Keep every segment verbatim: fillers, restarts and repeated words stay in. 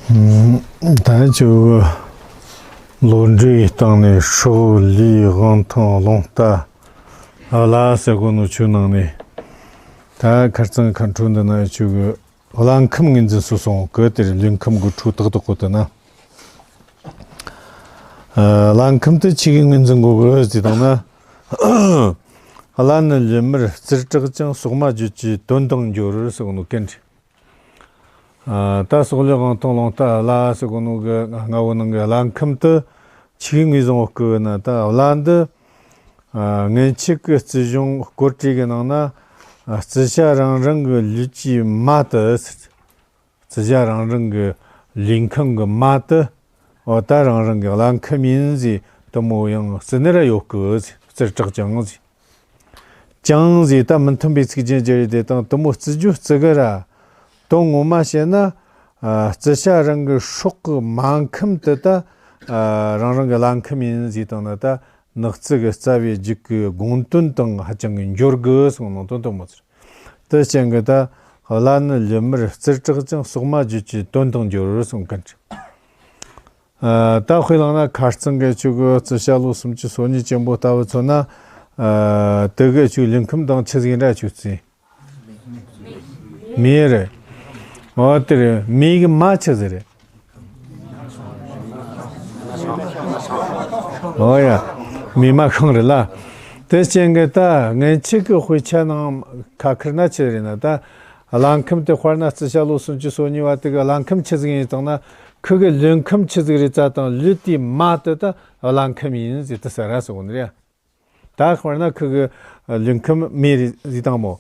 ད་ཆུ་ལོ་འདྲེའི་སྟེང་ནས་སྲོག་ལུས་དབང་ཐང་རླུང་རྟ་བླ་ཟེར་གོ་ནོ་ཆུ་ནང་ནས། ད་ཁར་ཚང་ཁ་འཕྲོ་འདི་ན་ཆུ་གི་བླ་ཁམས་ངོས་འཛིན་སུ་སོང་གི་དེར་ལུས་ཁམས་གི་འཕྲོ་ཏག་ཏག་གོ་དུ་ན། བླ་ཁམས་དུ་ཆི་གི་ངོས་འཛིན་གོ་གི་ཟེར་དང་ན། བླ་ནི་ལུས་མར་རྩིར་གྲགས་ཀྱང་། སོག་མ་རྒྱུད་ཀྱི་དོན་དང་འབྱོར་ཟེར་གོ་ནོ་གན་ཏེ། ད་སོག་ལེ་དབང་ཐང་རླུང་རྟ་བླ་ཟེར་གོ་ནོ་གི་ལྔ་བོ་ནང་གི་བླ་ཁམས་དུ་ཆི་གི་ངོས་བཟུང་བ་ཀི་ན། ད་བླ་འདི་སྔོན་ཆད་ཀྱི་རྩིས་གཞུང་སྐོར་བྲིས་གི་ནང་ན། རྩི་ཤ་རང་རང་གི་ལུས་ཀྱི་མ་དུ། རྩི་ཤ་རང་རང་གི་ལུས་ཁམས་གི་མ་དུ། འོ་ད་རང་རང་གི་བླ་ཁམས་ཡིན་ཟེར་དུ་མོ་ཡང་རྩི་ནི་ར་ཡོད་ཀི་ཟེར། རྩིར་གྲགས་ཀྱང་ཟེར། ཀྱང་ཟེར་ད་མི་མཐུན་པའི་ཚིག་རྒྱན་ཅི་རེད་དེ་དང་དུ་མོ་རྩི་རྒྱུ་རྩི་གི་ར། དོན་ངོ་མ་བཤད་ན། ཨ། རྩི་ཤ་རང་གི་སྲོག་གི་མ་ཁམས་དུ་ད། ཨ། རང་རང་གི་བླ་ཁམས་ཡིན་ཟེར་དང་ན། ད་ནག་རྩི་གི་རྩ་བའི་རྒྱུད་ཀྱི་དགོངས་དོན་དང་ཧ་ཅང་གི་འབྱོར་གི་གསུངས་ནང་དོན་དུ་མོ་ཟེར། དེ་ཅན་གྱི་ད་བླ་ནི་ལུས་མར་རྩིར་གྲགས་ཀྱང་། སོག་མ་རྒྱུད་ཀྱི་དོན་དང་འབྱོར་གསུངས་གན་ཏེ། ཨ། ད་དཔེ་བླངས་ན་ཁ་རྩང་གི་ཆུ་གི་རྩི་ཤ་ལོ་སུམ་ཅུ་སོ་གཉིས་ཅན་པོ་ལྟ་བུ་མཚོན་ན། ཨ། དེ་གི་ཆུ་ལུས་ཁམས་དང་ཆི་ཟིག་འདྲ་ཆུ་རྩི། མེ་རེད། འོ་དེ་རེད། མེ་གི་མ་ཆི་ཟིག་རེད། འོ་ཡ། མེ་མ་ཤིང་རེད་ལ། དེ་ཅན་གི་ད་སྔོན་ཆད་ཀྱི་དཔེ་ཆ་ནང་ཁ་ཁར་ན་ཆི་རེད་ན། ད་བླ་ཁམས་དེ་དཔེར་ན་རྩི་ཤ་ལོ་སུམ་ཅུ་སོ་གཉིས་བ་དེ་གི་བླ་ཁམས་ཆི་ཟིག་ཡིན་དང་ན། ཁུ་གི་ལུས་ཁམས་ཆི་ཟིག་རེད་ཙ་དང་ལུས་དེའི་མ་དེ་ད་བླ་ཁམས་ཡིན་ཟེར་དུ་ཟེར་ར་ཟེར་གོ་ནི་རེད། ད་དཔེར་ན་ཁུ་གི་ལུས་ཁམས་མེ་རེད་ཟེར་དང་མོ།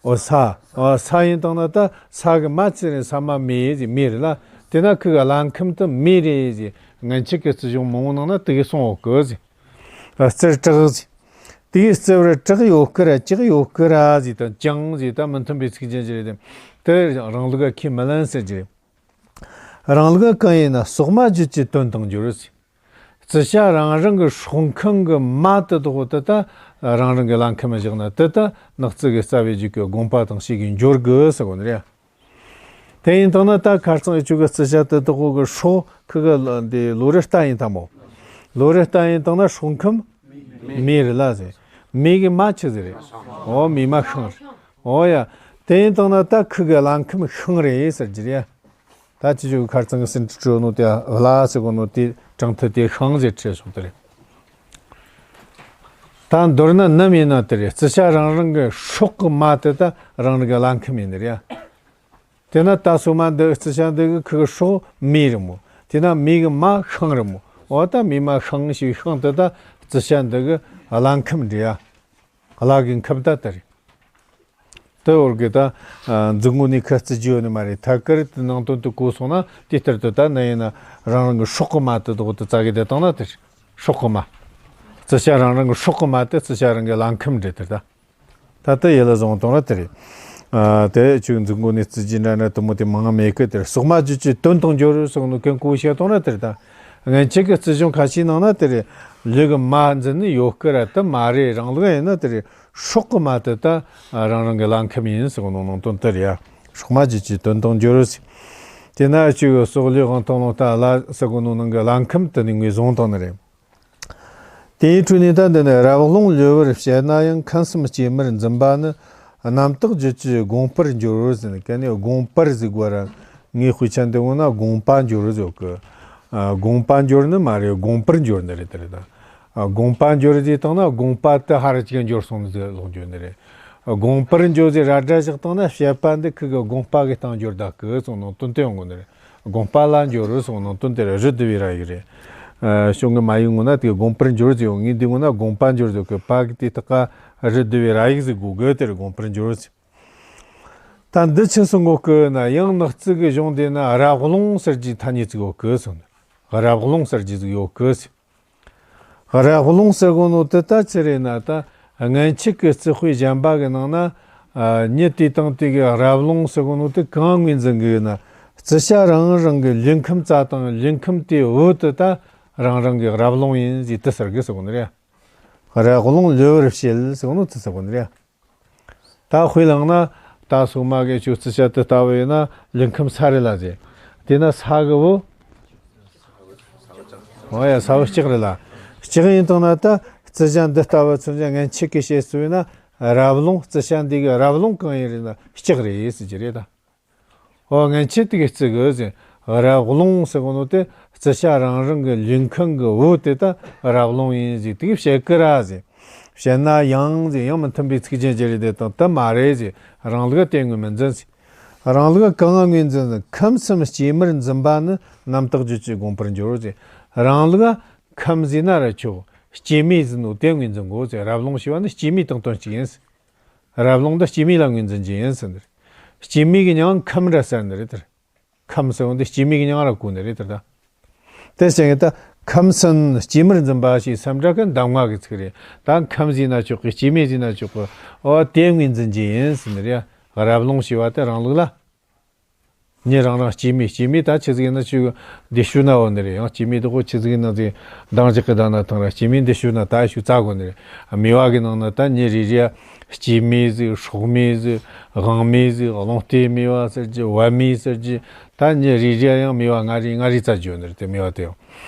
འོ་ས། འོ་ས་ཡིན་དང་ན་ད་ས་གི་མ་ཆི་རེད། ས་མ་མེ་ཟེར་མེ་རེད་ལ། དེ་ན་ཁུ་གི་བླ་ཁམས་དེ་མེ་རེད་ཟེར། སྔོན་ཆད་ཀྱི་རྩིས་གཞུང་མང་བོ་ནང་ན་དེ་གི་གསུངས་ཡོད་གི་ཟེར། རྩིར་གྲགས་ཟེར། དེ་གི་རྩི་བར་གྲགས་ཡོད་ཀི་ར་གྲགས་ཡོད་ཀི་ར་ཟེར་དང་ཀྱང་ཟེར་ད་མི་མཐུན་པའི་ཚིག་རྒྱན་ཅི་རེད་དེ། དེ་རང་ལུགས་ཁས་མི་ལེན་ཟེར་གི་རེད། རང་ལུགས་གང་ཡིན་ན། སོག་མ་རྒྱུད་ཀྱི་དོན་དང་འབྱོར་ཟེར། རྩི་ཤ་རང་རང་གི་སྲོག་ཁམས་གི་མ་དེ་དག་དེ་ད་རང་རང་གི་བླ་ཁམས་བཞག་ན་དེ་ད་ནག་རྩི་གི་རྩ་བའི་རྒྱུད་ཀྱི་དགོངས་པ་དང་ཤེས་གི་འབྱོར་གི་ཟེར་གོ་ནི་རེད། དེ་ཡིན་དང་ན་ད་ཁ་རྩང་ཨི་ཆུ་གི་རྩི་ཤ་དེ་དག་གི་སྲོག་ཁུ་གི་འདི་ལོ་རེ་རྟ་ཡིན་དང་མོ། ལོ་རེ་རྟ་ཡིན་དང་ན་སྲོག་ཁམས་མེ་རེད་ལ་ཟེར། མེ་གི་མ་ཆི་ཟིག་རེད། འོ་མེ་མ་ཤིང་རེད། འོ་ཡ། དེ་ཡིན་དང་ན་ད་ཁུ་གི་བླ་ཁམས་ཤིང་རེད་ཟེར་གི་རེད། ད་ཅི་ཞིག་ཁར་ཚང་གི་སེམས་ཁྲིད་ནོ་དེ་བླ་ཟེར་གོ་ནོ་དེ་དྲང་ཐུ་དེ་ཤིང་ཟེར་ཁྲིད་སོང་དེ་རེད། ད་མདོར་ན་ནམ་ཡིན་ན་དེ་རེད། རྩི་ཤ་རང་རང་གི་སྲོག་གི་མ་དེ་ད་རང་རང་གི་བླ་ཁམས་ཡིན་ནི་རེད། དེ་ན་ད་སོ་མ་འདི་རྩི་ཤ་འདི་གི་ཁུ་གི་སྲོག་མེ་རེད་མོ། དེ་ན་མེ་གི་མ་ཤིང་རེད་མོ། འོ་ད་མེ་མ་ཤིང་ཞིག་ཤིང་དེ་ད་རྩི་ཤ་འདི་གི་བླ་ཁམས་འདྲ་ཡ། བླ་གི་ཁམས་ད་དེ་རེད། དེ་བོར་གི་ད་མཛུབ་ངོ་ནས་ཁ་རྩི་རྒྱུ་ཡོད་ནི་མ་རེད། ཐད་ཀར་དེ་ནང་དོན་དུ་གོ་སོང་ན་དེ་ལྟར་དུ་ད་ནི་ཡིན་ན་རང་རང་གི་སྲོག་གི་མ་དེ་དག་དུ་རྩ་གི་དེ་བཏང་ན་དེ་སྲོག་གི་མ། རྩི་ཤ་རང་རང་གི་སྲོག་གི་མ་དེ་རྩི་ཤ་རང་གི་བླ་ཁམས་འདྲ་དེ་ད། ད་ལྟ་ཡིད་ལ་བཟུང་བཏང་ར་དེ་རེད། ཨ། དེ་ཆུ་མཛུབ་ངོ་ནས་རྩི་རྒྱུ་འདྲ་འདྲ་དུ་མོ་དེ་མང་མེད་གི་དེར་སོག་མ་རྒྱུད་ཀྱི་དོན་དང་འབྱོར་སོགས་ནི་ཀན་ཀོ་བཤད་བཏང་ར་དེར་ད། སྔན་ཆད་ཀྱི་རྩིས་གཞུང་ཁ་ཤས་ནང་ན་དེ་རེད། ལུས་ཀྱི་མ་འཛིན་ནི་ཡོད་ཀི་ར་དེ་མ་རེད། རང་ལུགས་ཡིན་ན་དེ་རེད། སྲོག་གི་མ་དེ་ད་རང་རང་གི་བླ་ཁམས་ཡིན་ཟེར་གོ་ནོ་ནང་དོན་དེ་རེད་ཡ། སོག་མ་རྒྱུད་ཀྱི་དོན་དང་འབྱོར་ཟེར། དེ་ན་ཆུ་གི་སོག་ལུས་དབང་ཐང་རླུང་རྟ་བླ་ཟེར་གོ་ནོ་ནང་གི་བླ་ཁམས་དེ་ནི་ངོས་བཟུང་བཏང་ནི་རེད། དེའི་འཕྲོས་ནས་ད་འདི་ནི་རབ་ཀློང་ལུས་པར་བཤད་ན་ཡང་། ཁམས་གསུམ་སྐྱེ་མར་འཛིན་པ་ནི། རྣམ་དག་རྒྱུད་ཀྱི་དགོངས་པར་འགྱུར་ཟེར་ནས། གན་ནི་དགོངས་པར་ཟེར་གོ་ར། ངའི་དཔེ་ཆ་འདི་ངོ་ན་དགོངས་པ་འགྱུར་ཟེར་གི། ཨ། དགོངས་པ་འགྱུར་ནི་མ་རེད། དགོངས་པར་འགྱུར་ནི་རེད་དེ་རེད་ད། ཨ། དགོངས་པ་འགྱུར་ཟེར་བཏང་ན་དགོངས་པ་དེ་ཧ་ར་ཅིག་འགྱུར་སོང་ནི་ཟེར་ལོག་འགྱུར་ནི་རེད། དགོངས་པར་འགྱུར་ཟེར་ར་སྒྲ་བཞག་བཏང་ན་བཤད་པ་འདི་ཁུ་གི་དགོངས་པ་གི་སྟེང་འགྱུར་ད་གི་གསུངས་ནོ་དོན་དེ་ཡོང་གོ་ནི་རེད། དགོངས་པ་ལ་འགྱུར་རུ་སོང་ནང་དོན་དེར་རི་བསྡུ་བའི་ར་ཡིག་རེད། ཨ། གཞུང་གི་མ་ཡིག་ངོ་ན་དེ་དགོངས་པར་འགྱུར་ཟེར་ཡོང་། ངས་འདི་ངོ་ན་དགོངས་པ་འགྱུར་ཟེར་གི། པ་གི་དེ་དག་ག་རི་བསྡུ་བའི་ར་ཡིག་ཟེར་གོ་གི། དེར་དགོངས་པར་འགྱུར་ཟེར། ད་འདི་ཆི་སོང་གོ་གི་ན་ཡང་ནག་རྩི་གི་གཞུང་དེ་ན་རབ་ཀློང་ཟེར་གྱི་ཐ་སྙད་ཅིག་ཡོད་གི་སོང་། རབ་ཀློང་ཟེར་གྱི་ཟིག་ཡོད་གི་ཟེར། རབ་ཀློང་ཟེར་གོ་ནོ་དེ་ད་ཅི་རེད་ན། ད་སྔན་ཆད་ཀྱི་རྩི་དཔེ་གཞན་པ་གི་ནང་ན། ཨ། ཉིད་དེ་དང་དེ་གི་རབ་ཀློང་ཟེར་གོ་ནོ་དེ་གང་ངོས་འཛིན་གི་ན། རྩི་ཤ་རང་རང་གི་ལུས་ཁམས་རྩ་དང་ལུས་ཁམས་དེའི་འོད་དེ་ད་རང་རང་གི་རབ་ཀློང་ཡིན་ཟེར་དེ་ཟེར་གི་ཟེར་གོ་ནི་རེད། རབ་ཀློང་ལུས་པར་བཤད་ཟེར་གོ་ནོ་དེ་ཟེར་གོ་ནི་རེད། ད་དཔེ་བླངས་ན་ད་སོ་མ་གི་ཆུ་རྩི་ཤ་དེ་ལྟ་བུ་ཡིན་ན་ལུས་ཁམས་ས་རེད་ལ་ཟེར། དེ་ན་ས་གི་བུ། འོ་ཡ། ས་བུ་ལྕགས་རེད་ལ། ལྕགས་ཡིན་དང་ན་ད་རྩི་བྱ་འདི་ལྟ་བུ་མཚོན་བྱ་ངན་ཆད་ཀྱི་བཤད་སྲོལ་ཡིན་ན། རབ་རླུང་རྩི་བྱ་འདི་གི་རབ་རླུང་གང་ཡིན་རེད་ན་ལྕགས་རེད་ཟེར་གྱི་རེད་ད། འོ་ངན་ཆད་དེ་གི་རྩི་གི་ཟེར། རབ་རླུང་ཟེར་གོ་ནོ་དེ་རྩི་བྱ་རང་རང་གི་ལུས་ཁམས་གི་བུ་དེ་ད་རབ་རླུང་ཡིན་ཟེར་དེ་གི་བཤད་གི་ར་ཟེར། བཤད་ན་ཡང་ཟེར་ཡང་མི་མཐུན་པའི་ཚིག་རྒྱན་ཅི་རེད་དེ་དང་དེ་མ་རེད་ཟེར། རང་ལུགས་དེ་ངོས་མི་འཛིན་ཟེར། རང་ལུགས་གང་ང་ངོས་འཛིན་ཟེར། ཁམས་གསུམ་སྐྱེ་མེད་འཛིན་པ་ནི། རྣམ་དག་རྒྱུད་ཀྱི་དགོངས་པར་འགྱུར་ཟེར། རང་ལུགས་ཁམས་ཟེར་ན་ར་ཆོག་སྐྱེ་མེད་ཟེར་ནོ་དེ་ངོས་འཛིན་དགོས་ཟེར། རབ་རླུང་ཞེས་པ་ནི་སྐྱེ་མེད་དང་དོན་གཅིག་ཡིན་ཟེར། རབ་རླུང་འདི་སྐྱེ་མེད་ལ་ངོས་འཛིན་རྒྱུ་ཡིན་ཟེར་ནི་རེད། སྐྱེ་མེད་ཀྱི་མྱིང་ཁམས་ར་ཟེར་ནི་རེད་དེ། ཁམས་ཟེར་བ་འདི་སྐྱེ་མེད་ཀྱི་མྱིང་ར་གོ་ནི་རེད་དེ་ད། དེ་བྱས་ད་ཁམས་གསུམ་སྐྱེ་མེད་འཛིན་པ་ཞེས་སམ་འདྲ་གི་གདམས་ངག་གི་ཚིག་རེད། ད་ཁམས་ཟེར་ན་ཆོག་གི་སྐྱེ་མེད་ཟེར་ན་ཆོག་གི་འོ་དེ་ངོས་འཛིན་རྒྱུ་ཡིན་ཟེར་ནི་རེད། རབ་རླུང་ཞེས་པ་དེ་རང་ལུགས་ལ། མྱི་རང་རང་སྐྱེ་མེད་སྐྱེ་མེད་ད་ཆི་ཟིག་ཡིན་ན་ཆུ་འདི་ཤུ་ན་འོ་ནི་རེད། ཡང་སྐྱེ་མེད་དེ་ཁོ་ཆི་ཟིག་ཡིན་ན་ཟིག་མདང་ཅིག་གི་ད་ན་ཐང་ར་སྐྱེ་མེད་འདི་ཤུ་ན་ད་ཤུ་རྩ་གོ་ནི་རེད། མེ་བ་གི་ནང་ན་ད་མྱི་རེ་རེ་སྐྱེ་མེད་ཟིག་སྲོག་མེད་ཟིག་དབང་མེད་ཟིག་རླུང་རྟའི་མེ་བ་ཟེར་རྒྱུ་བབ་མེད་ཟེར་རྒྱུ། ད་མྱི་རེ་རེ་ཡང་མེ་བ་ལྔ་རེ་ལྔ་རེ་རྩ་རྒྱུ་ནི་རེད། དེ་མེ་བ་དེ་ཡང་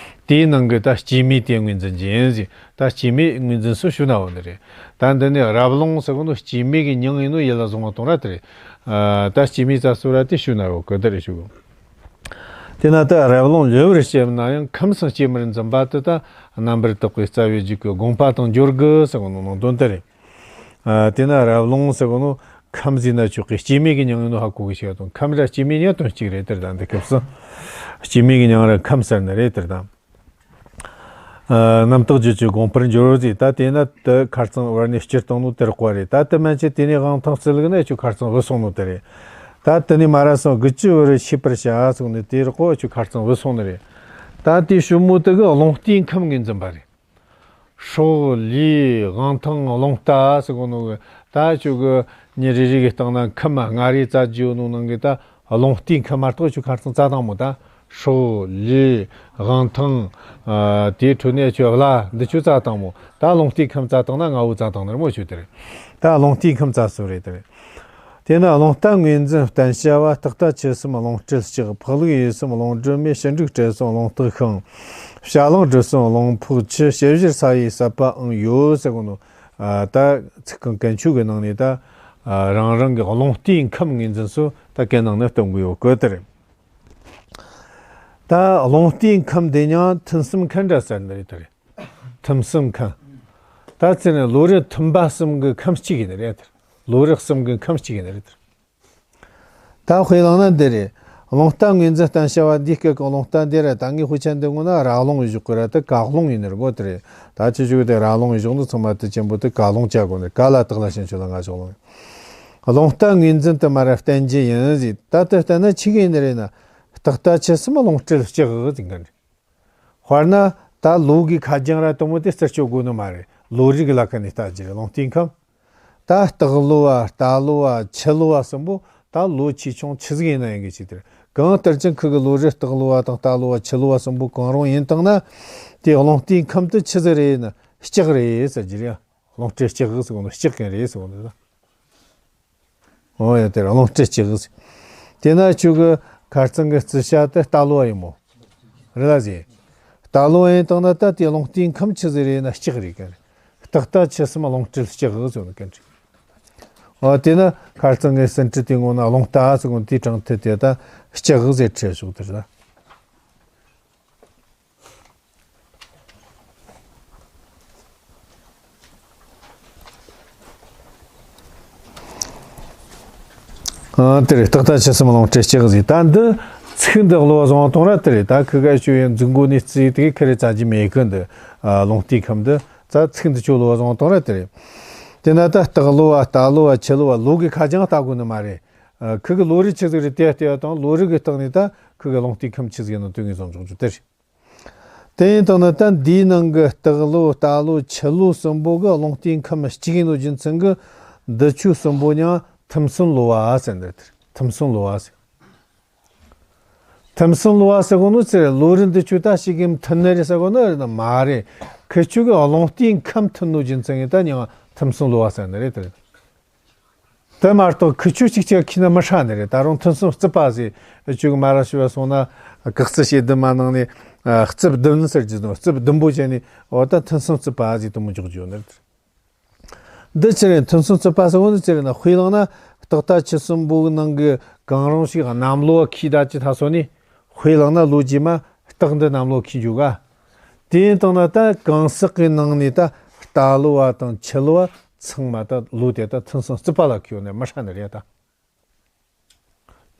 དེའི་ནང་གི་ད་སྐྱེ་མེད་དེ་ངོས་འཛིན་རྒྱུ་ཡིན་ཟིག་ད་སྐྱེ་མེད་ངོས་འཛིན་སུ་ཤུ་ན་འོ་ནི་རེད། ད་འདི་ནི་རབ་རླུང་ཟེར་གོ་ནོ་སྐྱེ་མེད་ཀྱི་མྱིང་ཡིན་ནོ་ཡིད་ལ་བཟུང་བ་གཏོང་ར་དེ་རེད། ཨ། ད་སྐྱེ་མེད་རྩ་སུ་ར་དེ་ཤུ་ན་འོ་གི་དེ་རེད་ཤུ་གི་དེ་ན་ད་རབ་རླུང་ལེའུར་བཤད་ན་ཡང་ཁམས་གསུམ་སྐྱེ་མེད་འཛིན་པ་དེ་ད་རྣམ་པར་དག་པའི་རྩ་བའི་རྒྱུད་ཀྱི་དགོངས་པ་དང་འབྱོར་དགོས་ཟེར་གོ་ནོ་ནང་དོན་དེ་རེད། ཨ། དེ་ན་རབ་རླུང་ཟེར་གོ་ནོ་ཁམས་ཟེར་ན་ཆོག་གི་སྐྱེ་མེད་ཀྱི་མྱིང་ཡིན་ནོ་ཧ་གོ་གི་ཤེས་དང་ཁམས་ར་སྐྱེ་མེད་གཉིས་དོན་གཅིག་རེད་དེ་ད་འདི་སྐབས་སུ། སྐྱེ་མེད་ཀྱི་མྱིང་ར་ཁམས་ཟེར་ནི་རེད་དེ་ད། ཨ། རྣམ་དག་རྒྱུད་ཀྱི་དགོངས་པར་འགྱུར་ཟེར། ད་དེ་ན་དེ་ཁ་རྩང་བར་ནས་སྤྱིར་བཏང་ནོ་དེར་བཀོད་རེད། ད་དེ་མན་ཆད་དེ་ནས་དབང་ཐང་རྩི་ལུགས་ན་ཆུ་ཁ་རྩང་བུད་སོང་ནོ་དེ་རེད། ད་དེ་ནས་མ་ར་སོང་དགུ་བཅུ་བར་ཤེས་པར་བྱ་སོང་ནས་དེ་རུ་ཆུ་ཁ་རྩང་བུད་སོང་ནི་རེད། ད་དེ་ཤུ་མོ་དེ་གི་རླུང་རྟའི་ཁམས་ངོས་འཛིན་པ་རེད། སྲོག་ལུས་དབང་ཐང་རླུང་རྟ་ཟེར་གོ་ནོ་གི་ད་ཆུ་གི་མྱི་རེ་རེ་གི་སྟེང་ན་ཁམས་ལྔ་རེ་རྩ་རྒྱུ་ནོ་ནང་གི་ད། རླུང་རྟའི་ཁམས་མ་གཏོགས་ཆུ་ཁ་རྩང་རྩ་དང་མོ་ད། སྲོག་ལུས་དབང་ཐང་། ཨ། དེའི་ཁྲོད་ནས་ཆུ་བླ་འདི་ཆུ་རྩ་དང་མོ་ད། རླུང་རྟའི་ཁམས་རྩ་དང་ན་ལྔ་བོ་རྩ་དང་ནར་མོ་ཆུ་དེ་རེད། ད་རླུང་རྟའི་ཁམས་རྩ་སུ་རེད་དེ་རེད། དེ་ན་རླུང་རྟ་ངོས་འཛིན་བསྟན་བྱ་བ། རྟག་ལྟ་འཆི་གསུམ་རླུང་རྟར་ལྕགས། འཕགས་ལུགས་ཡུལ་གསུམ་རླུང་སྒྲིབ་མེད། ཕྱི་འབྲུག་སྤྲེལ་གསུམ་རླུང་རྟགས་ཤིང་། བྱ་གླང་སྦྲུལ་གསུམ་རླུང་འཕོག་ཆུ། དཔྱད་བཞིར་ས་ཡི་ཟད་པའང་ཡོད་ཟེར་གོ་ནོ། ཨ། ད་ཚིག་རྐང་གན་ཆུ་གི་ནང་ནས་ད། ཨ། རང་རང་གི་རླུང་རྟའི་ཁམས་ངོས་འཛིན་སུ་ད་གན་ནང་ནས་སྟོན་གི་ཡོད་གི་དེ་རེད། ད་རླུང་རྟའི་ཁམས་དེ་ཡང་ཐུན་གསུམ་མཁན་འདྲ་ཟེར་ནི་རེད་དེ་རེད། ཐུན་གསུམ་མཁན། ད་ཚེ་ནི་ལོ་རེ་ཐུན་པ་གསུམ་གི་ཁམས་གཅིག་ཡིན་ནི་རེད་དེ། ལོ་རེ་གསུམ་གི་ཁམས་གཅིག་ཡིན་ནི་རེད་དེ། ད་དཔེ་བླངས་ན་འདི་རེད། རླུང་རྟ་ངོས་འཛིན་བསྟན་བྱ་བ་འདིའི་སྐད་ཀྱི་རླུང་རྟ་འདི་ར་ད་ངའི་དཔེ་ཆ་འདི་ངོ་ན་ར་རླུང་བཞག་གི་ར་ད་ག་རླུང་ཡིན་ནི་རེད་གོ་དེ་རེད། ད་ཆུ་ཆུ་དེ་ར་རླུང་བཞག་ནི་ཚང་མ་དེ་ཆེན་པོ་དེ་ག་རླུང་བྱ་དགོས་ནི་ག་ལ་དག་ལ་ཞིང་ཆུ་ལ་ང་ཞོག་རླུང་། རླུང་རྟ་ངོས་འཛིན་དུ་མ་ར་བསྟན་རྒྱུ་ཡིན་ཟིག་ད་དེ་བསྟན་ན་ཆི་གི་ཡིན་ནི་རེད་ན། རྟག་ལྟ་འཆི་གསུམ་རླུང་རྟར་ལྕགས་ཟིག་ག་རེད། དཔེར་ན་ད་ལོ་གི་ཁ་རྒྱང་ར་དུ་མོ་དེ་རྩད་གཅོད་དགོས་ནི་མ་རེད། ལོ་རེ་གི་ལ་ཁ་ནས་ལྟ་རྒྱུ་རེད་རླུང་རྟའི་ཁམས། ད་སྟག་ལོ་བ་རྟ་ལོ་བ་ཁྱི་ལོ་བ་གསུམ་པོ་ད་ལོ་ཆེ་ཆུང་ཆི་ཟིག་ཡིན་ན་ཡིན་གི་ཆེ་དེར་གང་ལྟར་ཀྱང་ཁུ་གི་ལོ་རེ་སྟག་ལོ་བ་དང་རྟ་ལོ་བ་ཁྱི་ལོ་བ་གསུམ་པོ་གང་རུང་ཡིན་དང་ན། དེ་རླུང་རྟའི་ཁམས་དུ་ཆི་ཟིག་རེད་ཡིན་ན་ལྕགས་རེད་ཟེར་རྒྱུ་རེད། རླུང་རྟའི་ལྕགས་ཟེར་གོ་ནོ་ལྕགས་མཁན་རེད་ཟེར་གོ་ནོ་ད། འོ་ཡ་དེར་རླུང་རྟའི་ལྕགས་ཟེར། དེ་ན་ཁྱོད་ཀྱི་ཁ་རྩང་གི་རྩི་བྱ་དེ་རྟ་ལོ་བ་ཡིན་མོ། རེད་ལ་ཟེར། རྟ་ལོ་བ་ཡིན་དང་ན་ད་དེ་རླུང་རྟའི་ཁམས་ཆི་ཟིག་རེད་ན་ལྕགས་རེད་ག་རེད། རྟག་ལྟ་འཆི་གསུམ་རླུང་རྟར་ལྕགས་ཟེར་ནོ་ག་རེད། འོ་དེ་ན་ཁ་རྩང་གི་ཟིན་བྲིས་དེ་ངོ་ན་རླུང་རྟ་ཟེར་གོ་ནོ་དེའི་དྲང་ཐད་དེ་ད་ལྕགས་ཟེར་བྲིས་བཞག་དེ་རེད་ད། ཨ། དེ་རེད། རྟག་ལྟ་འཆི་གསུམ་རླུང་རྟར་ལྕགས་ཟེར། ད་འདི་ཚིག་འདི་བློ་བཟང་གཏོང་ར་དེ་རེད། ད་ཁི་ག་ཞུ་ཡན་འཛུགས་འགོ་ནས་རྩིས་དེ་ཁི་རེ་རྩ་རྒྱུ་མེད་གི་འདི། ཨ། རླུང་རྟའི་ཁམས་འདི་ད་ཚིག་འདི་ཆོ་བློ་བཟང་གཏོང་ར་དེ་རེད། དེ་ན་ད་སྟག་ལོ་བ་རྟ་ལོ་བ་ཁྱི་ལོ་བ་ལོ་གི་ཁ་རྒྱང་ལྟ་དགོས་ནི་མ་རེད། ཨ། ཁི་གི་ལོ་རེ་ཆི་ཟིག་རེད་དེ་ལྟ་དང་ལོ་རེ་གི་སྟེང་ནས་ད་ཁི་གི་རླུང་རྟའི་ཁམས་ཆི་ཟིག་ཡིན་ནོ་དོན་ངེས་བཟང་ཆོག་རྒྱུ་དེ་རེད། དེ་ཡིན་དང་ན་ད་འདིའི་ནང་གི་སྟག་ལོ་རྟ་ལོ་ཁྱི་ལོ་གསུམ་པོ་གི་རླུང་རྟའི་ཁམས་གཅིག་ཡིན་ནོ་རྒྱུ་མཚན་གི་འདི་ཆོ་གསུམ་པོ་ཡང་ཐུན་གསུམ་ལོ་བ་ཟེར་འདི་ཐུན་གསུམ་ལོ་བ་ཟེར། ཐུན་གསུམ་ལོ་བ་ཟེར་གོ་ནོ་ཚེ་ལོ་རེ་འདི་ཆོ་ད་ཞིག་གི་མཐུན་ནི་རེད་ཟེར་གོ་ནི་རེད་ན་མ་རེད། ཁི་ཆོ་གི་རླུང་རྟའི་ཁམས་མཐུན་ནོ་རྒྱུ་མཚན་གི་ད་ཡང་ཐུན་གསུམ་ལོ་བ་ཟེར་ནི་རེད་དེ་རེད། དེ་མ་གཏོགས་ཁི་ཆོ་གཅིག་ཅིག་ཁྱི་ན་མི་ཧྲ་ནི་རེད། ད་རུང་ཐུན་གསུམ་རྩུབ་པ་ཟེར་ཆོས་གི་མ་ར་ཞུ་བ་སོང་ན་གག་རྩི་ཞེ་བདུན་མ་ནང་ནས་རྩུབ་བདུན་ཟེར་གྱི་འདུག་རྩུབ་བདུན་པོ་བྱས་ནས་འོ་ད་ཐུན་གསུམ་རྩུབ་པ་ཟེར་དུ་མོ་འཇོག་རྒྱུ་ནི་རེད། འདི་ཕྱིར་ཐུན་གསུམ་རྩུབ་པ་ཟེར་བ་ནི་ཕྱིར་ན་དཔེ་བླངས་ན་རྟག་མཐའ་ཆོས་གསུམ་པོ་གི་ནང་གི་གང་རུང་ཞིག་གནམ་ལོ་ཁྱི་ད་ཅི་ཐ་སོ་ནི་དཔེ་བླངས་ན་ལོ་རྗེས་མ་རྟག་འདི་གནམ་ལོ་ཁྱི་འཇུག་ག་དེ་ཡིན་དང་ན་ད་གང་ཟག་གི་ནང་ནས་ད་རྟ་ལོ་བ་དང་ཁྱི་ལོ་བ་ཚང་མ་ད་ལོ་དེ་ད་ཐུན་གསུམ་རྩུབ་པ་ལ་ཁྱི་ཡོད་ནས་མི་ཧྲ་ནི་རེད་ད།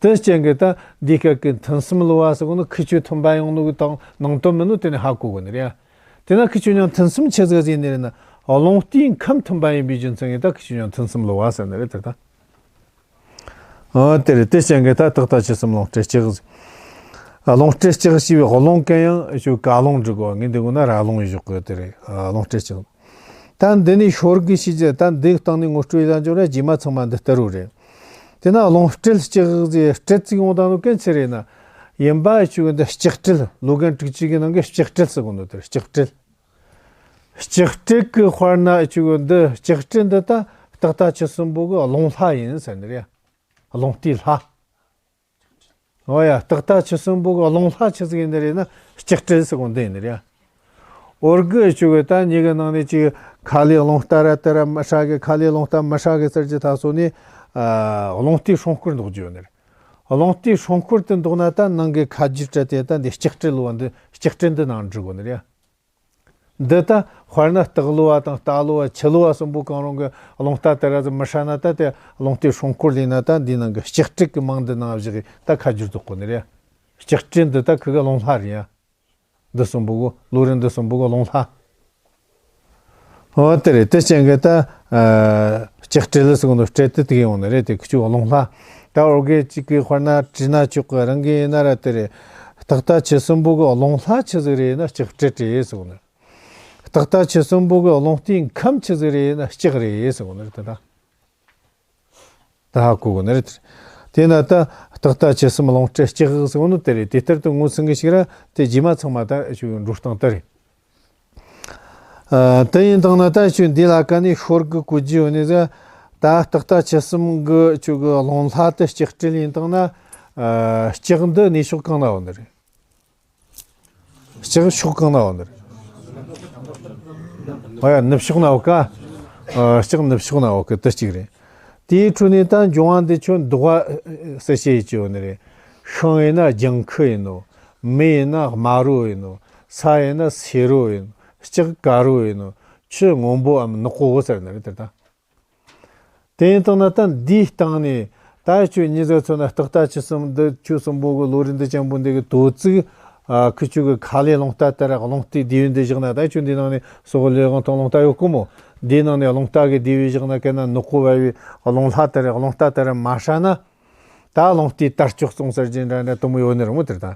དེ་རྐྱེན་གྱིས་ད་འདི་སྐད་ཀྱི་ཐུན་གསུམ་ལོ་བ་ཟེར་གོ་ནི་ཁི་ཆོས་ཐུན་པ་ཡོང་ནོ་གི་དང་ནང་དོན་མིན་ནོ་དེ་ནས་ཧ་གོ་གོ་ནི་རེད། དེ་ན་ཁི་ཆོས་ཉང་ཐུན་གསུམ་ཆི་ཟིག་ཟེར་ནི་རེད་ན་རླུང་རྟའི་ཁམས་ཐུན་པ་ཡིན་པའི་རྒྱུ་མཚན་གྱིས་ད་ཁི་ཆོས་ཉང་ཐུན་གསུམ་ལོ་བ་ཟེར་ནི་རེད་དེ་ད། ཨོ་དེ་རེད། དེ་རྐྱེན་གྱིས་ད་རྟག་མཐའ་ཆོས་གསུམ་རླུང་རྟའི་ལྕགས་ཟེར། རླུང་རྟའི་ལྕགས་ཞེས་པའི་རླུང་གན་ཡང་ཞུ་ག་རླུང་འབྲི་གོ་ངས་འདི་གོ་ན་ར་རླུང་ཡི་ཞོག་གི་དེ་རེད། རླུང་རྟའི་ལྕགས། ད་འདི་ནས་ཤོར་གི་ཤེས་རྒྱུ་ད་འདི་སྟེང་ནས་ངོ་སྤྲོད་ལ་འཇོག་ར་རྗེས་མ་ཚང་མ་འདི་ལྟར་རོ་རེད། དེ་ན་རླུང་རྟའི་ལྕགས་ཟེར་སྤྲད་ཅིག་ཡོང་དང་ནོ་གན་ཆི་རེད་ན། ཡིན་པ་ཆུ་གི་འདི་ལྕགས་སྤྲེལ་ལོ་རྒན་དྲུག་ཅུ་གི་ནང་གི་ལྕགས་སྤྲེལ་ཟེར་གོ་ནོ་དེར་ལྕགས་སྤྲེལ། ལྕགས་སྤྲེལ་གི་དཔེར་ན་ཆུ་གི་འདི་ལྕགས་སྤྲེལ་འདི་ད་རྟག་མཐའ་ཆོས་གསུམ་པོ་གི་རླུང་ལྷ་ཡིན་ཟེར་ནི་རེད། རླུང་རྟའི་ལྷ། ཨོ་ཡ། རྟག་མཐའ་ཆོས་གསུམ་པོ་གི་རླུང་ལྷ་ཆི་ཟིག་ཡིན་ནི་རེད་ན་ལྕགས་སྤྲེལ་ཟེར་གོ་འདི་ཡིན་ནི་རེད། འོར་གི་ཆུ་གི་ད་ཉི་གི་ནང་ནས་ཅིག་ཁ་ལས་རླུང་རྟ་ར་དེ་ར་མི་ཧྲ་གི་ཁ་ལས་རླུང་རྟ་མི་ཧྲ་གི་ཟེར་གྱི་ད་སོ་ནི་རླུང་རྟའི་སྲུང་སྐོར་འདོགས་རྒྱུ་ཡོད་ནི་རེད། རླུང་རྟའི་སྲུང་སྐོར་དེ་འདོགས་ན་ད་ནང་གི་ཁ་རྒྱུད་སྤྲད་དེ་ད་འདི་ལྕགས་སྤྲེལ་ལོ་བ་འདི་ལྕགས་སྤྲེལ་འདི་ནང་འབྲི་དགོས་ནི་རེད། འདི་ད་དཔེར་ན་སྟག་ལོ་བ་དང་རྟ་ལོ་བ་ཁྱི་ལོ་བ་གསུམ་པོ་གང་རུང་གི་རླུང་རྟ་དེ་ར་ཟིག་མི་ཧྲ་ན་ད་དེ་རླུང་རྟའི་སྲུང་སྐོར་ལས་ན་ད་འདི་ནང་གི་ལྕགས་སྤྲེལ་གི་མིང་འདི་ནང་བཞག་གི་ད་ཁ་རྒྱུད་འདོགས་དགོས་ནི་རེད། ལྕགས་སྤྲེལ་འདི་ད་ཁི་གི་རླུང་ལྷ་རེད་ཡ། འདི་གསུམ་པོ་གོ་ལོ་རེ་འདི་གསུམ་པོ་གོ་རླུང་ལྷ། འོ་དེ་རེད། དེ་རྐྱེན་གྱིས་ད་ལྕགས་སྤྲེལ་ཟེར་གོ་ནོ་སྤྲེལ་དེ་དེ་གི་ཡོང་ནི་རེད། དེ་ཁི་ཆོ་རླུང་ལྷ། ད་འོ་གི་གཅིག་གི་དཔེར་ན་བྲིས་ན་ཆོག་གི་རང་གི་ཡིན་ན་ར་དེ་རེད། རྟག་མཐའ་ཆོས་གསུམ་པོ་གི་རླུང་ལྷ་ཆི་ཟིག་རེད་ན་ལྕགས་སྤྲེལ་སྤྲེལ་ཟེར་གོ་ནི། རྟག་མཐའ་ཆོས་གསུམ་པོ་གི་རླུང་རྟའི་ཁམས་ཆི་ཟིག་རེད་ན་ལྕགས་རེད་ཟེར་གོ་ནི་རེད་ད། ད་ཧ་གོ་གོ་ནི་རེད། དེ་ན་ད་རྟག་མཐའ་ཆོས་གསུམ་རླུང་རྟའི་ལྕགས་ཟེར་གོ་ནི་དེ་རེད། དེ་ལྟར་དུ་ངོ་ཚ་གི་ཞིག་ར་དེ་རྗེས་མ་ཚང་མ་ད་ཆུ་འགྲོ་སྟངས་དེ་རེད། ཨ། དེ་ཡིན་དང་ན་ད་ཆུ་འདི་ལ་ཀ་ནས་ཤོར་གི་གོ་རྒྱུ་ཡོད་ནི་ཟེར། ད་རྟག་མཐའ་ཆོས་གསུམ་གི་ཆུ་གི་རླུང་ལྷ་དེ་ལྕགས་སྤྲེལ་ཡིན་དང་ན། ཨ། ལྕགས་འདི་གནས་ཕྱོགས་གང་ན་ཡོད་ནི་རེད། ལྕགས་ཕྱོགས་གང་ན་ཡོད་ནི་རེད། ཨ་ཡ། ནུབ་ཕྱོགས་ན་ཡོད་ཀ། ཨ། ལྕགས་ནུབ་ཕྱོགས་ན་ཡོད་ཀི་དེ་གཅིག་རེད། དེའི་ཁྲོད་ནས་ད་འབྱུང་བ་འདི་ཆོ་འདོགས་པ་ཟེར་བྱེད་ཀྱི་ཡོད་ནི་རེད། ཤིང་ཡིན་ན་ལྗང་ཁུ་ཡིན་ནོ། མེ་ཡིན་ན་དམར་རོ་ཡིན་ནོ། ས་ཡིན་ན་སེར་རོ་ཡིན་ནོ། ལྕགས་དཀར་རོ་ཡིན་ནོ། ཆུ་སྔོན་པོའམ་ནག་པོ་ཟེར་ནི་རེད་དེ་ད། དེ་ཡིན་དང་ན་ད་འདིའི་སྟེང་ནས་ད་ཁྱོད་ཉི་ཟེར་ཚོ་ན་རྟག་མཐའ་ཆོས་གསུམ་འདི་ཆོས་གསུམ་པོ་གི་ལོ་རེ་འདི་ཅན་པོ་འདི་གི་དོ་ཚིགས། ཨ། ཁུ་ཆུ་གི་ཁ་ལས་རླུང་རྟ་དེ་ར་རླུང་རྟའི་དེ་ཡོད་འདི་བཞག་ན་ད་ཁྱོད་འདི་ནང་ནས་སོག་ལེ་དབང་དང་རླུང་རྟ་ཡོད་གི་མོ། འདིའི་ནང་ནས་རླུང་རྟ་གི་དེ་ཡོད་བཞག་ན་གན་ན་ནག་པོ་བ་བའི་རླུང་ལྷ་དེ་ར་རླུང་རྟ་དེ་ར་མ་ཧྲ་ན། ད་རླུང་རྟའི་དར་ལྕོག་བཙོང་ཟེར་གྱི་འདྲ་འདྲ་དུ་མོ་ཡོད་ནི་རེད་མོ་དེར་ད།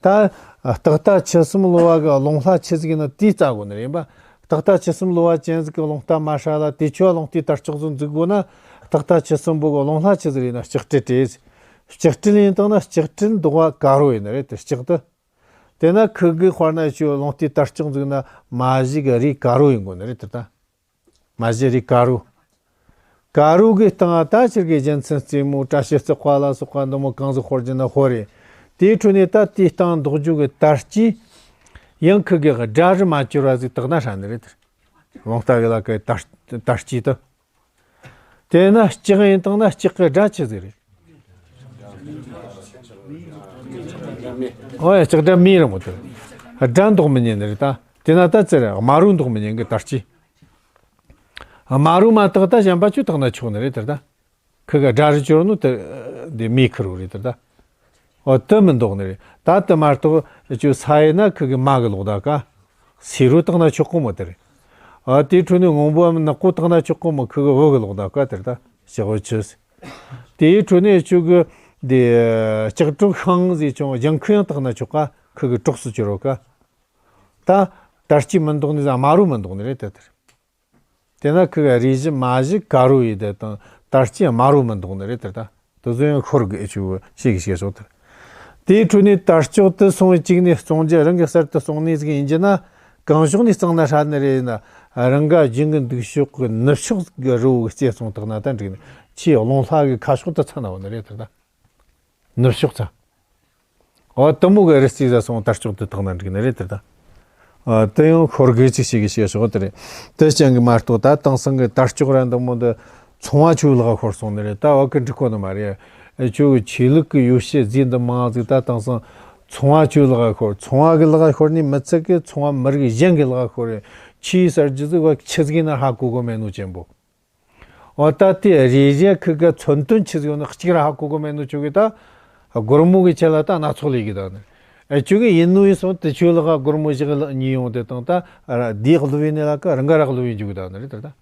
ད་རྟག་མཐའ་ཆོས་གསུམ་ལོ་བ་གི་རླུང་ལྷ་ཆི་ཟིག་ཡིན་ན་དེའི་རྩ་དགོས་ནི་རེད་པ། རྟག་མཐའ་ཆོས་གསུམ་ལོ་བ་ཅན་ཟིག་གི་རླུང་རྟ་མ་ཧྲ་ལ་དེ་ཆོ་རླུང་རྟའི་དར་ལྕོག་ཟིག་འཛུགས་དགོས་ན། རྟག་མཐའ་ཆོས་གསུམ་པོ་གི་རླུང་ལྷ་ཆི་ཟིག་ཡིན་ན་ལྕགས་སྤྲེལ་སྤྲེལ། ལྕགས་སྤྲེལ་ཡིན་དང་ན་ལྕགས་སྤྲེལ་འདོགས་པ་དཀར་རོ་ཡིན་ནི་རེད་དེ་ལྕགས་དེ། དེ་ན་ཁུ་གི་དཔེར་ན་ཆོ་རླུང་རྟའི་དར་ལྕོག་འཛུགས་ན་མ་གཞི་གི་རས་དཀར་རོ་ཡིན་དགོས་ནི་རེད་དེ་ད། མ་གཞི་རས་དཀར་རོ། དཀར་རོ་གི་སྟེང་ད་ཕྱིར་གི་རྒྱལ་མཚན་རྩེ་མོ་བཀྲ་ཤིས་རྩེ་ཁ་ལ་སོགས་པ་འདི་མོ་གང་ཟིག་ཤོར་རྒྱུ་ན་ཤོར་རེད། དེའི་ཁྲོད་ནས་ད་དེའི་སྟེང་འདོགས་རྒྱུ་གི་དར་ལྕེ། ཡང་ཁུ་གི་སྒྲ་རུ་མ་གྱུར་བ་ཟིག་བཏགས་ན་ཧྲ་ནི་རེད་དེ། རླུང་རྟ་གི་ལ་ཀའི་དར་དར་ལྕེ་དེ། དེ་ན་ལྕགས་ཡིན་དང་ན་ལྕགས་གི་སྒྲ་ཆི་ཟིག་རེད། ཨོ་ཡ། ལྕགས་སྒྲ་མེད་རེད་མོ་དེ། སྒྲ་འདོགས་མི་ཉན་ནི་རེད་ད། དེ་ན་ད་ཙི་རེད་དམར་རོ་འདོགས་མི་ཉན་གི་དར་ལྕེ། དམར་རོ་མ་བཏགས་ད་གཞན་པ་ཆོ་བཏགས་ན་ཆོག་ནི་རེད་དེ་ད། ཁུ་གི་སྒྲ་རུ་གྱུར་ནོ་དེ་འདི་མེ་ཁུ་རོ་རེད་དེ་ད། ཨོ་དེ་མི་འདོགས་ནི་རེད། ད་དེ་མ་གཏོགས་ཆོ་ས་ཡིན་ན་ཁུ་གི་མ་གི་ལོག་ད་ཀ། སེར་རོ་བཏགས་ན་ཆོག་གོ་མོ་དེ་རེད། ཨ་དེའི་ཁྲོད་ནས་སྔོན་པོའམ་ནག་པོ་བཏགས་ན་ཆོག་གོ་མོ་ཁུ་གི་འོ་གི་ལོག་ད་ཀ་དེ་རེད་ད་ཞག་འོ་ཆོས། དེའི་ཁྲོད་ནས་ཆོ་གི་འདི་ལྕགས་སྒྲོག་ཤིང་ཟིག་ཆུང་ལྗང་ཁུ་ཡང་བཏགས་ན་ཆོག་ཀ་ཁུ་གི་གྲོགས་སུ་གྱུར་རོ་ཀ། ད་དར་ལྕེ་མི་འདོགས་ནི་ཟ་དམར་རོ་མི་འདོགས་ནི་རེད་དེ་དེ་རེད། དེ་ན་ཁུ་གི་རས་གཞི་མ་གཞི་དཀར་རོ་ཡི་དེ་དང་དར་ལྕེ་དམར་རོ་མི་འདོགས་ནི་རེད་དེ་ད། དེ་ཚོ་ཡང་ཤོར་གི་ཆུ་ཤེས་གི་ཤེས་སོགས་དེ། དེའི་ཁྲོད་ནས་དར་ལྕོག་དེ་སོང་བའི་གཅིག་ནས་བཙོང་རྒྱུ་རང་གི་གསར་དུ་བཙོང་ནི་ཟིག་ཡིན་རྒྱུ་ན། གང་ཕྱོགས་ནས་བཙོང་ན་ཧྲ་ནི་རེད་ན། རང་ག་རྒྱུན་གི་འདུག་ཕྱོགས་གི་ནུབ་ཕྱོགས་གི་རི་བོ་གི་རྩེ་བཙོང་བཏགས་ན་ད་འགྲིག་ནི། ཆེས་རླུང་ལྷ་གི་ཁ་ཕྱོགས་དུ་ཚ་ན་བ་ནི་རེད་དེ་ད། ནུབ་ཕྱོགས་ཚ། འོ་དུ་མོ་གི་རི་རྩེ་ཟ་སོང་དར་ལྕོག་དུ་བཏང་ན་འགྲིག་ནི་རེད་དེ་ད། འོ་དུ་ཡང་ཤོར་གི་ཅིག་ཞིག་གི་བཤད་ཤོག་དེ་རེད། དེ་ཅན་གི་མ་གཏོགས་ད་དེང་སང་གི་དར་ལྕོག་ར་འདི་མོ་འདི་ཚོང་བ་ཆུ་ལག་ཤོར་སོང་ནི་རེད། ད་བ་གི་འགྲིག་གོ་ནི་མ་རེད། ཨེ་ཆུ་གི་ཆོས་ལུགས་གི་ཡོ་བྱད་རྫས་འདི་མང་ཟིག་ད་དེང་སང་ཚོང་བ་ཆུ་ལག་ཤོར། ཚོང་བ་གི་ལག་ཤོར་ནི་མི་ཚད་གི་ཚོང་བ་མི་རིགས་གཞན་གི་ལག་ཤོར་རེད། ཆུའི་གསར་བརྗེ་ཟིག་བ་ཆི་ཟིག་ཡིན་ན་ཧ་གོ་གོ་མེད་ནོ་ཅན་པོ། འོ་ད་དེ་རེ་རེ་ཁི་ག་མཚོན་དོན་ཆི་ཟིག་ཡོད་ན་གཅིག་ར་ཧ་གོ་གོ་མེད་ནོ་ཆུ་གི་ད། སྒོར་མོ་གི་ཆེད་ལ་ད་སྣ་ཚོགས་ལས་གི་ད་ནི། ཨེ་ཆུ་གི་ཡིན་ནོ་ཡིན་སོང་དེ་ཆུ་ལག་སྒོར་མོ་བཞག་ལ་ཉིས་ཡོང་དེ་དང་ད་ར་དེ་གླུ་བའི་ནི་ལ་ཀ་རང་ག་ར་གླུ་བའི་འཇུག་ད་ནི་རེད་ད།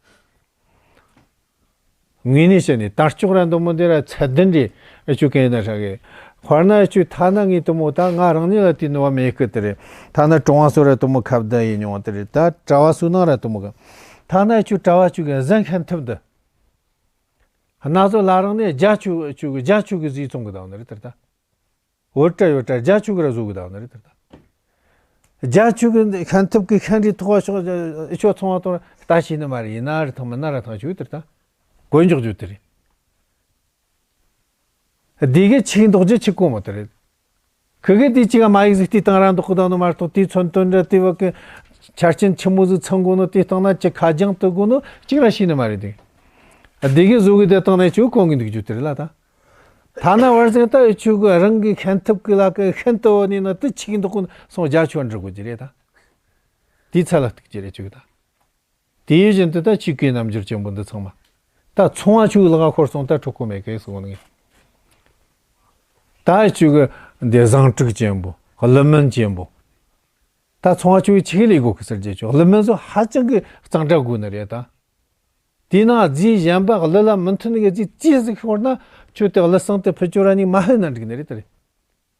དངོས་གནས་བཤད་ནས་དར་ལྕོག་ར་འདི་མོ་འདི་ར་ཚད་ལྡན་རེད། ཨེ་ཆུ་གན་ན་ཧྲ་གི། དཔེར་ན་ཨེ་ཆུ་ཐ་ན་ངའི་དུ་མོ་ད་ང་རང་ཉིད་ལ་དེ་ནི་བ་མེད་གི་དེ་རེད། ཐ་ན་གྲོང་བ་སོ་ར་དུ་མོ་ཁ་བརྡ་ཡིན་མྱོང་དེ་རེད། ད་གྲྭ་བ་སུ་ནང་ར་དུ་མོ་གི། ཐ་ན་ཨེ་ཆུ་གྲྭ་བ་ཆུ་གི་གཟན་ཤན་ཐུབ་འདི། སྣ་ཚོགས་ལ་རང་ནས་རྒྱ་ཆུ་ཆུ་གི་རྒྱ་ཆུ་གི་ཟིག་བཙོང་གི་དང་ནི་རེད་དེ་ད། འོ་ཏྲ་ཡོད་ཏྲ་རྒྱ་ཆུ་གི་ར་བཟོ་གི་དང་ནི་རེད་དེ་ད། རྒྱ་ཆུ་གི་ཤན་ཐུབ་གི་ཤན་རི་ཐོག་ཤོག་ཨེ་ཆོ་ཚོང་བ་དང་ལྟ་ཤེས་ནི་མ་རེད། ཡིན་ན་ར་ཐང་མིན་ན་ར་ཐང་ཆུ་དེ་ད། གོན་འཇོག་རྒྱུ་དེ་རེད། དེ་གི་ཆིག་འདོགས་རྒྱུ་ཆིག་གོ་མོ་དེ་རེད། ཁི་གེ་དེ་གཅིག་མ་ཡིག་ཟིག་དེ་བཏང་ར་འདོགས་གི་དང་ནི་མ་གཏོགས་དེ་མཚོན་དོན་འདྲ་དེ་བ་གི་ཆ་རྐྱེན་ཆི་མོ་ཟིག་ཚང་གོ་ནོ་དེ་བཏང་ན་ཅི་ཁ་རྒྱང་དུ་གོ་ནོ་གཅིག་ར་ཤེས་ནི་མ་རེད་དེ། དེ་གི་བཟོ་གི་དེ་བཏང་ན་ཆུ་གོང་གི་འདུག་རྒྱུ་དེ་རེད་ལ་ད། ཐ་ན་བར་ཟིང་ད་ཆུ་གི་རང་གི་ཤན་ཐུབ་གི་ལ་གི་ཤན་དུ་བ་ནི་ན་དེ་ཆིག་འདོགས་གོ་ནོ་སོང་རྒྱ་ཆུ་འབྲི་དགོས་ཀྱི་རེད་ད། དེའི་ཚད་ལ་གཏུགས་ཀྱི་རེད་ཆུ་གི་ད། དེ་བཞིན་དུ་ད་ཆོས་གོས་རྣམ་འགྱུར་ཆེན་པོ་འདི་ཚང་མ། ད་ཚོང་བ་ཆོས་ལག་ཤོར་སོང་ད་འཕྲོག་གོ་མེད་གི་གསུངས་ནས། ད་ཆོས་གི་འདི་བཟང་དྲུག་ཆེན་པོ་ཀླུ་སྨན་ཆེན་པོ། ད་ཚོང་བ་ཆོས་ཆི་ལས་དགོས་གི་ཟེར་རྒྱུ་ཆོས་ཀླུ་སྨན་ཚོ་ཧ་ཅང་གི་གཙང་སྦྲ་དགོས་ནི་རེད་ད། དེས་ན་རྫས་གཞན་པ་ཀླུ་ལ་མི་མཐུན་གི་རྫས་ཅི་ཟིག་ཤོར་ན་ཆོས་དེ་ཀླུ་སྲང་དེ་ཕུ་ཆོ་ར་ནི་མ་ཧེ་ན་འགྲིག་ནི་རེད་དེ་རེད།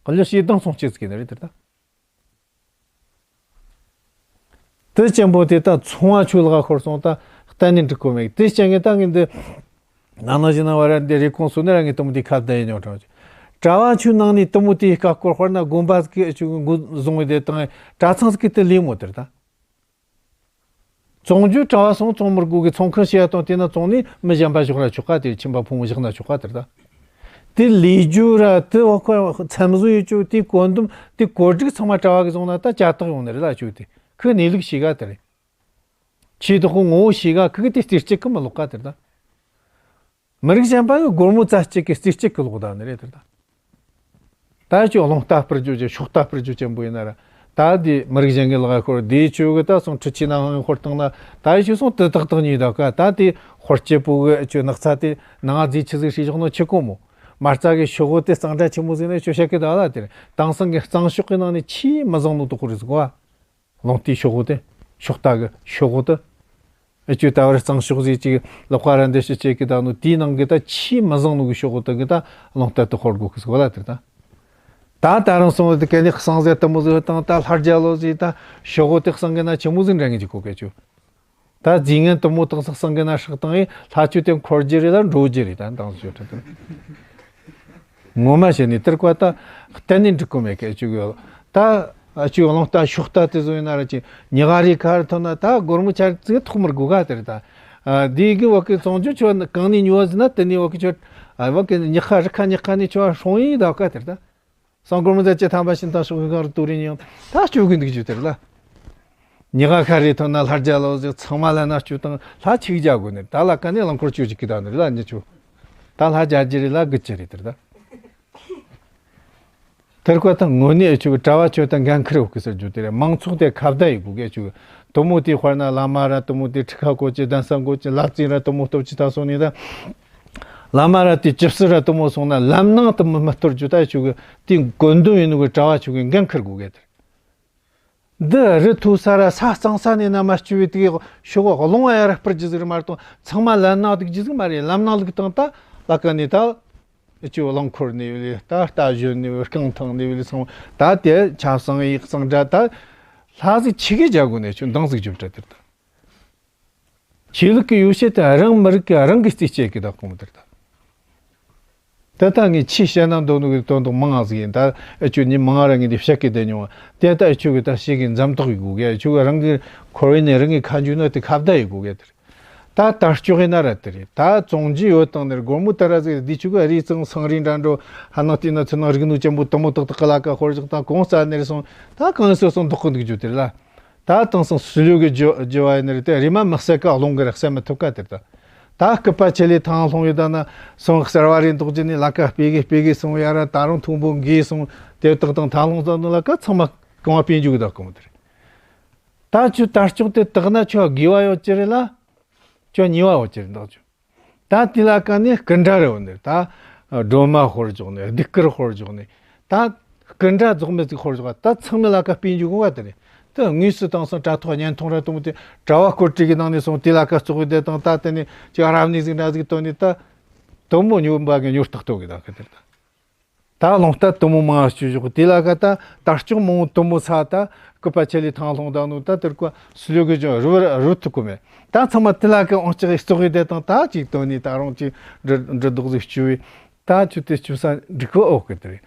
ཀླུ་ཞེ་སྡང་སོང་ཅི་ཟིག་ནི་རེད་དེ་ད། དེ་ཅན་པོ་དེ་ད་ཚོང་བ་ཆོས་ལག་ཤོར་སོང་ད་གཏན་ནས་འགྲིག་གོ་མེད། དེ་ཅན་གི་ད་ངས་འདི་ནང་ན་བཞིན་ན་བ་ར་འདི་རེ་ཁོང་སུ་ནི་ར་ངས་དུ་མོ་དེ་ཁ་བརྡ་ཡིན་ཡོང་དྲང་། གྲྭ་བ་ཆོས་ནང་ནས་དུ་མོ་དེའི་ཀ་སྐོར་དཔེར་ན་དགོན་པ་གི་ཆོས་གི་འགོ་བཟུང་བའི་དེ་དང་གྲྭ་ཚང་གི་དེ་ལས་མོ་དེར་ད། བཙོང་རྒྱུ་གྲྭ་བ་སོང་བཙོང་མི་དགོས་གི། ཚོང་ཁང་ཕྱེ་ཡ་དང་དེ་ན་བཙོང་ནས་མི་གཞན་པ་ཞོག་ར་ཆོག་ག། དེ་ཁྱིམ་པ་ཕོ་མོ་བཞག་ན་ཆོག་ག་དེར་ད། དེ་ལས་རྒྱུ་ར་དེ་བ་ཁོ་མཚམས་བཟོ་ཡོད་ཆོག་དེ་བཀོད་འདོམས་དེ་བཀོད་སྒྲིག་ཚང་མ་གྲྭ་བ་གི་བཟུང་ན་ད་ཅ་དག་ཡོང་ནི་རེད་ལ་ཆོག་དེ་ཁོས་གནས་ལུགས་ཤེས་ག་དེ་རེད། ཆེས་དག་གི་ངོ་བོ་ཤེས་ག་ཁི་གི་དེ་རྩེ་གཅིག་གི་མི་ལོག་ག་དེར་ད། མི་རིགས་གཞན་པ་གི་སྒོར་མོ་རྩ་གཅིག་གི་རྩེ་གཅིག་གི་ལོག་ད་ནི་རེད་དེར་ད། ད་ཅིག་རླུང་རྟ་སྤུར་རྒྱུ་ཅན་ཤོག་རྟ་སྤུར་རྒྱུ་ཅན་པོ་ཡིན་ན་ར། ད་དེ་མི་རིགས་གཞན་གྱི་ལག་ཤོར་དེ་ཆོས་གི་ད་སོང་ཁྲི་ཆེ་ན་ཧང་ཤོར་བཏང་ན་ད་ཡི་ཆོས་སོང་དེ་ཏག་ཏག་ཉིད་ད་ག། ད་དེ་ཧོར་སྐྱེས་པོ་གི་ཆོས་ནགས་ཚལ་དེ་ནང་རྫས་ཆི་ཟིག་ཧྲིལ་བཞག་ནོ་ཆི་གོ་མོ། མ་རྩ་གི་ཤོག་བུ་དེ་གཙང་སྦྲ་ཆི་མོ་ཟིག་ནས་ཆོས་བཤད་གི་ད་ལ་དེར་དེང་སང་གི་གཙང་ཤོག་གི་ནང་ནས་ཆེས་མི་བཟང་ནོ་དོ་ཁོ་རེ་ཟིག་གོ། རླུང་རྟའི་ཤོག་བུ་དེ། ཤོག་རྟ་གི་ཤོག་བུ་དེ། ཨེ་ཅོ་ད་བར་གཙང་ཤོག་ཟིག་ཅིག་ལག་པ་ར་འདི་ཤི་ཅེ་གི་ད་ནོ་དེའི་ནང་གི་ད་ཆེས་མི་བཟང་ནོ་གི་ཤོག་བུ་དེ་གི་ད་རླུང་རྟ་དེ་ཧོར་དགོས་གི་ཟིག་གོ་ལ་དེར་ད། ད་ད་རང་སོང་བ་དེ་གན་ནི་གསང་ཟེར་དུ་མོ་ཟིག་དང་ད་ལྷ་རྒྱལ་ལོ་ཟིག་ད་ཤོག་བུ་དེ་གསང་གི་ན་ཆི་མོ་ཟིག་འདྲ་ངེས་ཀྱི་གོ་གི་ཆུ། ད་རྫས་ངན་དུ་མོ་དག་ས་གསང་གི་ན་ཧྲག་དང་ཨེ་ལྷ་ཆོས་དེ་འཁོར་རྒྱུ་རེད་ལ་འགྲོ་རྒྱུ་རེད་ད་འདང་ཟིག་ཡོད་དྲ་དེ། ངོ་མ་བྱས་ནས་དེར་བཀའ་ད་གཏན་ནས་འགྲིག་གོ་མེད་ཀི་ཨེ་ཅོ་གི་ཡོད། ད་ཨེ་ཅོ་རླུང་རྟ་ཤོག་རྟ་དེ་བཟོ་ཡིན་ན་ར་ཅི་ཉི་ཧ་རི་ཁ་རི་ཐོན་ན་ད་སྒོར་མོ་ཆ་ཙིག་ཐོག་མར་དགོས་ག་དེར་ད། ཨ་དེ་གི་བ་གི་བཙོང་རྒྱུ་ཆོ་གང་ནས་ཉོ་བ་ཟིན་ན་དེ་ནས་བ་གི་ཆོ་ཨ་བ་གི་ཉི་ཧ་རི་ཁ་ཉི་ཧ་ནས་ཆོ་ཧྲོང་ཡིན་ད་ག་དེར་ད། སང་སྒོར་མོ་ཟ་ཅི་ཐམ་པ་ཤིན་ཐང་ཤོག་གི་གང་རུ་ཏུ་རི་ཉིང་ད་ཅོ་གི་འདུག་ཅུ་དེར་ལ། ཉི་ཧ་ཁ་རི་ཐོན་ན་ལྷ་རྒྱལ་ལོ་ཟིག་ཚང་མ་ལ་ན་ཅུ་དང་ལྷ་ཆིག་རྒྱ་དགོས་ནི་ད་ལ་ཀ་ནས་རླངས་འཁོར་ཅུ་ཅིག་གི་ད་ནི་རི་ལ་ཉི་ཆུ། ད་ལྷ་རྒྱལ་རྒྱུ་རི་ལ་གི་ཅི་རི་དེར་ད། དེར་ཀ་ད་དངོས་གནས་ཨེ་ཆུ་གི་གྲྭ་བ་ཆོས་དང་འགན་ཁུར་ཡོད་གི་ཟེར་རྒྱུ་དེ་རེད། མང་ཚོགས་དེ་ཁ་བརྡ་ཡི་དགོས་གི་ཨེ་ཆུ་གི་དུ་མོ་དེ་དཔེར་ན་བླ་མ་ར་དུ་མོ་དེ་ཁྲི་ཁ་བཀོད་ཅི་གདན་ས་བཀོད་ཅི་ལ་རྩིས་ར་དུ་མོ་སྟོབས་ཅི་ད་སོང་ནི་ད། བླ་མ་ར་དེ་ཇི་སྲིད་ར་དུ་མོ་སོང་ན་ལམ་ནང་དུ་མི་མི་གཏོར་རྒྱུ་ད་ཨེ་ཆུ་གི་དེ་བཀོད་འདོམས་ཡིན་ནོ་གི་གྲྭ་བ་ཆོས་གི་འགན་ཁུར་དགོས་གི་དེ་རེད། འདི་རི་མཐོ་ས་ར་ས་གཙང་ས་ནས་ན་མ་སྐྱུ་བའི་དེ་ཤོག་གློང་བ་ཡ་ར་སྤུར་རྒྱུ་ཟིག་རེད་མ་གཏོགས་ཚང་མ་ལམ་ནང་འདུག་རྒྱུ་ཟིག་མ་རེད། ལམ་ནང་ལུག་དང་ད་ལ་ཀ་ནས་ད་ཨེ་ཆུ་རླངས་འཁོར་ནས་ལས་ད་རྟ་བཞོན་ནས་རྐང་ཐང་ནས་ལས་ཚང་ད་དེ་ཆབ་གསང་ཡིག་གཙང་སྦྲ་ད་ལྷ་ཟིག་ཆི་གི་རྒྱ་དགོས་ནས་ཆུ་འདང་ཟིག་རྒྱུ་འདྲ་དེར་ད། ཆོས་ལུགས་ཀྱི་ཡོ་བྱད་དེ་རང་མི་རིགས་ཀྱི་རང་གི་རྩིས་བྱེད་ཀྱི་ད་གོང་དེར་ད། ད་ལྟ་ངས་ཆེས་བཤད་ན་འདོད་ནོ་གི་དོན་དག་མང་ང་ཟིག་ཡིན། ད་ཨེ་ཆོ་ཉིན་མང་ང་ར་ངས་འདི་བཤད་ཀྱི་བསྡད་མྱོང་བ་དེ་ད་ཨེ་ཆོ་གི་ད་ཤེས་གི་འཛམ་ཐག་ཡི་དགོས་གི་ཨེ་ཆོ་གི་རང་གི་འཁོར་བའི་ནས་རང་གི་ཁ་འཇུས་ན་དེ་ཁ་བརྡ་ཡི་དགོས་གི་དེར། ད་དར་ལྕོག་ཡིན་ན་ར་དེ་རེད། ད་བཙོང་རྒྱུ་ཡོད་དང་ནི་སྒོར་མོ་དར་ར་ཟིག་འདི་ཆུ་གི་རི་གཙང་སང་རི་འདྲ་འགྲོ། ཧ་ནང་དེ་ན་ཚུར་ནང་རིག་ནུས་ཅན་པོ་དུ་མོ་ཏག་ཏག་གི་ལ་ཀ་ཤོར་བཞག་དང་གོང་ས་ནེར་སོང་། ད་གང་སོ་སོ་འདོག་གི་འདུག་རྒྱུ་དེ་ལ། ད་དང་སང་སུ་ལུ་གི་རྒྱུ་རྒྱུ་བ་ཡིན་ནི་རེད། དེ་རི་མ་མི་གསལ་ཀ་སློང་གི་རེད། གསལ་མི་ཐུབ་ཀ་དེ་རེད། ད་ད་སྐུད་པ་ཆེ་ལས་ཐང་སློང་ཡོད་ད་ན་སོང་གསར་བ་རེ་འདོག་རྒྱུ་ནི་ལ་ཀ་སྤེ་གི་སྤེ་གི་སོང་ཡ་ར། ད་རུང་མཐོན་པོ་འགས་སོང་། དེ་དག་དང་ཐང་སློང་ཙམ་ནི་ལ་ཀ་ཚང་མ་གང་བ་སྤེན་རྒྱུ་གི་ད་གོ་མོ་དེ་རེད། ད་ཁྱོད་དར་ལྕོག་དེ་བཏགས་ན་ཁྱོད་དགེ་བ་ཡོད་ཀྱི་རེད་ལ། ཁྱོད་ཉེས་པ་ཡོད་ཀྱི་རེད་འདུག་ཁྱོད། ད་དེ་ལ་ཀ་ནས་རྐུ་འདྲ་རེ་ཡོད་ནི། ད་སྒྲོལ་མ་ཤོར་འཇོག་ནི། གདུགས་དཀར་ཤོར་འཇོག་ནི། ད་རྐུ་འདྲ་རྫོགས་མེད་ཅིག་ཤོར་འཇོག་ད་ཚང་མའི་ལ་ཀ་སྤེན་རྒྱུ་གོ་བ་དེ་རེད། དེ་དངོས་སུ་དེང་སང་དྲ་ཐོག་བརྙན་ཐུང་ར་དུ་མོ་དེ་གྲྭ་བ་སྐོར་བྲིས་གི་ནང་ནས་སོང་དེ་ལ་ཀ་བཙོག་གི་བསྡད་དང་། ད་དེ་ནས་ཅིག་རབ་གནས་ཟིག་འདྲ་ཟིག་བཏོན་ནི། ད་དུ་མོ་ཉོ་འབའ་གི་ཉོ་སྟག་ཏོ་གི་ད་གི་དེ་རེད། ད་རླུང་རྟ་དུ་མོ་མང་བ་སྤྱོད་བཞག་དེ་ལ་ཀ་ད་དར་ལྕོག་མང་བོ་དུ་མོ་ས་ད་སྐུད་པ་ཆེ་ལས་ཐང་སློང་ད་ནོ། ད་དེར་ཀ་སུ་ལུ་གི་ཅུང་རུ་རུ་ཐུག་གོ་མེད། ད་ཚང་མ་དེ་ལ་ཀ་ཨང་ལྕགས་བཙོག་གི་བསྡད་དང་། ད་ཅིག་བཏོན་ནི་ད་རུང་ཅིག་འབྲུ་འབྲུ་རྡོག་ཟིག་བཅུ་བས། ད་ཆུ་དེ་བཅུ་ས་འགྲིག་གི་ཨོ་གི་དེ་རེད།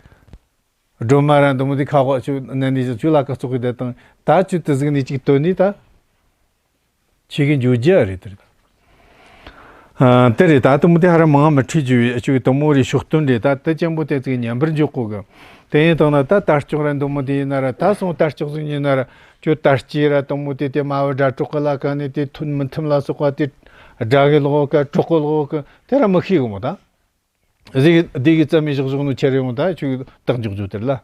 སྒྲོལ་མ་ར་དུ་མོ་དེ་ཁ་ཁོག་ཆུ་ནན་ནི་ཆུ་ལ་ཀ་བཙོག་གི་བསྡད་དང་། ད་ཆུ་དེ་ཟིག་ནི་ཅིག་བཏོན་ནི་ད། ཆེ་གི་འཇུ་རྒྱུ་རེད་དེ་རེད། ཨ་དེ་རེད། ད་དུ་མོ་དེ་ཧ་ར་མང་མི་ཁྲིད་རྒྱུ་བའི་ཨ་ཆུ་གི་དུ་མོ་རེ་ཤོག་སྟོན་རེད། ད་དེ་ཅན་པོ་དེ་ཚིག་ཉམས་པར་འཇོག་གོ་གི། དེ་ཡིན་དང་ན་ད་དར་ལྕོག་ར་དུ་མོ་དེ་ཡིན་ན་ར། ད་སོང་དར་ལྕོག་ཟིག་ཉིན་ན་ར་ཁྱོད་དར་སྐྱེས་ར་དུ་མོ་དེ་དེ་མ་བུ་དགྲ་གྲོགས་གི་ལ་ཀ་ནས་དེ་ཐུན་མི་ཐུམ་ལ་སོགས་པ་དེ་དགྲ་གི་ལོག་གི་གྲོགས་གི་ལོག་གི་དེ་ར་མི་ཤེས་གི་མོ་ད། ཟིག་འདི་གི་རྩ་མི་བཞག་བཞག་ནོ་ཁྱེར་ཡོང་ད་ཆུ་བཏགས་འཇོག་རྒྱུ་དེར་ལ།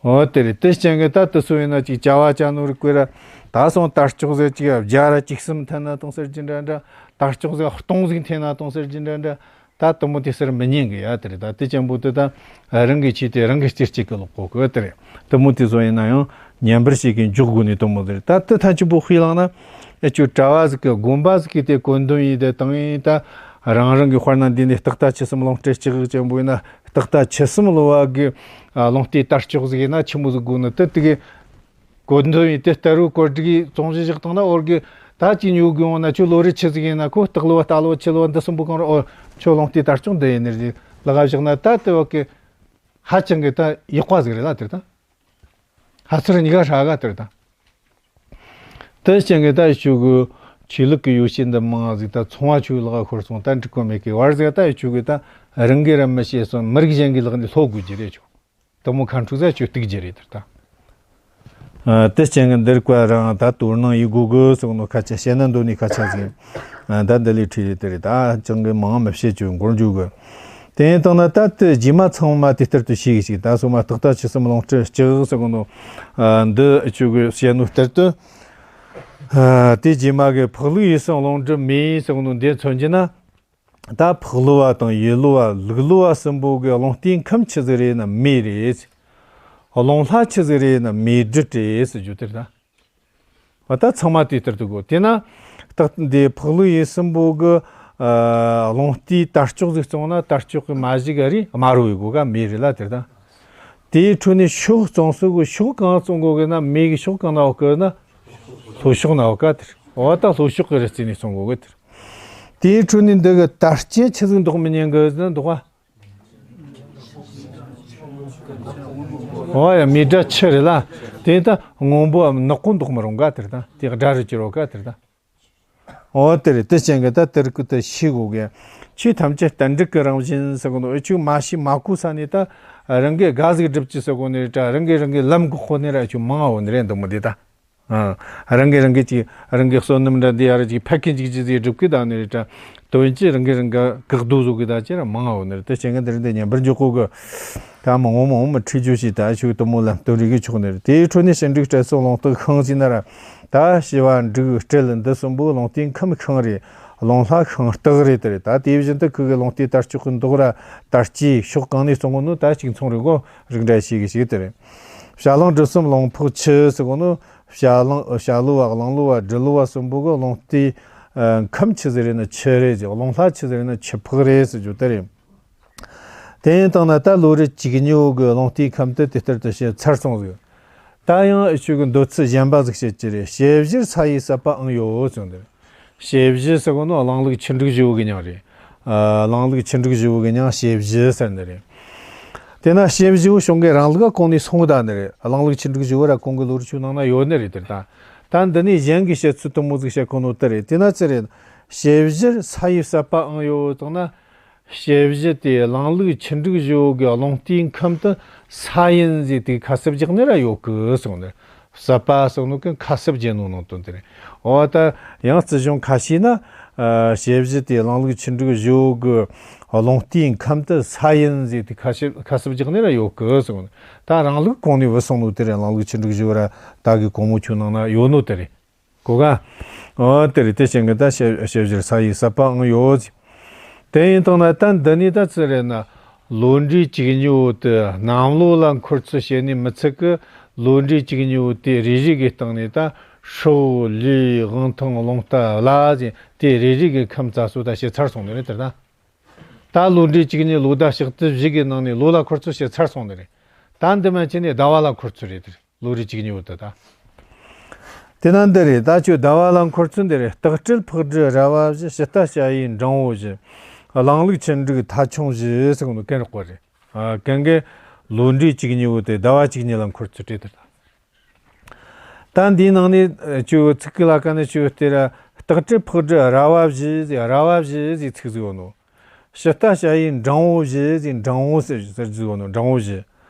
འོ་དེ་རེད། དེ་ཅན་གི་ད་དུ་སུ་ཡིན་ན་ཅིག་བྱ་བ་བྱ་ནོ་རིག་གོས་ར། ད་སོང་དར་ལྕོག་ཟེར་ཅིག་བརྒྱ་ར་ཅིག་གསུམ་འཐེན་ན་དང་ཟེར་གྱི་འདྲ་འདྲ། དར་ལྕོག་ཟེར་སྟོང་ཟིག་འཐེན་ན་དང་ཟེར་གྱི་འདྲ་འདྲ། ད་དུ་མོ་དེ་ཟེར་མི་ཉན་གི་ཡ་དེ་རེད། ད་དེ་ཅན་པོ་དེ་ད་རང་གི་ཆེད་དེ་རང་གི་སྤྱིར་གཅིག་གི་ལོག་གོ་གི་དེ་རེད། དུ་མོ་དེ་སོ་ཡིན་ན་ཡང་ཉན་པར་བྱེད་ཀྱི་འཇོག་དགོས་ནི་དུ་མོ་དེ་རེད། ད་དེ་ཐམས་ཅད་པོ་ཤེས་ལང་ན་ཨེ་ཆུ་གྲྭ་བ་ཟིག་གི་དགོན་པ་ཟིག་གི་དེ་བཀོད་འདོམས་ཡིན་དེ་དང་ཡིན། ད་རང་རང་གི་དཔེར་ན་འདི་ནས་སྟག་རྟ་ཆུ་གསུམ་རླུང་རྟ་ལྕགས་ཅན་པོ་ཡིན་ན། སྟག་རྟ་ཆུ་གསུམ་གློ་བ་གི་ཨ་རླུང་རྟའི་དར་ལྕོག་ཟིག་ཡིན་ན་ཆི་མོ་ཟིག་དགོས་ནི་དེ་དེ་གི་བཀོད་འདོམས་ཡིན་དེ། ལྟ་རུ་བཀོད་སྒྲིག་གི་བཙོང་གཞི་བཞག་བཏང་ན། འོར་གི་ད་ཅི་ཉོ་དགོས་འོང་ན་ཁྱོད་ལོ་རེ་ཆི་ཟིག་ཡིན་ན། ཁོ་སྟག་གློ་བ་རྟ་གློ་བ་ཆུ་གློ་བ་འདི་གསུམ་པོ་གང་རུང་། འོ་ཁྱོད་རླུང་རྟའི་དར་ལྕོག་འདི་ཡིན་ནི་རེད་ལག་བཞག་ན། ད་དེ་བ་གི་ཧ་ཅང་གི་ད་ཡག་པ་ཟིག་རེད་ལ་དེར་ད། ཧ་ཚུར་གཉིས་ཀ་ཧྲ་ག་དེར་ད། དེ་ཅན་གི་ད་ཡི་ཆུ་གི་ཆོས་ལུགས་ཀྱི་ཡོ་བྱད་འདི་མང་ཟིག་ད་ཚོང་བ་ཆུ་ལག་ཤོར་སོང་། ད་འགྲིག་གོ་མེད་གི་བར་ཟིག་ད་ཡི་ཆུ་གི་ད་རང་གི་ར་མི་ཤེས་སོང་། མི་རིགས་གཞན་གི་ལག་ནས་ལྷོ་དགོས་ཀྱི་རེད་ཆུ། དུ་མོ་ཁ་འཁྲུག་ཟ་ཆུ་སྟུག་རྒྱུ་རེད་དེར་ད། ཨ་དེ་ཅན་གི་འདིར་བཀའ་རང་ད་དོ་སྣང་ཡི་དགོས་གི་སོགས་ནོ་ཁ་ཆ་བཤད་ན་འདོད་ནི་ཁ་ཆ་ཟིན། ཨ་ད་འདི་ལས་ཁྲིད་རེད་དེ་རེད། ད་ཅང་གི་མང་མི་བཤད་ཆུ་འགོར་འཇུག་གི། དེ་ཡིན་དང་ན་ད་དེ་རྗེས་མ་ཚང་མ་དེ་ལྟར་དུ་ཤེས་གི་ཞིག་ད་སོ་མ་སྟག་རྟ་ཆུ་གསུམ་རླུང་རྟ་ལྕགས་སོགས་ནོ། ཨ་འདི་ཆུ་གི་བཤད་ནོ་ལྟར་དུ། ཨ་དེ་རྗེས་མ་གི་ཕག་ལུག་ཡུལ་གསུམ་རླུང་འདྲུ་མེ་སོགས་ནོ་འདི་མཚོན་གྱི་ན། ད་ཕག་ལུ་བ་དང་ཡུལ་ལུ་བ་ལུག་ལུ་བ་གསུམ་པོ་གི་རླུང་རྟའི་ཁམས་ཆི་ཟིག་རེད་ན་མེ་རེད། རླུང་ལྷ་ཆི་ཟིག་རེད་ན་མེ་སྦྲུལ་རེད་ཟེར་རྒྱུ་དེར་ད། འོ་ད་ཚང་མ་དེ་ལྟར་དུ་གོ། དེ་ན་སྟག་འདི་ཕག་ལུ་ཡུལ་གསུམ་པོ་གི་ཨ་རླུང་རྟའི་དར་ལྕོག་ཟིག་བཙོང་ན་དར་ལྕོག་གི་མ་གཞི་ག་རེ་དམར་བོའི་གོ་ག་མེ་རེད་ལ་དེར་ད། དེའི་ཁྲོད་ནས་ཕྱོགས་བཙོང་སྲོལ་གི་ཕྱོགས་གང་བཙོང་གོ་གི་ན། མེ་གི་ཕྱོགས་གང་ན་འོ་གི་ན། ལྷོ་ཕྱོགས་ན་འོ་ག་དེར། འོ་ད་ལྷོ་ཕྱོགས་གི་རི་རྩེ་ནས་བཙོང་གོ་གི་དེར། དེའི་ཁྲོད་ནས་འདི་གི་དར་ལྕོག་ཆི་ཟིག་འདོགས་མི་ཉན་གི་ཟེར་ན་འདོགས་པ། འོ་ཡ་མེ་སྦྲ་ཆུ་རེད་ལ། དེ་ད་སྔོན་པོ་ནག་པོ་འདོགས་མི་རུང་ག་དེར་ད། དེ་དགྲ་རུ་གྱུར་རོ་ག་དེར་ད། འོ་དེ་རེད། དེ་ཅན་གི་ད་དེར་ཀུ་ད་ཤི་གོ་གི། ཆོས་ཐམས་ཅད་རྟེན་འབྲེལ་གི་རང་བཞིན་ཟེར་གོ་ནོ། འུ་ཆོས་མ་ཤེས་མ་གོ་ས་ནས་ད་རང་གི་དགའ་ཟིག་སྒྲུབ་ཀྱི་ཟེར་གོ་ནི་རེད་ད། རང་གི་རང་གི་ལམ་གི་ཁོ་ནས་ར་ཆོས་མང་བ་འོ་ནི་རེད་འདུག་མོ་དེ་ད། ཨ། རང་གིས་རང་གིས་ཅིག་རང་གི་བསོད་ནམས་འདྲ་འདི་ཡ་ར་ཅིག་ཕ་གི་འཇིག་ཅི་ཟིག་སྒྲུབ་ཀི་ད་ནི་རེད་དྲ། དོན་གྱིས་རང་གིས་རང་ག་བཀག་སྡོམ་བཟོ་གི་ད་ཅི་ར་མང་ང་འོ་ནི་རེད། དེ་བྱེད་མཁན་འདི་རིང་འདི་ཉན་པར་འཇུག་གོ་གི། ད་མང་བོ་མང་བོ་མི་ཁྲིད་རྒྱུ་ཞིག་ད་ཆུ་དུ་མོ་ལ་སྟོན་རིག་གི་ཆོག་ནི་རེད། དེའི་ཁྲོད་ནས་ཞི་འགྲིག་སྤྲེལ་གསུམ་རླུང་རྟ་ཤིང་ཟེར་ན་ར། ད་ཞི་བ་འགྲིག་སྤྲེལ་འདི་གསུམ་པོ་རླུང་རྟའི་ཁམས་ཤིང་རེད། རླུང་ལྷ་ཤིང་སྟག་རེད་དེ་རེད། ད་དེ་བཞིན་དུ་ཁུ་གི་རླུང་རྟའི་དར་ལྕོག་གི་མདོག་ར་དར་སྐྱེས་ཕྱོགས་གང་ནས་སོང་གོ་ནོ་ད་གཅིག་མཚུངས་རེད་གོ། རིགས་འདྲ་ཞིག་གི་ཞིག་དེ་རེད། བྱ་གླང་སྦྲུལ་གསུམ་རླུང་ཕོག་ཆུ་ཟེར་གོ་ནོ། བྱ་གླང་བྱ་ལུ་བ་གླང་ལུ་བ་སྦྲུལ་ལུ་བ་གསུམ་པོ་གི་རླུང་རྟའི་ཨ་ཁམས་ཆི་ཟིག་རེད་ན་ཆུ་རེད་ཟེར། རླུང་ལྷ་ཆི་ཟིག་རེད་ན་ཆུ་ཕག་རེད་ཟེར་རྒྱུ་དེ་རེད། དེ་ཡིན་དང་ན་ད་ལོ་རེ་གཅིག་ཉོ་གི་རླུང་རྟའི་ཁམས་དེ་དེ་ལྟར་དུ་བཤད་ཚར་སོང་ཟིག། ད་ཡང་ཨེ་ཆོས་གི་འདོད་ཚུལ་གཞན་པ་ཟིག་བཤད་ཀྱི་རེད། དཔྱད་གཞིར་ས་ཡིས་བསད་པའང་ཡོད་ཟེར་འདིར། དཔྱད་གཞི་ཟེར་གོ་ནོ་གླང་ལུག་ཆུ་འབྲུག་བཞི་བོ་གི་མྱིང་རེད། ཨ་གླང་ལུག་ཆུ་འབྲུག་བཞི་བོ་གི་མྱིང་དཔྱད་གཞི་ཟེར་ནི་རེད། དེ་ན་དཔྱད་གཞི་བོ་བྱུང་གི་རང་ལུགས་ག་གོང་ནས་སོང་ད་ནི་རེད། གླང་ལུག་ཆུ་འབྲུག་བཞི་བོ་ར་གོང་གི་ལོ་རྒྱུས་ནང་ན་ཡོད་ནི་རེད་དེ་ད། ད་འདི་ནས་གཞན་གྱི་བཤད་ཚུལ་དུ་མོ་ཟིག་བཤད་གོ་ནོ་དེ་རེད། དེ་ན་ཅི་རེད། དཔྱད་གཞིར་ས་ཡི་ཟད་པའང་ཡོད་དང་ན། དཔྱད་གཞི་དེ་གླང་ལུག་ཆུ་འབྲུག་བཞི་བོ་གི་རླུང་རྟའི་ཁམས་དུ་ས་ཡིན་ཟེར་དེ་ཁ་གསབ་རྒྱག་ནི་ར་ཡོད་གི་གསུངས་ནས། ཟད་པ་གསུངས་ནོ་གི་ཁ་གསབ་བྱེད་ནོ་ནང་དོན་དེ་རེད། འོ་ད་ཡང་རྩིས་གཞུང་ཁ་ཤས་ན། ཨ། དཔྱད་གཞི་དེ་གླང་ལུག་ཆུ་འབྲུག་བཞི་བོ་གི་རླུང་རྟའི་ཁམས་དུ་ས་ཡིན་ཟེར་དེ་ཁ་གསབ་ཁ་གསབ་རྒྱག་ནི་ར་ཡོད་གི་གསུངས་ནས། ད་རང་ལུགས་གོང་ནས་བུད་སོང་ནོ་དེ་རེད། གླང་ལུག་ཆུ་འབྲུག་བཞི་བོ་ར་ད་གི་གོང་མོ་ཆོའི་ནང་ན་ཡོད་ནོ་དེ་རེད། གོ་ག་འོ་དེ་རེད། དེ་བཞིན་གྱི་ད་དཔྱད་དཔྱད་གཞིར་ས་ཡི་ཟད་པའང་ཡོད། དེ་ཡིན་དང་ན་ད་འདི་ནས་ད་ཅི་རེད་ན། བློ་འདྲེ་བཅུ་གཉིས་པོ་དེ་གནམ་ལོ་ལ་འཁོར་ཚུལ་བཤད་ནས་མི་ཚད་གི། བློ་འདྲེ་བཅུ་གཉིས་པོ་དེ་རེ་རེ་གི་སྟེང་ནས་ད་ཧྲིལ་བོ་ལས་དབང་ཐང་རླུང་རྟ་ལ་ཟེར་དེ་རེ་རེ་གི་ཁམས་རྩ་སོ་ད་བཤད་ཚར་སོང་ནི་རེད་དེ་ད། ད་བློ་འདྲེ་བཅུ་གཉིས་ལོ་ཟླ་ཞག་དུས་བཞི་གི་ནང་ནས་ལོ་ལ་འཁོར་ཚུལ་བཤད་ཚར་སོང་ནི་རེད། ད་འདི་མ་ཕྱིན་ནས་ཟླ་བ་ལ་འཁོར་ཚུལ་རེད་དེ་རེད། བློ་རིག་གཅིག་གཉིས་པོ་དེ་དང་། དེ་ན་འདི་རེད། ད་ཁྱོད་ཟླ་བ་ལ་འཁོར་ཚུལ་འདི་རེད། སྟག་སྤྲེལ་ཕག་གྲུ་རལ་པ་བཞི། དཔྱིད་རྟ་བྱ་ཡི་འབྲིང་བོ་བཞི། གླང་ལུག་ཆུ་འབྲུག་ཐ་ཆུང་བཞི་ཟེར་གོ་ནོ་གན་རོགས་པ་རེད། ཨ། གན་གི་བློ་འདྲེ་གཅིག་གཉིས་པོ་དེ་ཟླ་བ་གཅིག་གཉིས་ལ་འཁོར་ཚུལ་བྲིས་དེ་དང་། ད་འདིའི་ནང་ནས་ཁྱོད་ཚིག་གི་ལ་ཀ་ནས་ཁྱོད་དེ་ར་སྟག་སྤྲེལ་ཕག་གྲུ་རལ་པ་བཞི་ཟེར། རལ་པ་བཞི་ཟེར་ཚིག་ཟིག་ཡོད་ནོ། དཔྱིད་རྟ་བྱ་ཡི་འབྲིང་བོ་བཞི་ཟེར། འབྲིང་བོ་ཟེར་ཟེར་རྒྱུ་ནོ། འབྲིང་བོ་བཞི།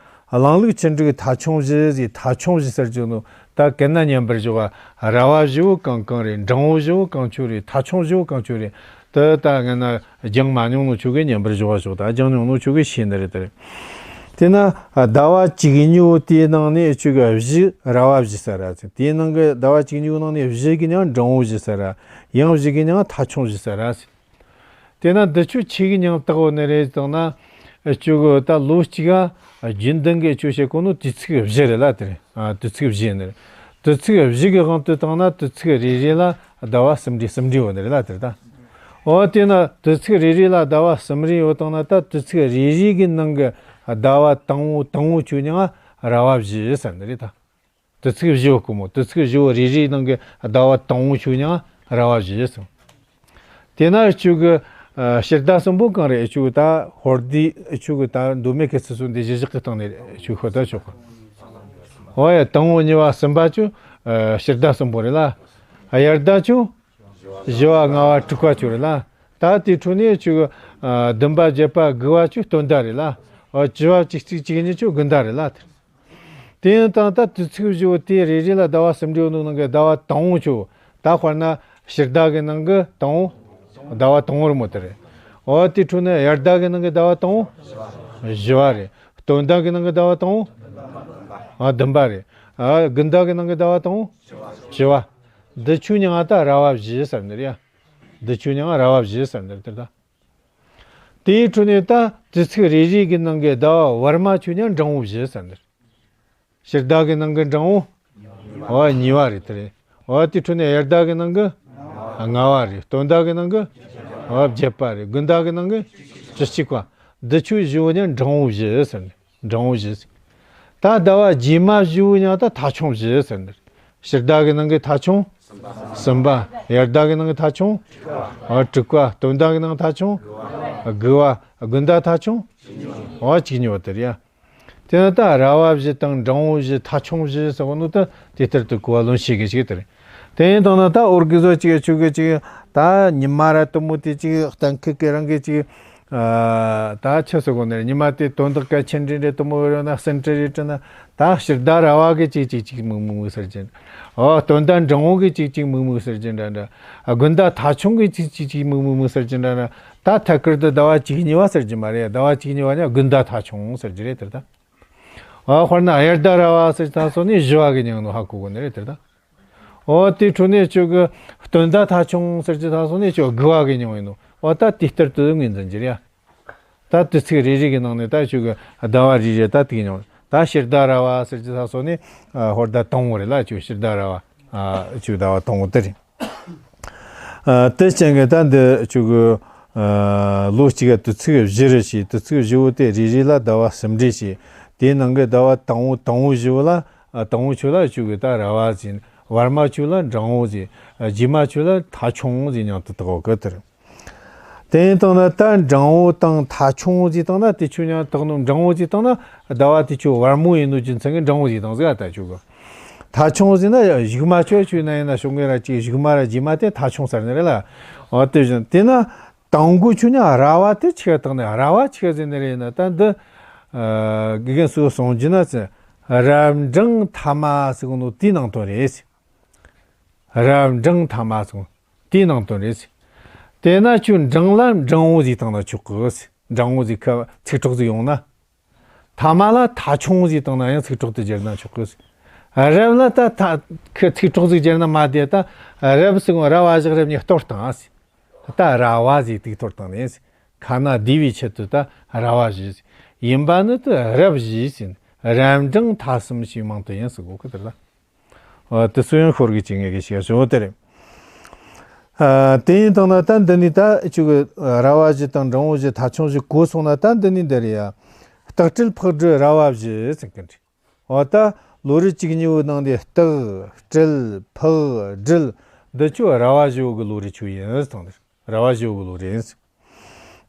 གླང་ལུག་ཆུ་འབྲུག་ཐ་ཆུང་བཞི་ཟེར། ཐ་ཆུང་བཞི་ཟེར་རྒྱུ་ནོ། ད་གན་ན་མཉམ་པར་བཞག་པ། རལ་པ་བཞི་བོ་གང་གང་རེད། འབྲིང་བོ་བཞི་བོ་གང་ཆོ་རེད། ཐ་ཆུང་བཞི་བོ་གང་ཆོ་རེད། དེ་ད་ང་ན་སྦྱང་མ་མྱོང་ནོ་ཆོ་གི་མཉམ་པར་བཞག་པ་ཞོག་ད་སྦྱང་མྱོང་ནོ་ཆོ་གི་ཤེས་ནི་རེད་དེ། དེ་ན་ཟླ་བ་གཅིག་གཉིས་པོ་དེའི་ནང་ནས་ཆོ་གི་བཞི་རལ་པ་བཞི་ཟེར་ར་ཟེར། དེའི་ནང་གི་ཟླ་བ་གཅིག་གཉིས་པོའི་ནང་ནས་བཞི་གི་མྱིང་འབྲིང་བོ་བཞི་ཟེར་ར། ཡང་བཞི་གི་མྱིང་ཐ་ཆུང་བཞི་ཟེར་ར་ཟེར། དེ་ན་འདི་ཆོ་ཆོ་གི་མྱིང་བཏགས་ཡོད་ནི་རེད་དང་ན། ཁྱོད་གི་ད་ལོ་གཅིག་ག་རྒྱུན་ལྡན་གི་ཆོ་བྱེད་གོ་ནོ་དུས་ཚིགས་བཞི་རེད་ལ་དེ་རེད། ཨ། དུས་ཚིགས་བཞི་ནི་རེད། དུས་ཚིགས་བཞི་གི་དབང་དུ་བཏང་ན་དུས་ཚིགས་རེ་རེ་ལ་ཟླ་བ་གསུམ་རེ་གསུམ་རེ་ཡོད་ནི་རེད་ལ་དེ་རེད་ད། འོ་དེ་ན་དུས་ཚིགས་རེ་རེ་ལ་ཟླ་བ་གསུམ་རེ་ཡོད་དང་ན་ད་དུས་ཚིགས་རེ་རེ་གི་ནང་གི་ཟླ་བ་དང་པོ་དང་པོ་ཆོའི་མྱིང་རལ་པ་བཞི་ཟེར་ནི་རེད་ད། དུས་ཚིགས་བཞི་བོ་གོ་མོ། དུས་ཚིགས་བཞི་བོ་རེ་རེའི་ནང་གི་ཟླ་བ་དང་པོ་ཆོའི་མྱིང་རལ་པ་བཞི་ཟེར། དེ་ན་ཁྱོད་གི་ཨ་དཔྱིད་ཟླ་གསུམ་པོ་གང་རེད། ཁྱོད་གི་ད་ཧོར་སྡེ་ཁྱོད་གི་ད་མདོ་སྨད་ཁུལ་ཚོ་འདི་གཞི་བཞག་གི་སྟེང་ནས་ཁྱོད་ཤོད་ད་ཆོག་གི། འོ་ཡ། དང་པོ་གཉིས་པ་གསུམ་པ་ཁྱོད་ཨ་དཔྱིད་ཟླ་གསུམ་པོ་རེད་ལ། དབྱར་ཟླ་ཁྱོད་བཞི་བ། ལྔ་བ། དྲུག་པ་ཁྱོད་རེད་ལ། ད་དེའི་ཁྲོད་ནས་ཁྱོད་གི་ཨ་བདུན་པ། བརྒྱད་པ། དགུ་བ་ཁྱོད་སྟོན་ཟླ་རེད་ལ། འོ་བཅུ་བ། བཅུ་གཅིག། བཅུ་གཉིས་ཁྱོད་དགུན་ཟླ་རེད་ལ། དེ་ཡིན་དང་ད་དུས་ཚིགས་བཞི་བོ་དེ་རེ་རེ་ལ་ཟླ་བ་གསུམ་རེ་ཡོད་ནོ་ནང་གི་ཟླ་བ་དང་པོ་ཆོ། ད་དཔེར་ན་དཔྱིད་ཟླ་གི་ནང་གི་དང་པོ། ཟླ་བ་དང་པོ་རེད་མོ་དེ་རེད། འོ་དེའི་ཁྲོད་ནས་དབྱར་ཟླ་གི་ནང་གི་ཟླ་བ་དང་པོ་བཞི་བ་རེད། སྟོན་ཟླ་གི་ནང་གི་ཟླ་བ་དང་པོ་ཨ་བདུན་པ་རེད། ཨ་དགུན་ཟླ་གི་ནང་གི་ཟླ་བ་དང་པོ་བཅུ་བ། འདི་ཆོའི་མྱིང་ང་ད་རལ་པ་བཞི་ཟེར་ནི་རེད་ཡ། འདི་ཆོའི་མྱིང་ང་རལ་པ་བཞི་ཟེར་ནི་རེད་དེ་ད། དེའི་ཁྲོད་ནས་ད་དུས་ཚིགས་རེ་རེ་གི་ནང་གི་ཟླ་བ་བར་མ་ཆོའི་མྱིང་འབྲིང་བོ་བཞི་ཟེར་ནི་རེད། དཔྱིད་ཟླ་གི་ནང་གི་འབྲིང་བོ། འོ་གཉིས་པ་རེད་དེ་རེད། འོ་དེའི་ཁྲོད་ནས་དབྱར་ཟླ་གི་ནང་གི་ལྔ་བ་རེད། སྟོན་ཟླ་གི་ནང་གི་འོ་བརྒྱད་པ་རེད། དགུན་ཟླ་གི་ནང་གི་བཅུ་གཅིག་པ། འདི་ཆོའི་བཞི་བོ་མྱིང་འབྲིང་བོ་བཞི་ཟེར་ནི། འབྲིང་བོ་བཞི་ཟེར། ད་ཟླ་བ་རྗེས་མ་བཞི་བོའི་མྱིང་ད་ཐ་ཆུང་བཞི་ཟེར་ནི། དཔྱིད་ཟླ་གི་ནང་གི་ཐ་ཆུང་གསུམ་པ། དབྱར་ཟླ་གི་ནང་གི་ཐ་ཆུང་འོ་དྲུག་པ། སྟོན་ཟླ་གི་ནང་གི་ཐ་ཆུང་དགུ་བ། དགུན་ཟླ་ཐ་ཆུང་འོ་བཅུ་གཉིས་པ་དེ་རེད་ཡ། དེ་ན་ད་རལ་པ་བཞི་དང་འབྲིང་བོ་བཞི། ཐ་ཆུང་བཞི་ཟེར་བ་ནོ་ད་དེ་ལྟར་དུ་གོ་བ་ལོན་བྱེད་དགོས་ཅིག་དེ་རེད། དེ་ཡིན་དང་ན་ད་འོར་གི་བཟོ་ཅིག་ཆུ་གི་ཅིག་ད་ཉི་མ་ར་དུ་མོ་དེ་ཅིག་གཏན་འཁེལ་གི་རང་གི་ཅིག་ཨ་ད་ཆི་ཟེར་གོ་ནི་རེད། ཉི་མ་དེ་དོན་དག་གལ་ཆེན་འདྲ་འདྲ་དུ་མོ་བེ་རོ་ན་སེན་ཏྲི་རེ་ཏྲི་ན་ད་དཔྱིད་ཟླ་རལ་པ་གི་ཅིག་ཅིག་ཅིག་མིག་མིག་མིག་ཟེར་གྱིན། འོ་སྟོན་ཟླ་འབྲིང་བོ་གི་ཅིག་ཅིག་མིག་མིག་ཟེར་གྱིན་འདྲ་འདྲ། ཨ་དགུན་ཟླ་ཐ་ཆུང་གི་ཅིག་ཅིག་ཅིག་མིག་མིག་མིག་ཟེར་གྱིན་འདྲ་འདྲ། ད་ཐད་ཀར་དུ་ཟླ་བ་བཅུ་གཉིས་པ་ཟེར་གྱིན་མ་རེད། ཟླ་བ་བཅུ་གཉིས་པ་ནི་དགུན་ཟླ་ཐ་ཆུང་ཟེར་གྱི་རེད་དེ་ད། འོ་དཔེར་ན་དབྱར་ཟླ་རལ་པ་ཟེར་གྱི་ད་སོ་ནི་བཞི་བ་གི་མྱིང་ནོ་ཧ་གོ་གོ་ནི་རེད་དེ་ད། འོ་དེའི་ཁྲོད་ནས་ཁྱོད་གི་སྟོན་ཟླ་ཐ་ཆུང་ཟེར་གྱི་ད་སོ་ནི་ཁྱོད་དགུ་བ་གི་མྱིང་ཡིན་ནོ། འོ་ད་དེ་ལྟར་དུ་ངོས་འཛིན་གྱི་རེད་ཡ། ད་དུས་ཚིགས་རེ་རེ་གི་ནང་ནས་ད་ཁྱོད་གི་ཟླ་བ་རེ་རེ་ད་དེ་གི་མྱིང་། ད་དཔྱིད་ཟླ་རལ་པ་ཟེར་གྱི་ད་སོ་ནི་ཨ་ཧོར་ཟླ་དང་པོ་རེད་ལ། ཁྱོད་དཔྱིད་ཟླ་རལ་པ་ཨ་ཁྱོད་ཟླ་བ་དང་པོ་དེ་རེད། ཨ་དེ་ཅན་གྱི་ད་འདི་ཁྱོད་གི་ཨ་ལོ་གཅིག་ག་དུས་ཚིགས་བཞི་རེ་བྱས། དུས་ཚིགས་བཞི་བོ་དེ་རེ་རེ་ལ་ཟླ་བ་གསུམ་རེ་བྱས། དེའི་ནང་གི་ཟླ་བ་དང་པོ་དང་པོ་བཞི་བོ་ལ་ཨ་དང་པོ་ཆོ་ལ་ཁྱོད་གི་ད་རལ་པ་ཟེར། བར་མ་ཆོ་ལ་འབྲིང་བོ་ཟེར། ཨ་རྗེས་མ་ཆོ་ལ་ཐ་ཆུང་ཟེར་མྱིང་དུ་བཏགས་གི་དེ་རེད། དེ་ཡིན་དང་ན་ད་འབྲིང་བོ་དང་ཐ་ཆུང་ཟེར་དང་ན་དེ་ཆོའི་མྱིང་བཏགས་ནོ། འབྲིང་བོ་ཟེར་དང་ན་ཟླ་བ་དེ་ཆོ་བར་མོ་ཡིན་ནོ་རྒྱུ་མཚན་གྱིས་འབྲིང་བོ་ཟེར་དང་ཟེར་ཨ་ད་ཁྱོད་གི། ཐ་ཆུང་ཟེར་ན་གཞུག་མ་ཆོས་ཆོས་ན་ཡིན་ན་བྱུང་གི་ར་ཅིག་གཞུག་མ་ར་རྗེས་མ་དེ་ཐ་ཆུང་ཟེར་ནི་རེད་ལ། འོ་དེ་བཞིན་དེ་ན་དང་པོ་ཆོས་ནི་ར་བ་དེ་ཆི་ག་བཏང་ནི་ར་བ་ཆི་ག་ཟེར་ནི་རེད་ན། ད་འདི་དགེ་རྒན་སུ་གསུང་རྒྱུ་ན་ཚེ་རབ་འབྲིང་ཐ་མ་ཟེར་གོ་ནོ་དེའི་ནང་དོན་རེད། རབ་འབྲིང་ཐ་མ་ཟེར་གོ་དེའི་ནང་དོན་རེད། དེ་ན་ཆོས་འབྲིང་ལ་འབྲིང་བོ་ཟིག་བཏང་ན་ཆོག་གི། འབྲིང་བོ་ཟིག་ཁ་ཚིག་གྲོགས་ཟིག་ཡོང་ན། ཐ་མ་ལ་ཐ་ཆུང་ཟིག་བཏང་ན་ཡང་ཚིག་གྲོགས་དེ་སྦྱར་ན་ཆོག་གི། རབ་ལ་ད་ཐ་ཁ་ཚིག་གྲོགས་ཟིག་སྦྱར་ན་མ་བདེ། ད་རབ་ཟེར་གོ་ར་བ་བཞག་རབ་གཉིས་གཏོར་བཏང་ཟེར། ད་ར་བ་ཟིག་དེ་གཏོར་བཏང་ནས་ཁ་ན་བསྡུས་པའི་ཆེད་དུ་ད་ར་བ་བཞི་ཟེར། ཡིན་པ་ནི་ད་རབ་བཞི་ཟེར། རབ་འབྲིང་ཐ་གསུམ་ཞེས་མིང་དུ་ཡིན་ཟེར་གོ་གི། དེ་ལ་ཨ་དེ་སུ་ཡང་ཤོར་གི་ཅིག་ངེས་གི་ཞིག་བྱུང་བ་དེ་རེད། ཨ་དེ་ཡིན་དང་ན་ད་འདི་ནི་ད་ཆུ་གི་ར་བ་བཞི་དང་འབྲིང་བོ་བཞི་ཐ་ཆུང་བཞི་གོ་སོང་ན། ད་འདི་ནི་འདི་རེད་ཡ། སྟག་སྤྲེལ་ཕག་སྦྲུལ་ར་བ་བཞི་ཟེར་གི་འདྲ། འོ་ད་ལོ་རིགས་བཅུ་གཉིས་པོའི་ནང་ནས་སྟག་སྤྲེལ་ཕག་སྦྲུལ་འདི་ཆོ་ར་བ་བཞི་བོ་གི་ལོ་རིགས་ཆོ་ཡིན་ཟེར་དང་། འདིར་ར་བ་བཞི་བོ་གི་ལོ་རིགས་ཡིན་ཟེར།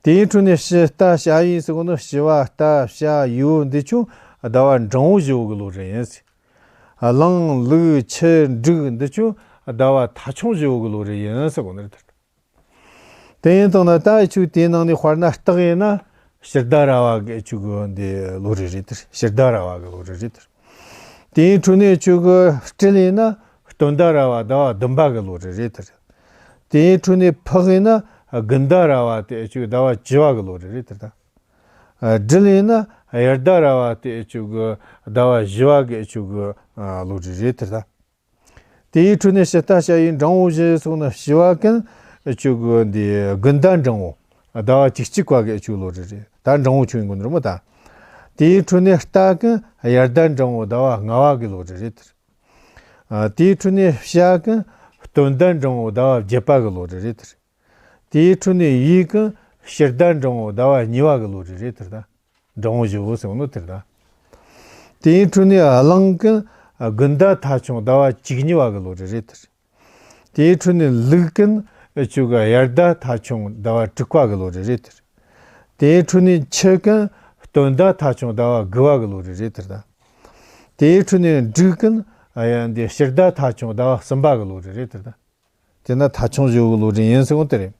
དེའི་ཁྲོད་ནས་དཔྱིད་རྟ་ཞ་ཡི་ཟེར་གོ་ནོ་དཔྱི་བ་རྟ་བྱ་ཡོས་འདི་ཆོ་ཟླ་བ་འབྲིང་བོ་བཞི་བོ་གི་ལོ་རིགས་ཡིན་ཟེར། གླང་ལུག་ཁྱི་འབྲུག་འདི་ཆོ་ཟླ་བ་ཐ་ཆུང་བཞི་བོ་གི་ལོ་རིགས་ཡིན་ཟེར་གོ་ནི་རེད། དེ་ཡིན་དང་ན་ད་ཆུ་དེའི་ནང་ནས་དཔེར་ན་སྟག་ཡིན་ན་དཔྱིད་ཟླ་ར་བ་གི་ཆུ་གི་འདི་ལོ་རིགས་རེད། དེར་དཔྱིད་ཟླ་ར་བ་གི་ལོ་རིགས་རེད། དེར་དེའི་ཁྲོད་ནས་ཆུ་གི་སྤྲེལ་ཡིན་ན་སྟོན་ཟླ་ར་བ་ཟླ་བ་བདུན་པ་གི་ལོ་རིགས་རེད། དེར་དེའི་ཁྲོད་ནས་ཕག་ཡིན་ན་དགུན་ཟླ་ར་བ་དེ་ཆུ་ཟླ་བ་བཅུ་བ་གི་ལོ་རིགས་རེད། དེར་ད་སྦྲུལ་ཡིན་ན་དབྱར་ཟླ་ར་བ་དེ་ཆུ་གི་ཟླ་བ་བཞི་བ་གི་ཆུ་གི་ལོ་རིགས་རེད། དེར་ད་དེའི་ཁྲོད་ནས་དཔྱིད་རྟ་ཞ་ཡི་འབྲིང་བོ་བཞི་སོང་ན་བྱི་བ་ཀུན་ཆུ་གི་འདི་དགུན་ཟླ་འབྲིང་བོ་ཟླ་བ་བཅུ་གཅིག་པ་གི་ཆུ་ལོ་རིགས་རེད། ད་འབྲིང་བོ་ཆུ་ཡིན་དགོས་ནི་རེད་མོ། ད་དེའི་ཁྲོད་ནས་རྟ་ཀུན་དབྱར་ཟླ་འབྲིང་བོ་ཟླ་བ་ལྔ་བ་གི་ལོ་རིགས་རེད། དེར་ཨ་དེའི་ཁྲོད་ནས་བྱ་ཀུན་སྟོན་ཟླ་འབྲིང་བོ་ཟླ་བ་བརྒྱད་པ་གི་ལོ་རིགས་རེད། དེར་དེའི་ཁྲོད་ནས་ཡོས་ཀུན་དཔྱིད་ཟླ་འབྲིང་བོ་ཟླ་བ་གཉིས་པ་གི་ལོ་རིགས་རེད། དེར་ད་འབྲིང་བོ་བཞི་བོ་ཟེར་བ་ནོ། དེར་ད་དེའི་ཁྲོད་ནས་གླང་ཀུན་དགུན་ཟླ་ཐ་ཆུང་ཟླ་བ་བཅུ་གཉིས་པ་གི་ལོ་རིགས་རེད། དེར་དེའི་ཁྲོད་ནས་ལུག་ཀུན་ཆུ་གི་དབྱར་ཟླ་ཐ་ཆུང་ཟླ་བ་དྲུག་པ་གི་ལོ་རིགས་རེད། དེར་དེའི་ཁྲོད་ནས་ཁྱི་ཀུན་སྟོན་ཟླ་ཐ་ཆུང་ཟླ་བ་དགུ་བ་གི་ལོ་རིགས་རེད། དེར་ད་དེའི་ཁྲོད་ནས་འབྲུག་ཀུན་ཡ་འདི་དཔྱིད་ཟླ་ཐ་ཆུང་ཟླ་བ་གསུམ་པ་གི་ལོ་རིགས་རེད། དེར་ད་དེ་ན་ཐ་ཆུང་བཞི་བོ་གི་ལོ་རིགས་ཡིན་ཟེར་གོ་དེ་རེད།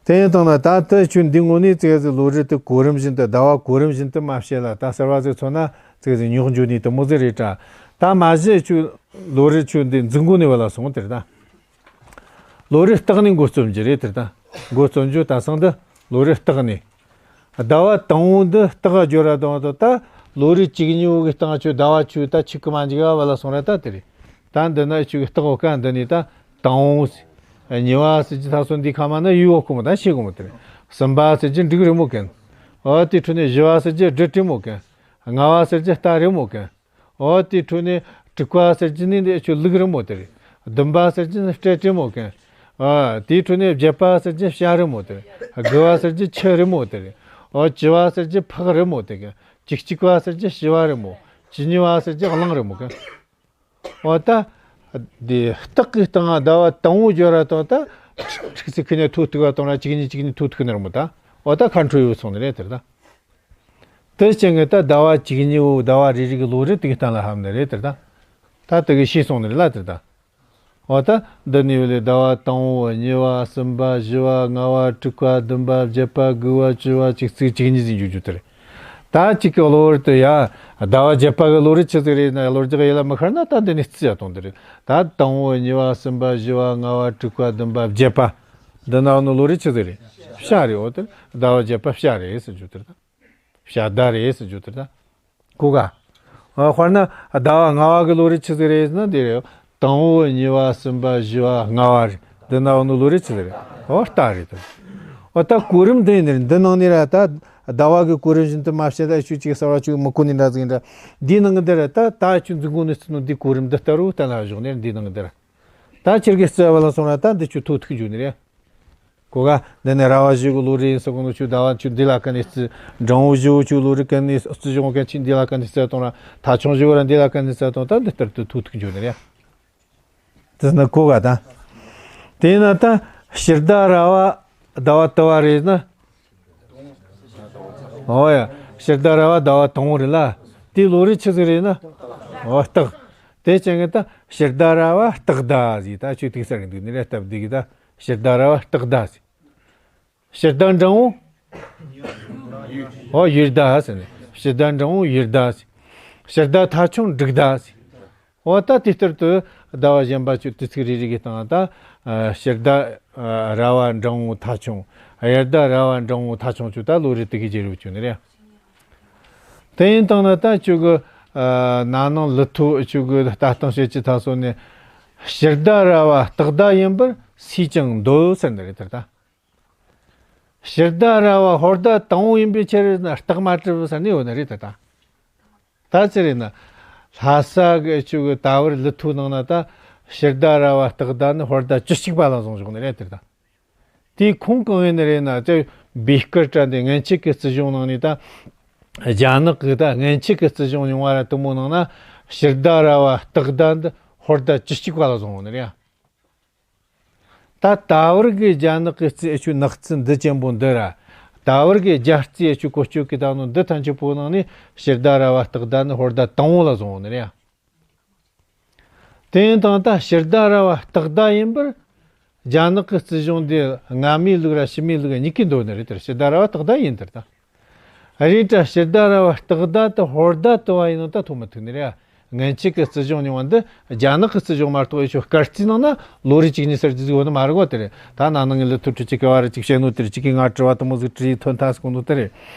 དེ་ཡིན་དང་ན་ད་ལྟ་ཆུ་འདི་ངོ་ནས་ཙེ་ཟི་ལོ་རིགས་དེ་གོ་རིམ་བཞིན་དུ་ཟླ་བ་གོ་རིམ་བཞིན་དུ་མ་བཤད་ལ། ད་གསར་བ་ཟིག་མཚོན་ན་ཙེ་ཟི་ཉོག་འཇོག་ནས་དུ་མོ་ཟིག་རེད་དྲ། ད་མ་གཞི་ཆུ་ལོ་རིགས་ཆུ་འདི་འཛུགས་འགོ་ནས་བ་ལ་སོང་དེར་ད། ལོ་རིགས་སྟག་ནས་འགོ་རྩོམ་གྱི་རེད། དེར་ད་འགོ་རྩོམ་རྒྱུ་ད་སང་འདི་ལོ་རིགས་སྟག་ནས། ཟླ་བ་དང་པོ་འདི་སྟག་སྦྱོར་ར་དང་དུ་ད་ལོ་རིགས་བཅུ་གཉིས་པོ་གི་སྟེང་ཆུ་ཟླ་བ་ཆུ་ད་ཆིག་གི་མ་འཇིག་བ་ལ་སོང་ར་ད་དེ་རེད། ད་འདི་ན་ཆུ་གི་སྟག་འོ་ཀ་འདི་ནས་ད་དང་པོ་ཟེར། གཉིས་པ་ཟེར་གྱི་ད་སོང་འདི་ཁ་མ་ན་ཡུལ་འོ་ཁོ་མོ་ད་ཤེས་གོ་མོ་དེ་རེད། གསུམ་པ་ཟེར་གྱི་འབྲུག་རི་མོ་ཀན། འོ་དེ་འཕྲོ་ནས་བཞི་བ་ཟེར་གྱི་སྦྲུལ་རི་མོ་ཀན། ལྔ་བ་ཟེར་གྱི་རྟ་རི་མོ་ཀན། འོ་དེའི་འཕྲོ་ནས་དྲུག་པ་ཟེར་གྱི་ནི་འདི་ཆུ་ལུག་རི་མོ་དེ་རེད། བདུན་པ་ཟེར་གྱི་ནི་སྤྲེལ་རི་མོ་ཀན། ཨ་དེའི་འཕྲོ་ནས་བརྒྱད་པ་ཟེར་གྱི་བྱ་རི་མོ་དེ་རེད། དགུ་བ་ཟེར་གྱི་ཁྱི་རི་མོ་དེ་རེད། འོ་བཅུ་བ་ཟེར་གྱི་ཕག་རི་མོ་དེ་ཀན། བཅུ་གཅིག་པ་ཟེར་གྱི་བྱི་བ་རི་མོ། བཅུ་གཉིས་པ་ཟེར་གྱི་གླང་རི་མོ་ཀན། འོ་ད་འདི་སྟག་གི་སྟེང་ཟླ་བ་དང་པོ་སྦྱོར་ར་དང་ད་ཁྲིག་ཚིག་ཁི་ནས་ཐོ་ཐུག་བ་དང་ར་གཅིག་གཉིས་གཅིག་གཉིས་ཐོ་ཐུག་ནི་རི་མོ་ད། འོ་ད་ཁ་འཕྲོ་ཡོད་སོང་ནི་རེད་དེར་ད། དེ་ཅན་གྱི་ད་ཟླ་བ་གཅིག་གཉིས་པོ་ཟླ་བ་རེ་རེ་གི་ལོ་རེ་དེ་གི་གཏན་ལ་ཕབ་ནི་རེད་དེར་ད། ད་དེ་གི་ཤེས་སོང་ནི་རེད་ལ་དེར་ད། འོ་ད་འདི་ནས་ཡོད་ལས་ཟླ་བ་དང་པོ་གཉིས་པ་གསུམ་པ་བཞི་བ་ལྔ་བ་དྲུག་པ་བདུན་པ་བརྒྱད་པ་དགུ་བ་བཅུ་བ་གཅིག་ཚིག་གཅིག་གཉིས་ཟིན་རྒྱུ་རྒྱུ་དེ་རེད། ད་གཅིག་གི་གློ་བུར་དུ་ཡ་ཟླ་བ་བརྒྱད་པ་གི་ལོ་རེ་ཆི་ཟིག་རེད་ན་ཡ་ལོ་རྒྱག་ཡེ་ལ་མི་ཤར་ན། ད་འདི་ནས་རྩི་ཡ་གཏོང་དེ་རེད། ད་དང་པོ་གཉིས་པ་གསུམ་པ་བཞི་བ་ལྔ་བ་དྲུག་པ་བདུན་པ་བརྒྱད་པ་འདི་ན་ནི་ལོ་རེ་ཆི་ཟིག་རེད། བྱ་རེད། འོ་དེ་ཟླ་བ་བརྒྱད་པ་བྱ་རེད་ཟེར་རྒྱུ་དེ་རེད། བྱ་ཟླ་རེད་ཟེར་རྒྱུ་དེ་རེད་ད། གོ་ག་འོ་དཔེར་ན་ཟླ་བ་ལྔ་བ་གི་ལོ་རེ་ཆི་ཟིག་རེད་ཟེར་ན་འདི་རེད། དང་པོ་གཉིས་པ་གསུམ་པ་བཞི་བ་ལྔ་བ་རེད། འདི་ན་འོ་ནི་ལོ་རེ་ཆི་ཟིག་རེད། འོ་རྟ་རེད་དོ། འོ་ད་གོ་རིམ་འདི་ཡིན་ནི་འདི་ནང་ནས་ར་ད་ཟླ་བ་གི་གོ་རིམ་བཞིན་དུ་མ་བཤད་ད་ཆུ་གཅིག་གསར་བ་ཆུ་མི་གོ་ནི་འདྲ་ཟིག་ཡིན་འདྲ། འདིའི་ནང་གི་འདི་ར་ད་ད་ཆུ་འཛུགས་འགོ་ནས་ཚུད་ནོ་འདི་གོ་རིམ་འདི་ལྟ་རུ་གཏན་ལ་བཞག་ནས་འདིའི་ནང་གི་འདི་ར། ད་ཁྱེད་ཀྱི་རྩི་བ་ལ་སོང་ན་ད་འདི་ཆུ་ཐོ་ཐུག་འཇུག་ནི་རེད། གོ་ག་འདི་ནས་ར་བ་བཞི་གི་ལོ་རེ་ཡིན་ས་གོ་ནོ་ཆུ་ཟླ་བ་ཆུ་འདི་ལ་ཀ་ནས་རྩི། འབྲིང་བོ་བཞི་བོ་ཆུ་ལོ་རེ་ཀ་ནས་རྩི་བྱུང་ཀ་ཆུ་འདི་ལ་ཀ་ནས་རྩི་གཏོང་ར། ཐ་ཆུང་བཞི་བོ་ར་འདི་ལ་ཀ་ནས་རྩི་གཏོང་ད་འདི་ལྟར་དུ་ཐོ་ཐུག་འཇུག་ནི་རེད། དེ་ན་གོ་ག་ད། དེ་ན་ད་དཔྱིད་ཟླ་ར་བ་ཟླ་བ་དུ་བ་རེད་ན། ཨོ་ཡ། དཔྱིད་ཟླ་ར་བ་ཟླ་བ་དང་པོ་རེད་ལ། དེའི་ལོ་རེ་ཆི་ཟིག་རེད་ན། ཨོ་སྟག་དེ་ཅན་གི་ད་ཕྱི་ཟླ་ར་བ་སྟག་ཟླ་ཟེར། ད་ཆོས་ཐིག་གསར་གི་འདུག་ནི་རེད། སྟབས་བདེ་གི་ད་ཕྱི་ཟླ་ར་བ་སྟག་ཟླ་ཟེར། ཕྱི་ཟླ་འབྲིང་བོ། ཨོ་ཡུལ་ཟླ་ཟེར་ནས། ཕྱི་ཟླ་འབྲིང་བོ་ཡུལ་ཟླ་ཟེར། ཕྱི་ཟླ་ཐ་ཆུང་འབྲུག་ཟླ་ཟེར། འོ་ད་དེ་ལྟར་དུ་ཟླ་བ་གཞན་པ་ཆོ་དུས་ཚིགས་རེ་རེ་གི་སྟེང་ད་ཕྱི་ཟླ་ར་བ་འབྲིང་བོ་ཐ་ཆུང་། དབྱར་ཟླ་ར་བ་འབྲིང་བོ་ཐ་ཆུང་ཆོ་ད་ལོ་རེ་དུ་གི་རྗེས་རབས་ཆོ་ནི་རེད། དེ་ཡིན་དང་ན་ད་ཆོ་གི་ན་ནིང་ལི་ཐོ་ཆོ་གི་ལྟ་སྟངས་བྱེད་ཀྱི་ད་སོ་ནས་ཕྱི་ཟླ་ར་བ་སྟག་ཟླ་ཡིན་པར་སུས་ཀྱང་འདོད་ཟེར་ནི་རེད། དེར་ད། ཕྱི་ཟླ་ར་བ་ཧོར་ཟླ་དང་བོ་ཡིན་པའི་ཕྱིར་ན་རྟགས་མ་གྲུབ་ཟེར་ནས་ཡོད་ནི་རེད། ད་ད་ད་ཅི་རེད་ན། ལྷ་ས་གི་ཆོ་གི་ད་བར་ལི་ཐོ་ནང་ན་ད་ཕྱི་ཟླ་ར་བ་སྟག་ཟླ་ནི་ཧོར་ཟླ་བཅུ་གཅིག་པ་ལ་བཟུང་བཞག་ནི་རེད། དེར་ད། དེའི་ཁུངས་གང་ཡིན་ནི་རེད་ན། ཅི་བེ་སྐར་བྲ་འདི་སྔན་ཆད་ཀྱི་རྩིས་གཞུང་ནང་ནས་ད། རྒྱ་ནག་གི་ད་སྔན་ཆད་ཀྱི་རྩིས་གཞུང་རྙིང་བ་ར་དུ་མོ་ནང་ན་ཕྱི་ཟླ་ར་བ་སྟག་ཟླ་འདི་ཧོར་ཟླ་བཅུ་གཅིག་པ་ལ་བཟུང་བ་ནི་རེད། ད་ད་བར་གི་རྒྱ་ནག་གི་རྩིས་ཨེ་ཆོ་ནག་རྩིས་འདི་ཅན་པོ་འདི་ར། ད་བར་གི་རྒྱ་རྩིས་ཨེ་ཆོ་བཀོལ་སྤྱོད་ཀྱི་ད་ནོ་འདི་ཐམས་ཅད་པོ་ནང་ནས་ཕྱི་ཟླ་ར་བ་སྟག་ཟླ་ནི་ཧོར་ཟླ་དང་བོ་ལ་བཟུང་བ་ནི་རེད། དེ་ཡིན་དང་ད་ཕྱི་ཟླ་ར་བ་སྟག་ཟླ་ཡིན་པར་རྒྱ་ནག་གི་རྩིས་གཞུང་འདི་སྔ་མའི་ལུགས་ར་ཕྱི་མའི་ལུགས་གཉིས་ཀས་འདོད་ནི་རེད། དེར་ཕྱི་ཟླ་ར་བ་སྟག་ཟླ་ཡིན། དེར་ད། རེད་དྲ་ཕྱི་ཟླ་ར་བ་སྟག་ཟླ་དེ་ཧོར་ཟླ་དུ་བ་ཡིན་ནོ་ད་ཐོ་མི་ཐུག་ནི་རེད། སྔན་ཆད་ཀྱི་རྩིས་གཞུང་རྙིང་བ་འདི་རྒྱ་ནག་གི་རྩིས་གཞུང་མ་གཏོགས་ཨེ་ཆོ་སྐར་རྩིས་ནང་ན་ལོ་རེ་གཅིག་གཉིས་གསར་བརྗེ་ཟིག་ཡོད་ནི་མ་རེད་གོ། དེ་རེད། ད་ན་ནིང་གི་ལི་ཐོ་ཁྲི་གཅིག་གི་བ་རེ་གཅིག་བཤད་ནོ་དེ་རེད། གཅིག་གིས་ང་དྲི་བ་དུ་མོ་ཟིག་དྲིས་ཐོན་ཐལ་ཟེར་གོ་ནོ་དེ་རེད།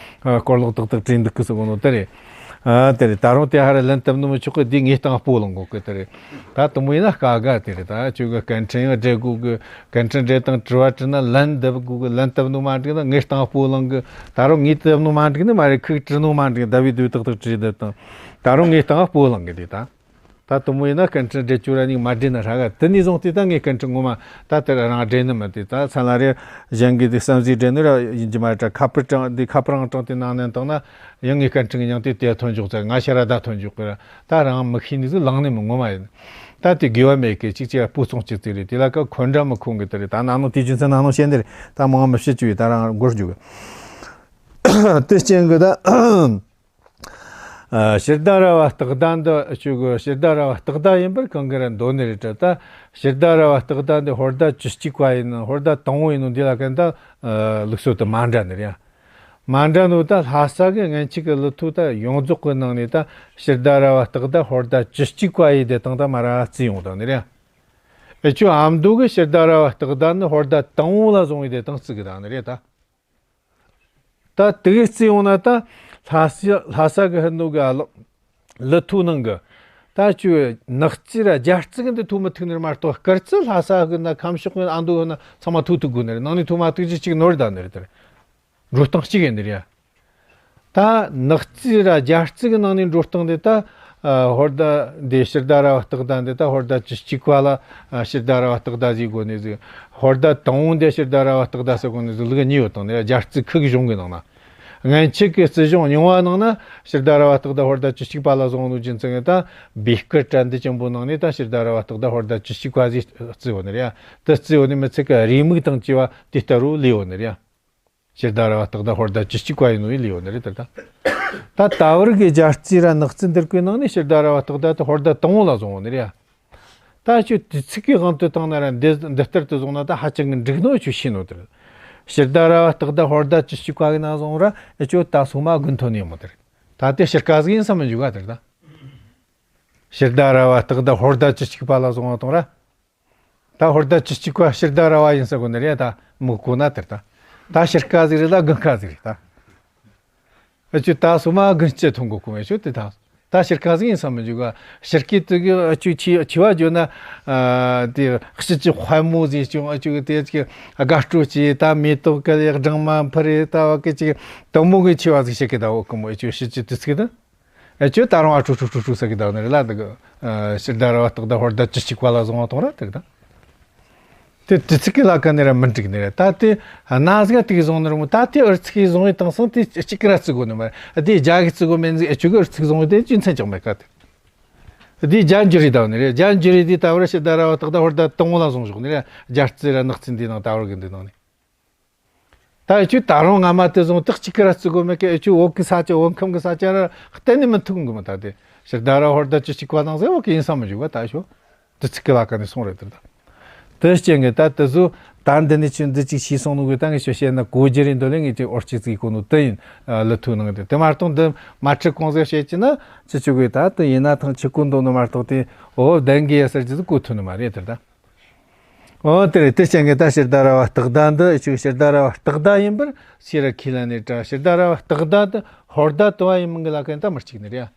ཨ་སྐོར་ལོག་ཏག་ཏག་དྲིས་འདུག་གི་ཟེར་གོ་ནོ་དེ་རེད། ཨ་དེ་རེད། ད་རུང་དེ་ཧ་ར་ལན་བཏབ་ནི་མི་ཆོག་གི། དེ་ངས་སྟངས་སྤོ་ལངས་གོ་གི་དེ་རེད། ད་དུ་མོ་ཡིན་ན་དཀའ་ག་དེ་རེད། ད་ཁྱོད་གི་སྐད་འཕྲིན་ཡང་སྦྲེལ་དགོས་གི། སྐད་འཕྲིན་སྦྲེལ་དང་དྲི་བ་དྲིས་ན་ལན་འདེབས་དགོས་གི། ལན་བཏབ་ནོ་མ་འགྲིག་ན་ངས་སྟངས་སྤོ་ལངས་གི། ད་རུང་ངས་བཏབ་ནོ་མ་འགྲིག་ནི་མ་རེད། ཁོས་དྲིས་ནོ་མ་འགྲིག་ད་བི་དུས་ཏག་ཏག་དྲིས་བསྡད་དང་། ད་རུང་ངས་སྟངས་སྤོ་ལངས་གི་དེ་ད། ད་དུ་མོ་ཡིན་ན་སྐད་འཕྲིན་སྦྲེལ་རྒྱུ་ར་ནི་མ་སྦྲེལ་ན་ཧྲ་ག་དེ་ནས་བཟུང་སྟེ་ད་ངས་སྐད་འཕྲིན་ངོ་མ་ད་དེ་རང་སྦྲེལ་ནི་མ་དེ་ད་ཚ་ལ་རེ་གཞན་གྱི་དེ་བསམ་གཟས་སྦྲེལ་ནི་ར་ཡིན་གྱི་མ་རེད་དྲ། ཁ་པར་དྲངས་དེ་ཁ་པར་རང་དྲངས་དེ་ནང་ནས་བཏང་ན་ཡང་ངས་སྐད་འཕྲིན་གྱི་མྱིང་དེ་དེ་ཐོན་འཇུག་ཚར། ང་ཤ་ར་ད་ཐོན་འཇུག་གི་ར། ད་རང་མི་ཤེས་ནི་ཟིག་ལངས་ནི་མི་ངོ་མ་ཡིན། ད་དེ་དགེ་བ་མེད་གི། གཅིག་གཅིག་སྤུ་ཚོང་གཅིག་ཙིག་རེད། དེ་ལ་ཀ་འཁོན་འདྲ་མི་འཁོན་གི་དེ་རེད། ད་ན་ནིང་དེ་རྒྱུ་མཚན་ན་ནིང་བཤད་འདི་རེད། ད་མང་མི་བཤད་རྒྱུ་ཡོད། ད་རང་སྒོར་རྒྱུ་གི་དེ་རྐྱེན་གི་ད། ཨ་ཕྱི་ཟླ་ར་བ་སྟག་ཟླ་འདི་ཆོ་གི་ཕྱི་ཟླ་ར་བ་སྟག་ཟླ་ཡིན་པར་གང་གི་ར་འདོད་ནི་རེད་དྲ། ད་ཕྱི་ཟླ་ར་བ་སྟག་ཟླ་འདི་ཧོར་ཟླ་བཅུ་གཅིག་པ་ཡིན་ནོ། ཧོར་ཟླ་དང་བོ་ཡིན་ནོ། འདི་ལ་ཀན་ད་ལུགས་སྲོལ་དུ་མ་འདྲ་ནི་རེད། མ་འདྲ་ནོ་ད་ལྷ་ས་གི་སྔན་ཆད་ཀྱི་ལི་ཐོ་ད་ཡོངས་རྫོགས་ཀྱི་ནང་ནས་ད་ཕྱི་ཟླ་ར་བ་སྟག་ཟླ་ཧོར་ཟླ་བཅུ་གཅིག་པ་ཡི་དེ་དང་ད་མ་ར་བརྩིས་ཡོང་དང་ནི་རེད། ཨེ་ཆོ་ཨ་མདོ་གི་ཕྱི་ཟླ་ར་བ་སྟག་ཟླ་ནི་ཧོར་ཟླ་དང་བོ་ལ་བཟུང་བའི་དེ་དང་བརྩི་གི་དང་ནི་རེད་ད། ད་དེ་གི་བརྩིས་ཡོང་ན་ད་ལྷ་ས་ལྷ་ས་གི་ཧི་ནོ་གི་ཨ་ལོ་ལི་ཐོ་ནང་གི་ད་ཆོ་ནག་རྩིས་ར་རྒྱ་རྩིས་གི་འདི་ཐོ་མི་ཐུག་ནི་རེད་མ་གཏོགས། སྐར་རྩིས་ལྷ་ས་གི་ན་ཁམས་ཕྱོགས་གི་ཨ་མདོ་གི་ན་ཚང་མ་ཐོ་ཐུག་དགོས་ནི་རེད། ནང་ནས་ཐོ་མ་ཐུག་རྒྱུ་གཅིག་ནོར་ད་ནི་རེད། དེ་རེད། འགྲོ་སྟངས་གཅིག་ཡིན་ནི་རེད། ད་ནག་རྩིས་ར་རྒྱ་རྩིས་གི་ནང་ནས་འགྲོ་སྟངས་འདི་ད་ཨ་ཧོར་ཟླ་འདི་ཕྱི་ཟླ་ར་བ་སྟག་ཟླ་འདི་ད་ཧོར་ཟླ་བཅུ་གཅིག་པ་ལ་ཨ་ཕྱི་ཟླ་ར་བ་སྟག་ཟླ་ཟེར་དགོས་ནི་ཟིག་ཧོར་ཟླ་དང་བོ་འདི་ཕྱི་ཟླ་ར་བ་སྟག་ཟླ་ཟེར་དགོས་ནི་ཟིག་ལུགས་གཉིས་ཡོད་དང་ནི་རྒྱ་རྩིས་ཁུག་གཞུང་གི་ནང་ན། སྔན་ཆད་ཀྱི་རྩིས་གཞུང་རྙིང་བ་ནང་ན་ཕྱི་ཟླ་ར་བ་སྟག་ཟླ་ཧོར་ཟླ་བཅུ་གཅིག་པ་ལ་བཟུང་ནོ་རྒྱུ་མཚན་གི་ད་བེ་སྐར་བྲ་འདི་ཅན་པོ་ནང་ནས་ད་ཕྱི་ཟླ་ར་བ་སྟག་ཟླ་ཧོར་ཟླ་བཅུ་གཅིག་པ་ཟེར་བརྩིས་ཡོད་ནི་རེད་ཡ། དེ་བརྩིས་ཡོད་ནི་མི་ཚད་ཀྱི་རེའུ་མིག་དང་བཅས་པ་དེ་ལྟ་རུ་ལས་ཡོད་ནི་རེད་ཡ། ཕྱི་ཟླ་ར་བ་སྟག་ཟླ་ཧོར་ཟླ་བཅུ་གཅིག་པ་ཡིན་ནོ་ཡི་ལས་ཡོད་ནི་རེད་དེ་ད། ད་ད་བར་གི་རྒྱ་རྩིས་ར་ནག་རྩིས་འདིར་བཀོད་ནང་ནས་ཕྱི་ཟླ་ར་བ་སྟག་ཟླ་དེ་ཧོར་ཟླ་དང་བོ་ལ་བཟུང་བ་ནི་རེད་ཡ། ད་ཁྱོད་དུས་ཚིགས་ཀྱི་དབང་དུ་བཏང་ན་ར་འདི་འདི་ལྟར་དུ་བཟུང་ན་ད་ཧ་ཅང་གི་འགྲིག་ནོ་ཁྱོད་ཤེས་ནོ་དེ་རེད། ཕྱི་ཟླ་ར་བ་སྟག་ཟླ་ཧོར་ཟླ་བཅུ་གཅིག་པ་གི་ནང་བཟུང་ར་ཨེ་ཁྱོད་ད་སོ་མ་དགུན་ཐོན་ནས་མོ་དེ་རེད། ད་དེ་ཕྱིར་ཀ་ཟིག་ཡིན་བསམ་མི་འཇུག་ག་དེ་རེད་ད། ཕྱི་ཟླ་ར་བ་སྟག་ཟླ་ཧོར་ཟླ་བཅུ་གཅིག་པ་ལ་བཟུང་བ་དང་ར། ད་ཧོར་ཟླ་བཅུ་གཅིག་པ་ཕྱི་ཟླ་ར་བ་ཡིན་ས་གོ་ནི་རེད་ད། མི་གོ་ན་དེར་ད། ད་ཕྱིར་ཀ་ཟིག་རེད་ད་དགུན་ཀ་ཟིག་རེད་ད། ཨ་ཅུ་ད་སོ་མ་དགུན་སྐྱེ་ཐུང་གོ་གོ་མེད་ཆུ་དེ་ད། ད་ཕྱིར་ཀ་ཟིག་ཡིན་ས་མི་འཇུག་ག་ཕྱིར་སྐྱེ་དུ་གི་ཨ་ཅུ་ཆི་ཆི་བ་བརྗོད་ན། ཨ་དེ་ཕྱི་ཅི་དཔལ་མོ་ཟིག་ཅུང་ཨ་ཅུ་གི་དེ་ཅི་དགའ་སྤྲོ་ཅི་ད་མེ་ཏོག་གི་ཡག་སྦྲང་མ་འཕུར་རེ་ད་བ་གི་ཅི་དུ་མོ་གི་ཆི་བ་ཟིག་བྱེད་གི་ད་འོ་གི་མོ་ཨ་ཅུ་ཕྱི་ཅི་དུ་ཚིག་ད། ཨེ་ཁྱོད་ད་རུང་ཨ་ཁྲུ་ཁྲུ་ཁྲུ་ཁྲུ་ཟེར་གི་ད་ནི་རེད་ལ་འདི་གི། ཕྱི་ཟླ་ར་བ་སྟག་ཟླ་ཧོར་ཟླ་བཅུ་གཅིག་པ་ལ་བཟུང་བ་དང་ར་དེ་གི་ད། དེ་དུས་ཚིགས་ཀྱི་ལ་ཀ་ནི་ར་མི་འགྲིག་ནི་རེད་ད། དེ་གནའ་ཟིག་དེ་གི་བཟུང་ནི་ར་མོ་ད་དེ་ཨུ་ཚིགས་གི་བཟུང་ཡི་དང་སང་དེ་གཅིག་གི་ར་བརྩི་དགོས་ནི་མ་རེད། དེ་རྒྱ་གི་བརྩི་དགོས་མེད་ཟིག་ཨེ་ཁྱོད་གི་ཨུ་ཚིགས་བཟུང་ཡི་དེ་རྒྱུ་མཚན་ཅང་མེད་ཀ་དེ། དེ་རྒྱ་འགྱུར་རེད་ད་ནི་རེད། རྒྱ་འགྱུར་རེད་དེ་ད་བར་ཕྱི་ཟླ་ར་བ་སྟག་ཟླ་ཧོར་ཟླ་དང་བོ་ལ་བཟུང་བཞག་ནི་རེད། རྒྱ་རྩིས་ར་ནག་རྩིས་འདི་ནང་ད་བར་གི་འདི་ནང་ནི། ད་ཨེ་ཆུ་ད་རུང་སྔ་མ་དེ་བཟུང་ཏག་ཅིག་གི་ར་བརྩི་དགོས་མེད་ཀི། ཨེ་ཆུ་འོག་གི་ས་ཆ་འོག་ཁམས་གི་ས་ཆ་ར་གཏན་ནས་མི་ཐུག་གི་མ་ད་དེ། ཕྱི་ཟླ་ར་བ་ཧོར་ཟླ་བཅུ་གཅིག་པ་དང་ཟེར་བ་གི་ཡིན་ས་མི་འཇུག་ག་ད་ཤོ། དུ་ཚིག་གི་ལ་ཀ་ནས་སོང་རེད་དེར་ད། དེ་རྐྱེན་གི་ད་དེ་ཚོ་ད་འདི་ནས་ཆུ་འདི་གཅིག་ཤེས་སོང་ནོ་གི་ད་ངས་ཤོ་བཤད་ན་གོ་རྒྱུ་རེད་འདོད་ལེ་ངས་ཅིག་འོར་གཅིག་ཚིག་གོ་ནོ་དེ་ཡིན། ལི་ཐུ་ནང་དེ་དེ་མ་གཏོགས་འདི་མ་ཁྲི་གོང་ཟེར་བཤད་ཀྱི་ན་ཅི་ཆུ་གི་ད་དེ་ཡིན་ན་ཐང་ཆི་གོ་འདོད་ནོ་མ་གཏོགས་དེ་འོ་བདེན་གི་ཡ་ཟེར་གྱི་ཚོ་གོ་ཐུ་ནི་མ་རེད་དེར་ད། འོ་དེ་རེད། དེ་རྐྱེན་གི་ད་ཕྱི་ཟླ་ར་བ་སྟག་ཟླ་འདི་ཆུ་ཕྱི་ཟླ་ར་བ་སྟག་ཟླ་ཡིན་པར་ཤེས་ར་ཁས་ལེན་ནས་ད་ཕྱི་ཟླ་ར་བ་སྟག་ཟླ་དེ་ཧོར་ཟླ་དུ་བ་ཡིན་མིན་གི་ལ་ཀ་ནས་ད་མི་གཅིག་ནི་རེད།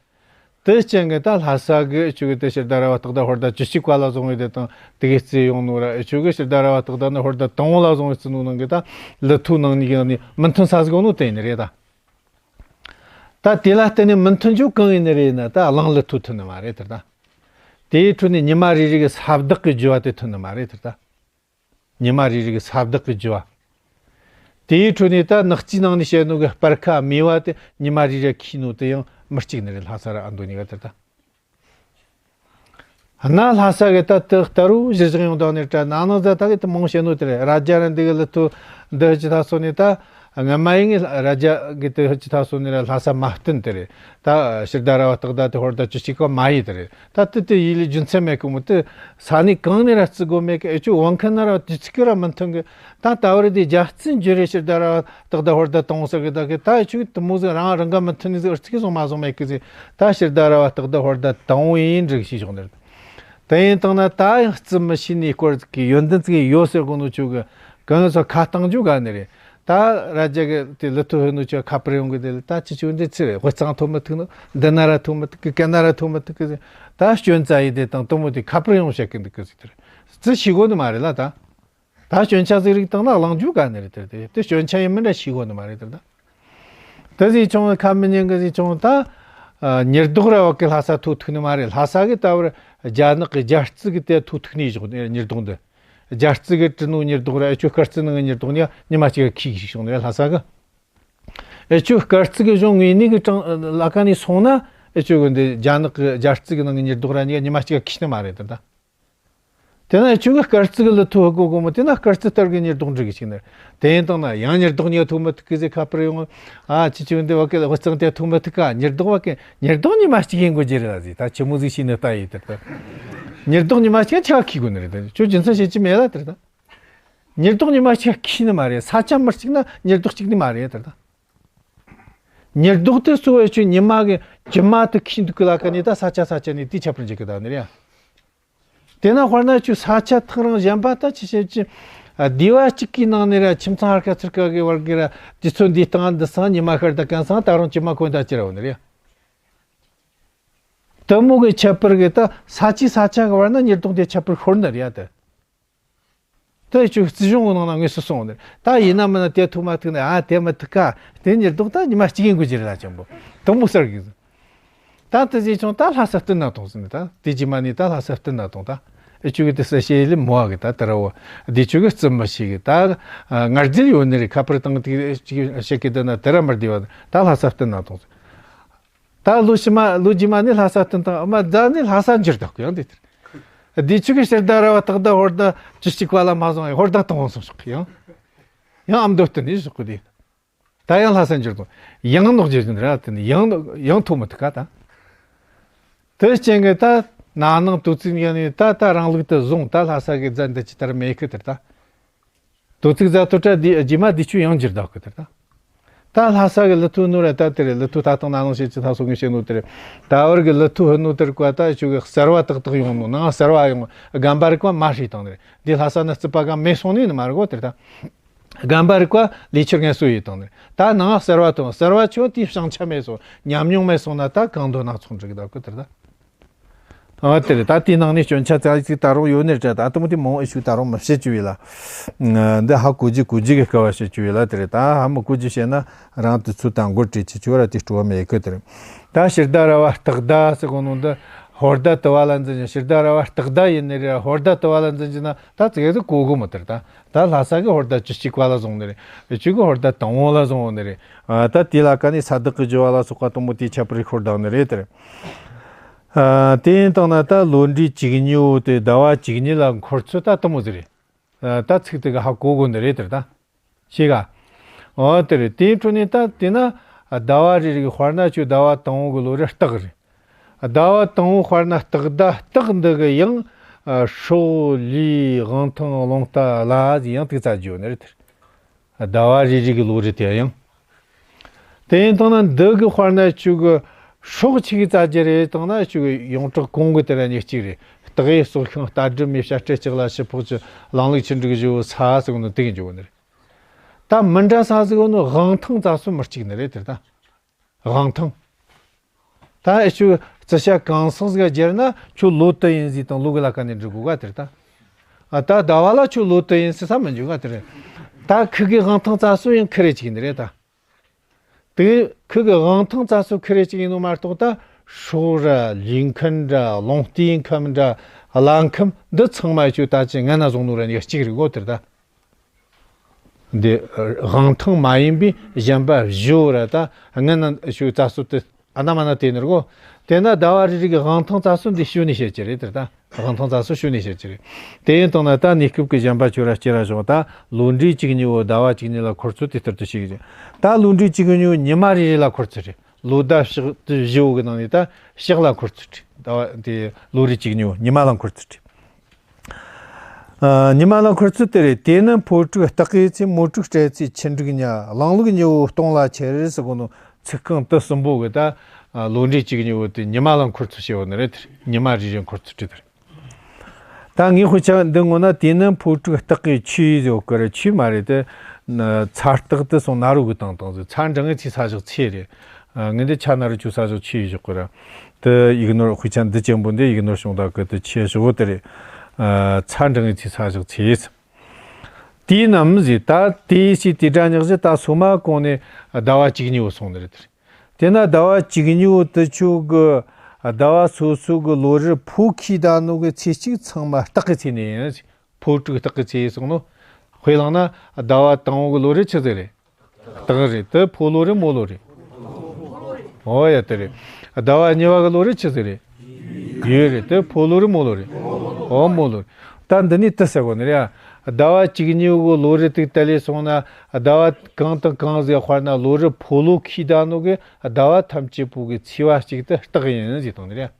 དེ་རྐྱེན་གི་ད་ལྷ་ས་གི་ཆུ་གི་དེ་ཕྱི་ཟླ་ར་བ་སྟག་ཟླ་ཧོར་ཟླ་བཅུ་གཅིག་པ་ལ་བཟུང་བའི་དེ་དང་དེ་གི་རྩིས་ཡོང་ནོ་ར་ཆུ་གི་ཕྱི་ཟླ་ར་བ་སྟག་ཟླ་ནི་ཧོར་ཟླ་དང་བོ་ལ་བཟུང་བའི་རྩིས་ནོ་ནང་གི་ད་ལི་ཐུ་ནང་གཉིས་ཀྱི་ནང་ནས་མི་མཐུན་ས་ཟིག་ཡོང་ནོ་དེ་ཡིན་ནི་རེད་ད། ད་དེ་ལ་བརྟེན་ནས་མི་མཐུན་རྒྱུ་གང་ཡིན་ནི་རེད་ན་ད་གླང་ལི་ཐུ་མཐུན་ནི་མ་རེད་དེར་ད། དེའི་ཁྲོད་ནས་ཉི་མ་རེ་རེ་གི་ས་བདག་གི་རྒྱུ་བ་དེ་མཐུན་ནི་མ་རེད་དེར་ད། ཉི་མ་རེ་རེ་གི་ས་བདག་གི་རྒྱུ་བ། དེའི་ཁྲོད་ནས་ད་ནག་རྩིས་ནང་ནས་བཤད་ནོ་གི་སྤར་ཁ་མེ་བ་དེ་ཉི་མ་རེ་རེ་ཁེལ་ནོ་དེ་ཡང་མི་གཅིག་ནི་རེད། ལྷ་ས་ར་ཨ་མདོ་གཉིས་ཀ་དེར་ད། གནའ་ལྷ་ས་གི་ད་དེ་ལྟ་རུ་གཞིར་བཞག་ཡོང་དང་ནི་ད་ན་ནང་ཟ་ད་གི་དེ་མང་བཤད་ནོ་དེ་རེད། ར་རྒྱ་ར་འདི་གི་ལི་ཐུ་འདི་ཧི་ཅི་ཐ་སོ་ནི་ད་སྔ་མ་ཡིན་ངི་ར་རྒྱ་གི་དེ་ཧི་ཅི་ཐ་སོ་ནི་ར་ལྷ་ས་མ་བསྟན་དེ་རེད། ད་ཕྱི་ཟླ་ར་བ་སྟག་ཟླ་དེ་ཧོར་ཟླ་བཅུ་གཅིག་པ་མ་ཡིན་དེ་རེད། ད་དེ་དེ་ཡིད་ལས་རྒྱུ་མཚན་མེད་གི་མོ་དེ་ས་གནས་གང་ནས་ར་བརྩི་དགོས་མེད་གི་ཨེ་ཆུ་བང་ཁན་ན་ར་དུས་ཚིགས་གི་ར་མི་མཐུན་གི་ད་ལྟ་བར་དེ་རྒྱ་རྩིས་འགྱུར་རེ་ཕྱི་ཟླ་ར་བ་སྟག་ཟླ་ཧོར་ཟླ་དང་བོ་ཟེར་གི་ད་གི་ད་ཨེ་ཆུ་དེ་མོ་ཟིག་རང་རང་ག་མི་མཐུན་ནི་ཟིག་ཨར་ཚིག་གི་སོང་མ་སོང་མེད་གི་ཟིག་ད་ཕྱི་ཟླ་ར་བ་སྟག་ཟླ་ཧོར་ཟླ་དང་བོ་ཡིན་འགྲིག་ཤེས་ཆོག་ནི་རེད། དེ་ཡིན་དང་ན་ད་ཡང་རྩིས་མི་ཤེས་ནི་སྐོར་གི་ཡོན་ཏན་ཚིག་ཡོད་ཟེར་གོ་ནོ་ཆུ་གི་གང་ཡོད་ཚོ་ཁ་བཏང་རྒྱུ་ག་ནི་རེད། ད་ར་རྒྱ་གི་དེ་ལི་ཐུ་ཧི་ནོ་ཆུ་ཁ་པར་ཡོང་གི་དེ་ལ་ད་ཅི་ཆུ་འདི་ཚི་རེད། དབུས་གཙང་ཐོ་མི་ཐུག་ནོ་འདི་ན་ར་ཐོ་མི་ཐུག་གི་ག་ན་ར་ཐོ་མི་ཐུག་གི་ཟེར། ད་སྐྱོན་རྩ་ཡི་དེ་དང་དུ་མོ་དེ་ཁ་པར་ཡོང་བཤད་གི་འདུག་གི་ཟེར་དེ་རེད། རྩིས་ཤེས་གོ་ནི་མ་རེད་ལ་ད། ད་སྐྱོན་ཆ་ཟིག་རིགས་བཏང་ན་གླེང་རྒྱུ་ག་ནི་རེད་དེར་དེ་དེ་སྐྱོན་ཆ་ཡིན་མིན་ར་ཤེས་གོ་ནི་མ་རེད་དེར་ད། དེ་ཟིག་ཆུང་ཁ་མི་ཉན་གི་ཟིག་ཆུང་ད། ཉི་ཟློག་ར་བ་གི་ལྷ་ས་ཐུག་ཐུག་ནི་མ་རེད། ལྷ་ས་གི་ད་བར་རྒྱ་ནག་གི་རྒྱ་རྩིས་གི་དེ་ཐུག་ཐུག་ནི་བཞག་ནི་ཉི་ཟློག་འདི། རྒྱ་རྩིས་གི་བྲི་ནོ་ཉི་ཟློག་ར་ཨེ་ཆུ་སྐར་རྩིས་ནང་གི་ཉི་ཟློག་ནི་ཉི་མ་གཅིག་གི་ཁྱི་ཞིག་བྱུང་ནི་རེད་ལྷ་ས་གི། ཨེ་ཆུ་སྐར་རྩིས་གི་གཞུང་ངོས་ནས་གི་གྲངས་ལ་ཀ་ནས་སོང་ན་ཨེ་ཆུ་གི་འདི་རྒྱ་ནག་གི་རྒྱ་རྩིས་གི་ནང་གི་ཉི་ཟློག་ར་ཉི་ཉི་མ་གཅིག་གི་ཁྱི་ནི་མ་རེད་དེ་ད། དེ་ན་ཨེ་ཆུ་གི་སྐར་རྩིས་གི་ལི་ཐུ་ཧི་གོ་གོ་མོ་དེ་ན་སྐར་རྩིས་ལྟར་གི་ཉི་ཟློག་འབྲི་གི་ཞིག་ནི། དེ་ཡིན་དང་ན་ཡང་ཉི་ཟློག་ཉི་ཐུག་མི་ཐུག་གི་ཟེ་ཁ་པར་ཡོང་། ཨ་ཅི་ཅི་འདི་བ་གི་དབུས་གཙང་དེ་ཐུག་མི་ཐུག་ག་ཉི་ཟློག་བ་གི་ཉི་ཟློག་ཉི་མ་གཅིག་ཡིན་དགོས་རྒྱུ་རེད་ཟེ་ད་ཆི་མོ་ཟིག་ཤེས་ནི་ལྟ་ཡི་དེར་ད། ཉི་ཟློག་ཉི་མ་གཅིག་ཆ་ཁི་དགོས་ནི་རེད་ད་ཁྱོད་རྒྱུ་མཚན་བཤད་ཀྱི་མེད་ལ་དེར་ད། ཉི་ཟློག་ཉི་མ་གཅིག་ཁི་ནི་མ་རེད། ས་ཆ་མི་གཅིག་ན་ཉི་ཟློག་གཅིག་ནི་མ་རེད་དེར་ད། ཉི་ཟློག་དེ་གཙོ་བོ་ཆུ་ཉི་མ་གི་ཇི་མ་དུ་ཁི་འདུག་གི་ལ་ཀ་ནི་ད་ས་ཆ་ས་ཆ་ནི་དེ་ཁྱད་པར་འཇིག་གི་ད་ནི་རེད། དེ་ན་དཔེར་ན་ཁྱོད་ས་ཆ་ཐག་རིང་གཞན་པ་ད་ཅི་བྱེད་ཀྱི། ཨ་སྡེ་བ་གཅིག་གི་ནང་ནས་ར་ཁྱིམ་ཚང་ཧར་ཁ་ཚུར་ཁ་གི་བར་གི་ར་དུས་ཚོད་འདི་སྟེང་འདི་སང་ཉི་མ་ཤར་ད་གན་སང་ད་རུང་ཇི་མ་གོན་ད་ཅི་ར་འོ་ནི་རེད། དེ་མོ་གི་ཁྱད་པར་གི་ད་ས་ཆའི་ས་ཆ་གི་བར་ན་ཉི་ཟློག་དེ་ཁྱད་པར་ཤོར་ནི་རེད་ད། དེ་ཁྱོད་རྩིས་གཞུང་གི་ནང་ན་དངོས་སུ་སོང་ནི་རེད། ད་ཡིན་ན་མིན་ན་དེ་ཐུག་མ་ཐུག་ན་ཨ་དེ་མི་ཐུག་ག་དེ་ཉི་ཟློག་ད་ཉི་མ་གཅིག་ཡིན་དགོས་ཀྱི་རེད་ལ་ཅང་པོ་དེ་མོ་ཟེར་གི། ད་དེ་ཟེ་ཆུང་ད་ལྷ་ས་བསྟན་ན་གཏོང་ཟིན་ནི་ད་དེ་རྗེས་མ་ནི་ད་ལྷ་ས་བསྟན་ན་གཏོང་ད། ཨེ་ཆུ་གི་དེ་ས་ཤེས་ལེ་མོ་བ་གི་ད་དེ་ར་བོ། དེ་ཆུ་གི་རྩིས་མི་ཤེས་གི་ད། ང་རྒྱལ་ཡོད་ནི་རེད་ཁ་པར་བཏང་དེ་ཅིག་བཤད་གི་དེ་ན་དེ་ར་མི་བདེ་བ་ད་ལྷ་ས་བསྟན་ན་གཏོང་ཟིན། ད་ལོ་ཕྱི་མ་ལོ་རྗེས་མ་ནི་ལྷ་ས་བསྟན་དང་ཨ་མ་རྫ་ནི་ལྷ་ས་འགྱུར་ད་གི་ཡང་དེ་དེར། དེ་ཆུ་གི་ཕྱི་ཟླ་ར་བ་སྟག་ཟླ་ཧོར་ཟླ་བཅུ་གཅིག་པ་ལ་མ་སོང་ཡང་ཧོར་ཟླ་དང་བོ་སོང་ཤོག་གི་ཡང་། ཡང་ཨ་མདོ་བསྟན་ནི་ཤོག་གི་དེ། ད་ཡང་ལྷ་ས་འགྱུར་དང་ཡང་ནོག་འགྱུར་བཞིན་ར་དེ་ནི་ཡང་ཡང་ཐོག་མི་ཐུག་ག་ད། དེ་རྐྱེན་གི་ད་ན་ནང་དུ་ཚིག་ཡང་ནི་ད་ད་རང་ལུགས་དུ་བཟུང་ད་ལྷ་ས་གི་རྫ་འདི་ཅི་ལྟར་མེད་གི་དེར་ད། དོ་ཚིགས་རྫ་ཐོ་བྲལ་འདི་རྗེས་མ་འདི་ཆུ་ཡང་འགྱུར་ད་གི་དེར་ད། ད་ལྷ་ས་གི་ལི་ཐུ་ནོ་ར་ད་དེ་རེད། ལི་ཐུ་ད་དང་ན་ནང་བཤད་ཀྱི་ད་སོ་ངས་བཤད་ནོ་དེ་རེད། ད་བར་གི་ལི་ཐུ་ཧི་ནོ་དེར་བཀའ་ད་ཆུ་གི་གསར་བ་ཏག་ཏག་ཡོང་ནོ་ནང་གསར་བ་ཡོང་རྒན་པ་རིག་པ་མ་ཧྲི་དང་དེ་རེད། འདི་ལྷ་ས་ན་རྩིས་པ་ག་མེད་སོང་ནི་ནི་མ་རེད་གོ་དེར་ད། རྒན་པ་རིག་པ་ལས་ཆུ་ངལ་གསོ་ཡི་དང་དེ་རེད། ད་ནང་གསར་བ་དང་གསར་བ་ཆུ་དེའི་བྱང་ཆ་མེད་སོང་ཉམས་མྱོང་མེད་སོང་ན་ད་གང་འདོད་ན་ཚོང་འགྲིག་ད་གི་དེར་ད། ཨ་དེ་རེད། ད་དེའི་ནང་ནས་སྐྱོན་ཆ་ཙག་ཙིག་ད་རུང་ཡོད་ནི་རེད། ད་དུ་མོ་དེ་མང་ཨེ་ཤུ་ད་རུང་མི་བཤད་ཅུ་ཡི་ལ། འདི་ཧ་གོ་རྒྱུ་གོ་རྒྱུ་གི་སྐལ་བ་བཤད་ཅུ་ཡི་ལ་དེ་རེད། ད་ཧ་མི་གོ་རྒྱུ་བཤད་ན་རང་དུས་ཚོད་དང་འགོར་བྲིས་ཅི་ཅུ་ར་དེ་སྤྲོ་བ་མེད་གི་དེ་རེད། ད་ཕྱི་ཟླ་ར་བ་སྟག་ཟླ་ཟེར་གོ་ནོ་འདི་ཧོར་ཟླ་དུ་བ་ལ་འཛིན་ཅིང་ཕྱི་ཟླ་ར་བ་སྟག་ཟླ་ཡིན་ནི་རེད། ཧོར་ཟླ་དུ་བ་ལ་འཛིན་ཅིང་ན་ད་ཙིག་གེ་ཟིག་གོ་གོ་མི་དེར་ད། ད་ལྷ་ས་གི་ཧོར་ཟླ་བཅུ་གཅིག་པ་ལ་བཟུང་ནི་རེད། ཨེ་ཆུ་གི་ཧོར་ཟླ་དང་བོ་ལ་བཟུང་ནི་རེད། ད་དེ་ལ་ཀ་ནི་ས་བདག་གི་རྒྱུ་བ་ལ་སོགས་པ་དུ་མོ་དེའི་ཁྱད་པར་ཤོར་དང་ནི་རེད་དེ་རེད། ཨ་དེ་ཡིན་དང་ན་ད་ལོ་འདྲི་བཅུ་གཉིས་འོ་དེ་ཟླ་བ་བཅུ་གཉིས་ལ་འཁོར་ཚུལ་ད་དུ་མོ་ཟིག་རེད། ཨ་ད་ཚིག་དེ་ག་ཧ་གོ་གོ་ནི་རེད་དེར་ད། ཤེས་ག་འོ་དེ་རེད། དེའི་འཕྲོ་ནས་ད་དེ་ན་ཟླ་བ་རེ་རེ་གི་དཔེར་ན་ཆུ་ཟླ་བ་དང་བོ་གི་ལོ་རེ་སྟག་རེད། ཟླ་བ་དང་པོ་དཔེར་ན་སྟག་ཟླ། སྟག་འདི་གི་ཡང་ཨ་སྲོག་ལུས་དབང་ཐང་རླུང་རྟ་ལ་ཟེར་ཡང་དེ་ཙམ་བརྗོད་ནི་རེད། ཟླ་བ་རེ་རེ་གི་ལོ་རེ་དེ་ཡང་། དེ་ཡིན་དང་ན་འདི་གི་དཔེར་ན་ཁྱོད་གི་སྲོག་ཆི་གི་ཙམ་གྱི་རེད་དང་ན་ཁྱོད་གི་ཡོངས་གྲགས་གོང་གི་དེ་ར་ཉིད་གཅིག་རེད། སྟག་གཡུ་སྲོག་ཤིང་རྟ་སྦྲུལ་མེ་བྱ་སྤྲེལ་ལྕགས་ལ་ཕྱུ་ཕོག་ཆུ་ལང་ལུག་ཆུ་འབྲུག་བཞི་བོ་ས་ཟེར་གོ་ནོ་དེ་གི་འཇོག་གོ་ནི་རེད། ད་མི་འདྲ་ས་ཟེར་གོ་ནོ་དབང་ཐང་རྩ་སོ་མི་གཅིག་ནི་རེད་དེ་ད། དབང་ཐང་། ད་ཨེ་ཆུ་རྩི་ཤ་གང་སོང་ཟིག་སྦྱར་ན་ཁྱོད་ལོ་དུ་ཡིན་ཟིག་དང་ལོ་གི་ལ་ཀ་ནས་འབྲི་དགོས་ག་དེར་ད། ཨ་ད་ཟླ་བ་ལ་ཁྱོད་ལོ་དུ་ཡིན་ཟིག་ས་མི་འཇུག་ག་དེར། ད་ཁུ་གི་དབང་ཐང་རྩ་སོ་ཡང་ཁུ་རེ་གཅིག་ཡིན་རེད་ད། དེ་ཁུ་གི་དབང་ཐང་རྩ་སོ་ཁུ་རེ་གཅིག་ཡིན་ནོ་མ་གཏོགས་ད་སྲོག་ར་ལུས་ཁམས་འདྲ་རླུང་རྟའི་ཁམས་འདྲ་ལྷ་ཁམས་འདི་ཚང་མ་ཨེ་ཆུ་ད་ཅི་ངན་ན་བཟུང་ནོ་ར་ཉག་གཅིག་རེད་གོ་དེར་ད། འདི་དབང་ཐང་མ་ཡིན་པའི་གཞན་པ་བཞི་བོ་ར་ད་ངན་ན་ཨེ་ཆུ་རྩ་སོ་དེ་ཨ་ན་མ་ན་དེ་ནི་རེད་གོ། དེ་ན་ཟླ་བ་རེ་རེ་གི་དབང་ཐང་རྩ་སོ་འདི་ཞུ་ནས་བཤད་ཀྱི་རེད་དེར་ད། དབང་ཐང་རྩ་སོ་ཞུ་ནས་བཤད་ཀྱི་རེད། དེ་ཡིན་དང་ན་ད་གནས་སྐབས་ཀྱི་གཞན་པ་ཁྱོད་ར་སྐྱེ་ར་བྱུང་ད་ལོ་འདྲེ་གཅིག་གཉིས་བོ་ཟླ་བ་གཅིག་གཉིས་ལ་འཁོར་ཚུལ་དེ་ལྟར་དུ་ཞིག་རེད། ད་ལོ་འདྲེ་གཅིག་གཉིས་བོ་ཉི་མ་རེ་རེ་ལ་འཁོར་ཚུལ་རེད། ལོ་ཟླ་ཕྱག་དུ་བཞི་བོ་གི་ནང་ནས་ད་ཕྱག་ལ་འཁོར་ཚུལ་རེད། ཟླ་བ་དེ་ལོ་རེ་གཅིག་གཉིས་བོ་ཉི་མ་ལ་འཁོར་ཚུལ་རེད། ཨ། ཉི་མ་ལ་འཁོར་ཚུལ་དེ་རེད། དེ་ནི་ཕོ་དྲུག་སྟག་གི་ཚེ། མོ་དྲུག་སྤྲེལ་ཚེ་ཆུ་འབྲུག་ཉ། གླང་ལུག་ཉི་བོ་སྟོང་ལ་ཁྱེར་ཟེར་གོ་ནོ་ཚིག་རྐང་དུ་གསུམ་པོ་གི་ད་ལོ་འདྲེ་གཅིག་གཉིས་བོ་དེ་ཉི་མ་ལ་འཁོར་ཚུལ་བྱེད་བོ་ནི་རེད། དེ་ཉི་མ་རེ་རེ་འཁོར་ཚུལ་དེ་རེད། ད་ངས་དཔེ་ཆ་འདི་ངོ་ན་དེ་ནི་ཕོ་དྲུག་སྟག་གི་ཆུ་ཟེར་བོ་གི་རེད། ཆུ་མ་རེད་དེ། ཚ་སྟག་དེ་སོང་ན་རུ་གི་དང་དང་ཟེར། ཚ་འབྲིང་ངེ་ཚེ་ས་ཞག་ཚེ་རེད། ཨ། ངས་འདི་ཆ་ན་རུ་ཆུ་ས་ཞག་ཆུ་ཡི་ཞོག་གི་ར། དེ་ཡིག་ནོར་དཔེ་ཆ་འདི་ཅན་པོ་འདི་ཡིག་ནོར་བྱུང་ད་གི་དེ་ཆེ་ཞོག་དེ་རེད། ཨ། ཚ་འབྲིང་ངེ་ཚེ་ས་ཞག་ཚེ། དེས་ནམ་ཟེར། ད་དེའི་ཕྱིར་དེ་སྒྲ་ཉག་བཞི་ད་སོ་མ་གོང་ནས་ཟླ་བ་གཅིག་གཉིས་བོ་སོང་ནི་རེད་དེ། དེ་ན་ཟླ་བ་གཅིག་གཉིས་བོ་དེ་ཆུ་གི་ཟླ་བ་སོ་སོ་གི་ལོ་རེར་ཕོ་ཁྱི་ད་ནོ་གི་ཚེས་གཅིག་ཚང་མ་སྟག་གི་ཚེས་ནས་ཡིན། ཕོ་དྲུག་སྟག་གི་ཚེས་ཡིན་སོང་ནོ། དཔེ་བླངས་ན་ཟླ་བ་དང་བོ་གི་ལོ་རེ་ཆི་ཟིག་རེད། སྟག་རེད། དེ་ཕོ་ལོ་རེད་མོ་ལོ་རེད། ཨོ་ཡ་དེ་རེད། ཟླ་བ་གཉིས་པ་གི་ལོ་རེ་ཆི་ཟིག་རེད། ཡོས་རེད། དེ་ཕོ་ལོ་རེད་མོ་ལོ་རེད། ཨོ་མོ་ལོ་རེད། ད་འདི་ནས་དེ་ཟེར་གོ་ནི་རེད། ཟླ་བ་གཅིག་གཉིས་གི་ལོ་རེ་དེ་དལ་ལས་སོང་ན་ཟླ་བ་གང་དང་གང་ཟིག་དཔེར་ན་ལོ་རེ་ཕོ་ལོ་ཁྱི་ད་ནོ་གི་ཟླ་བ་ཐམས་ཅད་པོ་གི་ཚེས་པ་གཅིག་དེ་སྟག་ཡིན་ཟེར་བཏང་ནི་རེད།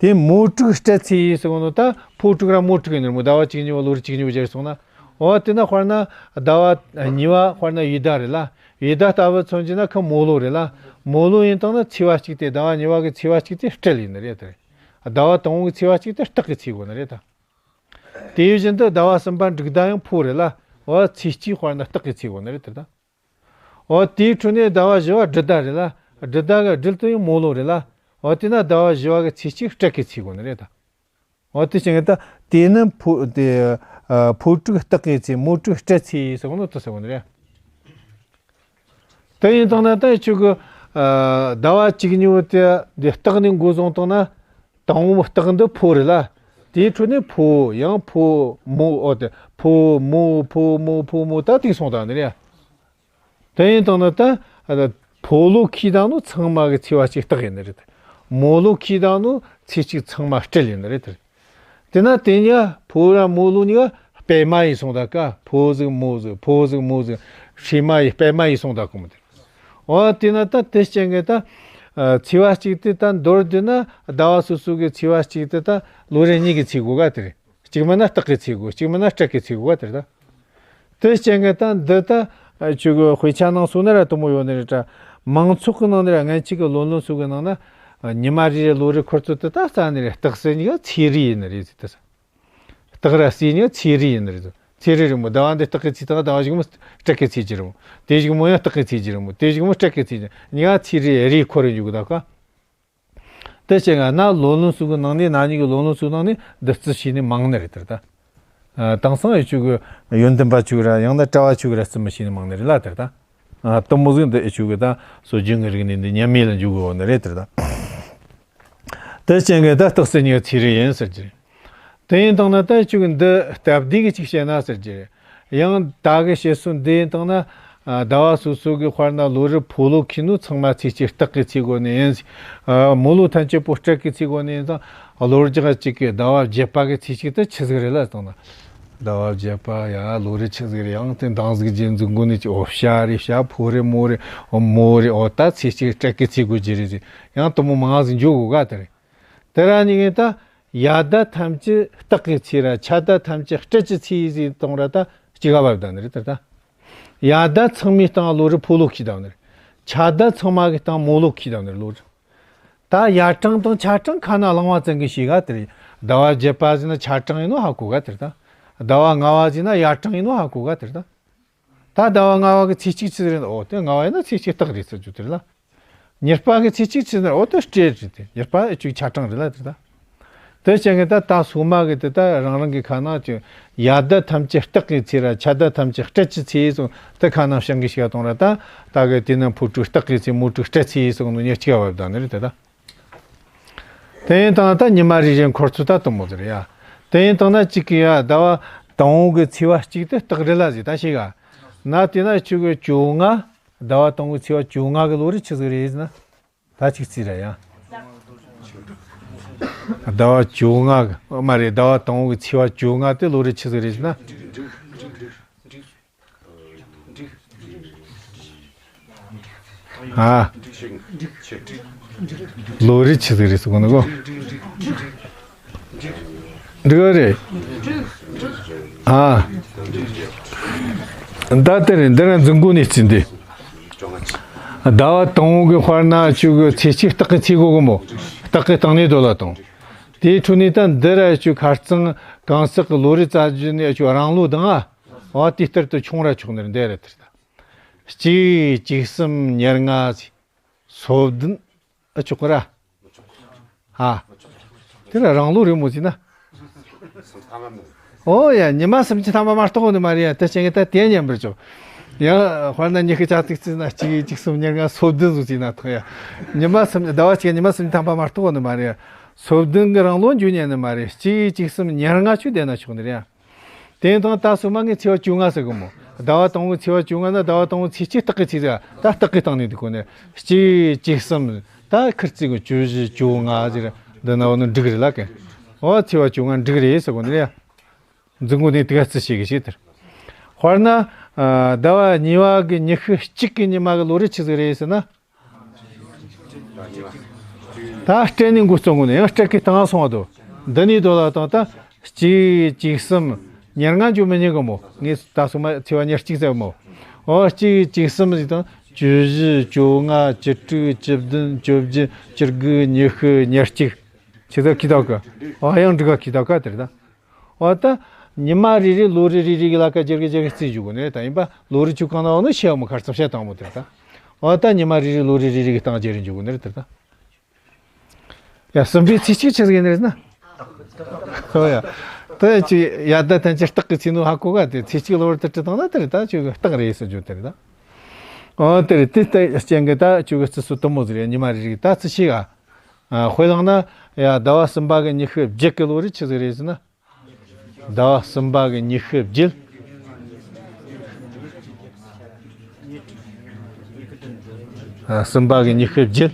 དེ་མོ་དྲུག་སྤྲེལ་ཚེས་ཡིན་ཟེར་གོ་ནོ་ད་ཕོ་དྲུག་ར་མོ་དྲུག་ཡིན་ནི་རེད་མོ། ཟླ་བ་གཅིག་གཉིས་པ་ལོ་རེ་གཅིག་གཉིས་པ་སྦྱར་སོང་ན། འོ་དེ་ན་དཔེར་ན་ཟླ་བ་གཉིས་པ་དཔེར་ན་ཡོས་ཟླ་རེད་ལ། ཡོས་ཟླ་ལྟ་བུ་མཚོན་གྱི་ན་ཁོ་མོ་ལོ་རེད་ལ། མོ་ལོ་ཡིན་དང་ན་ཚེས་པ་གཅིག་དེ་ཟླ་བ་གཉིས་པ་གི་ཚེས་པ་གཅིག་དེ་སྤྲེལ་ཡིན་ནི་རེད་དེ། ཟླ་བ་དང་པོ་གི་ཚེས་པ་གཅིག་དེ་སྟག་གི་ཚེས་གོ་ནི་རེད་ད། དེ་བཞིན་དུ་ཟླ་བ་གསུམ་པ་འབྲུག་ཟླ་ཡང་ཕོ་རེད་ལ། འོ་ཚེས་གཅིག་དཔེར་ན་སྟག་གི་ཚེས་གོ་ནི་རེད་དེ་ད། འོ་དེའི་འཕྲོ་ནས་ཟླ་བ་བཞི་བ་སྦྲུལ་ཟླ་རེད་ལ། སྦྲུལ་ཟླ་གི་སྦྲུལ་དེ་ཡང་མོ་ལོ་རེད་ལ། འོ་དེ་ན་ཟླ་བ་བཞི་བ་གི་ཚེས་གཅིག་སྤྲེལ་གི་ཚེས་གོ་ནི་རེད་ད། འོ་དེ་བྱས་ན་ད་དེ་ནི་ཕོ་དེ་ཨ་ཕོ་དྲུག་སྟག་གི་ཚེས། མོ་དྲུག་སྤྲེལ་ཚེས་ཟེར་གོ་ནོ་དེ་ཟེར་གོ་ནི་རེད། དེ་ཡིན་དང་ན་ད་ཁྱོད་གི་ཨ་ཟླ་བ་གཅིག་གཉིས་པོ་དེ་འདི་སྟག་ནས་འགོ་བཟུང་བཏང་ན། དང་པོ་སྟག་འདི་ཕོ་རེད་ལ། དེའི་འཕྲོ་ནས་ཕོ་ཡང་ཕོ་མོ། འོ་དེ་ཕོ་མོ་ཕོ་མོ་ཕོ་མོ་ད་དེ་སོང་ད་ནི་རེད། དེ་ཡིན་དང་ན་ད་ཕོ་ལོ་ཁྱི་ད་ནོ་ཚང་མ་གི་ཚེས་པ་གཅིག་སྟག་ཡིན་ནི་རེད། མོ་ལོ་ཁྱི་ད་ནོ་ཚེས་གཅིག་ཚང་མ་སྤྲེལ་ཡིན་ནི་རེད། དེ་ན་དེ་གཉིས་ཕོ་ར་མོ་ལོ་གཉིས་ཀ་སྤེལ་མ་ཡིན་སོང་ད་ཀ། ཕོ་ཟིག་མོ་ཟིག་ཕོ་ཟིག་མོ་ཟིག་སྲིས་མ་ཡིན་སྤེལ་མ་ཡིན་སོང་ད་ཀ་མོ་དེ། འོ་དེ་ན་ད་དེ་རྐྱེན་གི་ད་ཨ་ཚེས་པ་གཅིག་དེ་ད་མདོར་བསྡུས་ན་ཟླ་བ་སོ་སོ་གི་ཚེས་པ་གཅིག་དེ་ད་ལོ་རེ་གཉིས་ཀྱི་ཚེས་གོ་ག་དེ་རེད། གཅིག་མིན་ན་སྟག་གི་ཚེས་གོ། གཅིག་མིན་ན་སྤྲེལ་གི་ཚེས་གོ་ག་དེ་རེད་ད། དེ་རྐྱེན་གི་ད་འདི་ད་ཨ་ཁྱོད་གི་དཔེ་ཆ་ནང་སོང་ན་ར་དུ་མོ་ཡོད་ནི་རེད་ད། མང་ཚོགས་གི་ནང་ནས་ར་སྔན་ཆད་གི་ལོ་ལོན་སོ་གི་ནང་ན་ཨ་ཉི་མ་རེ་རེ་ལོ་རེ་འཁོར་ཚུལ་དེ་ད་རྩ་ནས་རེད། སྟག་སེ་གཉིས་ཀ་ཚེས་རིས་ཡིན་ནི་རེད་ཟེར་ད་ས། སྟག་ར་སེ་གཉིས་ཚེས་རིས་ཡིན་ནི་རེད། ཚེས་རིས་རིང་མོ་ཟླ་བ་འདི་སྟག་གི་ཚེས་དང་ཟླ་བ་གཞུག་མོ་སྤྲེལ་གི་ཚེས་ཀྱི་རིང་མོ། དེ་གཞུག་མོ་ཡང་སྟག་གི་ཚེས་ཀྱི་རིང་མོ། དེ་གཞུག་མོ་སྤྲེལ་གི་ཚེས་ཀྱི་གཉིས་ཀ་ཚེས་རིས་རིས་འཁོར་རེ་འཇུག་གི་ད་ཀ། དེ་བྱས་ན་ལོ་ལོན་སོ་གི་ནང་ནས་ན་ནིང་གི་ལོ་ལོན་སོ་ནང་ནས་འདི་རྩིས་བྱས་ནས་མང་ནི་རེད་དེ་ད། ཨ་དེང་སང་ཨེ་ཆོས་གི་ཡོན་ཏན་པ་ཆོས་གི་ར་ཡང་ན་གྲྭ་བ་ཆོས་གི་ར་རྩིས་མི་བྱས་ནས་མང་ནི་རེད་ལ་དེ་ད། ཨ་དུ་མོ་ཟིག་འདི་ཨེ་ཆོས་གི་ད་སྲོལ་རྒྱུན་གི་རིག་གནས་འདི་ཉམས་མེད་ལ་འཇུག་གི་ཡོད་ནི་རེད་དེ་ད། དེ་རྐྱེན་གི་ད་སྟག་སེ་གཉིས་ཀ་ཚེས་རིས་ཡིན་ཟེར་གྱི་རེད། དེ་ཡིན་དང་ན་ད་ཁྱོད་ཀྱི་འདི་སྟབས་བདེ་གི་ཅིག་བཤད་ན་ཟེར་གྱི་རེད། ཡང་ད་གི་བཤད་སྲོལ་འདི་ཡིན་དང་ན་ཨ་ཟླ་བ་སོ་སོ་གི་དཔེར་ན་ལོ་རེ་ཕོ་ལོ་ཁྱི་ནོ་ཚང་མ་ཚེས་གཅིག་སྟག་གི་ཚེས་གོ་ནི་ཡིན། ཨ་མོ་ལོ་ཐམས་ཅད་པོ་སྤྲེལ་གི་ཚེས་གོ་ནི་ཡིན་ཙང་ལོ་རྒྱག་གཅིག་གི་ཟླ་བ་བརྒྱད་པ་གི་ཚེས་གཅིག་དེ་ཆི་ཟིག་རེད་ལ་དང་ན། ཟླ་བ་བརྒྱད་པ་ཡ་ལོ་རེ་ཆི་ཟིག་རེད། ཡང་དེ་འདང་ཟིག་རྗེས་འཛུགས་འགོ་ནས་ཀྱི་འོ་ཤ་རེད། ཤ་ཕོ་རེད། མོ་རེད། འོ་མོ་རེད། འོ་ད་ཚེ་གཅིག་སྤྲད་གི་ཚེ་དགོས་ཀྱི་རེད་ཟེར། ཡང་དུ་མོ་མང་ཟིག་འཇོག་གོ་ག་དེ་རེད། དེ་ར་ནི་ངས་ད་ཡ་ད་ཐམས་ཅད་སྟག་གི་ཚེ་ར་ཆ་ད་ཐམས་ཅད་སྤྲད་ཀྱི་ཚེ་ཡིན་ཟེར་གཏོང་ར་ད་གཅིག་ག་བབ་ད་ནི་རེད་དེ་ད། ཡ་ད་ཚང་མའི་སྟེང་ལོ་རེ་ཕོ་ལོ་ཁྱི་ད་ནི་རེད། ཆ་ད་ཚང་མ་གི་སྟེང་མོ་ལོ་ཁྱི་ད་ནི་རེད་ལོ་རེ། ད་ཡར་གྲངས་དང་ཆ་གྲངས་ཁ་ན་བླང་བ་ཙམ་གྱིས་ཤེས་ག་དེ་རེད། ཟླ་བ་བརྒྱད་པ་ཟིན་ན་ཆ་གྲངས་ཡིན་ནོ་ཧ་གོ་ག་དེ་རེད་ད། ཟླ་བ་ལྔ་བ་ཟིན་ན་ཡར་གྲངས་ཡིན་ནོ་ཧ་གོ་ག་དེ་རེད་ད། ད་ཟླ་བ་ལྔ་བ་གི་ཚེས་གཅིག་ཆི་ཟིག་རེད། འོ་དེ་ལྔ་བ་ཡིན་ན་ཚེས་གཅིག་སྟག་རེད་ཟེར་རྒྱུ་དེ་རེད་ལ། ཉེར་པ་གི་ཚེས་གཅིག་ཆི་ཟིག་རེད། འོ་དེ་སྤྲེལ་རེད་དེ། ཉེར་པ་ཨེ་ཆུ་ཆ་གྲངས་རེད་ལ་དེ་ད། དེ་བྱས་ངས་ད་ད་སོ་མ་གི་དེ་ད་རང་རང་གི་ཁ་ནང་ཅི་ཡ་ད་ཐམས་ཅད་སྟག་གི་ཚེ་ར་ཆ་ད་ཐམས་ཅད་སྤྲད་ཀྱི་ཚེ་སོང་དེ་ཁ་ནང་བྱང་གི་ཤིག་གཏོང་ར་ད་ད་གི་དེ་ན་ཕོ་དྲུག་སྟག་གི་ཚེ་མོ་དྲུག་སྤྲད་ཚེ་སོང་ནོ་ཉེར་གཅིག་བབ་ད་ནི་རེད་དེ་ད། དེ་ཡིན་དང་ད་ཉི་མ་རེ་རེ་འཁོར་ཚུལ་ད་དུ་མོ་ཟེར་ཡ། དེ་ཡིན་དང་ན་གཅིག་གི་ཡ་ཟླ་བ་དང་བོ་གི་ཚེས་པ་གཅིག་དེ་སྟག་རེད་ལ་ཟེར་ད་ཤེས་ག་ན་དེ་ན་ཆུ་གི་བཅོ་ལྔ་ཟླ་བ་དང་བོ་ཚེས་པ་བཅོ་ལྔ་གི་ལོ་རེ་ཆི་ཟིག་རེད་ཟེར་ན། ད་ཅིག་རྩིས་ར་ཡ། ཟླ་བ་བཅོ་ལྔ་གི་ཨ་མ་རེད། ཟླ་བ་དང་བོ་གི་ཚེས་པ་བཅོ་ལྔ་དེ་ལོ་རེ་ཆི་ཟིག་རེད་ཟེར་ན། ཨ། ལོ་རེ་ཆི་ཟིག་རེད་ཟེར་གོ་ནི་གོ། འགྲིག་རེད། ཨ། ད་དེ་རེད། འདི་ར་འཛིན་གོ་ནི་རྩིས་འདི། ཟླ་བ་དང་བོ་གི་དཔེར་ན་ཆུ་གི་ཚེས་གཅིག་སྟག་གི་ཚེས་གོ་གི་མོ། སྟག་གི་སྟེང་ནས་རྡོ་ལ་དང་། དེའི་འཕྲོ་ནས་ད་འདི་ར་ཆུ་ཁ་རྩང་གང་ཟག་གི་ལོ་རེ་བཙལ་རྒྱུ་ནས་ཆུ་རང་ལོ་དང་ཨ། འོ་དེ་ལྟར་དུ་ཆུང་ར་ཆོག་ནི་རེད། འདི་རེད་དེ་རེད། གཅིག་གཅིག་གསུམ་ཉེར་ལྔ་ཟེར། སོ་བདུན། ཨ་ཆོག་གི་ར། ཧ། དེ་ལ་རང་ལོ་རེ་མོ་ཟིན་ན། ཨོ་ཡ། ཉི་མ་སུམ་ཅུ་ཐམ་པ་མ་གཏོགས་ནི་མ་རེད་ཡ། དེ་བྱས་ངས་ད་དེ་ཉན་པར་ཆོག་ཡང་དཔེར་ན་ཉི་ཤུ་རྩ་གཅིག་བརྩིས་ན་གཅིག་གཅིག་གསུམ་ཉེར་ལྔ་སོ་བདུན་ཟིག་བརྩིས་ན་ཐོག་ཡ། ཉི་མ་སུམ་ཟླ་བ་གཅིག་ཉི་མ་སུམ་ཅུ་ཐམ་པ་མ་གཏོགས་ནི་མ་རེད་ཡ། སོ་བདུན་གི་རང་ལོ་འཇུ་ཉན་ནི་མ་རེད། གཅིག་གཅིག་གསུམ་ཉེར་ལྔ་ཆུ་བསྡད་ན་ཆོག་ནི་རེད་ཡ། དེ་དང་ད་སོ་མ་ངས་ཚེས་པ་བཅོ་ལྔ་ཟེར་གི་མོ། ཟླ་བ་དང་བོ་ཚེས་པ་བཅོ་ལྔ་ན་ཟླ་བ་དང་བོ་ཚེས་གཅིག་སྟག་གི་ཚེས་ཟེར་ད་སྟག་གི་སྟེང་ནས་འདུག་གོ་ནས་གཅིག་གཅིག་གསུམ་ད་ཁིར་རྩིས་གི་བཅུ་བཞི་བཅོ་ལྔ་ཟེར་འདི་ན་བ་ནི་འགྲིག་རེད་ལ་ཀན། འོ་ཚེས་པ་བཅོ་ལྔ་འགྲིག་རེད་ཟེར་གོ་ནི་རེད། འཛིན་གོ་ནས་དེ་ག་རྩིས་བྱེད་གི་ཞིག་དེར། དཔེར་ན། ཟླ་བ་གཉིས་པ་གི་ཉི་ཤུ་གཅིག་གི་ཉི་མ་གི་ལོ་རེ་ཆི་ཟིག་རེད་ཟེར་ན། ད་སྤྲད་ནས་འགོ་བརྩམས་གོ་ནས་ཡང་སྤྲད་གི་བཏང་སོང་བ་དོ། འདི་ནས་དོ་ལ་བཏང་ད་གཅིག་གཅིག་གསུམ་ཉེར་ལྔ་འཇུ་མི་ཉན་གི་མོ། ངས་ད་སོ་མ་ཚེས་པ་ཉེར་གཅིག་ཟེར་མོ། འོ་གཅིག་གཅིག་གསུམ་ཟིག་དང་བཅུ་བཞི་བཅོ་ལྔ་བཅུ་དྲུག་བཅུ་བདུན་བཅོ་བརྒྱད་བཅུ་དགུ་ཉི་ཤུ་ཉེར་གཅིག་ཆི་ཟིག་གི་ད་གི། འོ་ཡང་འགྲིག་ག་གི་ད་ག་དེར་ད། འོ་ད། ཉི་མ་རེ་རེ་ལོ་རེ་རེ་རེ་གི་ལ་ཀ་རྒྱག་གི་རྒྱག་གི་རྩིས་འཇུག་གོ་ནི་རེད་ད། ཡིན་པ་ལོ་རེ་ཆུ་གང་ན་འོ་ནི་ཤེས་མོ་ཁར་ཙམ་བཤད་དང་མོ་དེར་ད། འོ་ད་ཉི་མ་རེ་རེ་ལོ་རེ་རེ་རེ་གི་སྟངས་རྒྱག་རེ་འཇུག་གོ་ནི་རེད་དེར་ད། ཡ་སུམ་པའི་ཚེས་གཅིག་ཆི་ཟིག་ཡིན་ནི་རེད་ན། ཧོ་ཡ། ད་ཡ་ཅི་ཡ་ད་ཐན་ཅི་སྟག་གི་ཚེ་ནོ་ཧ་གོ་ག་དེ་ཚེས་གཅིག་ལོ་རེ་དེ་བྲི་བཏང་ན་དེར་ད་ཆུ་གི་སྟག་རེད་ཟེར་རྒྱུ་དེར་ད། འོ་དེར་དེ་ལྟ་རྐྱེན་གི་ད་ཆུ་གི་རྩི་སུ་དུ་མོ་ཟིག་རེད། ཉི་མ་རེ་རེ་གི་ད་རྩི་ཤེས་ག་དཔེ་བླངས་ན་ཡ་ཟླ་བ་གསུམ་པ་གི་ཉི་ཤུ་བརྒྱད་གི་ལོ་རེ་ཆི་ཟིག་རེད་ཟེར་ན། ཟླ་བ་གསུམ་པ་གི་ཉི་ཤུ་བརྒྱད། ཨ། གསུམ་པ་གི་ཉི་ཤུ་བརྒྱད།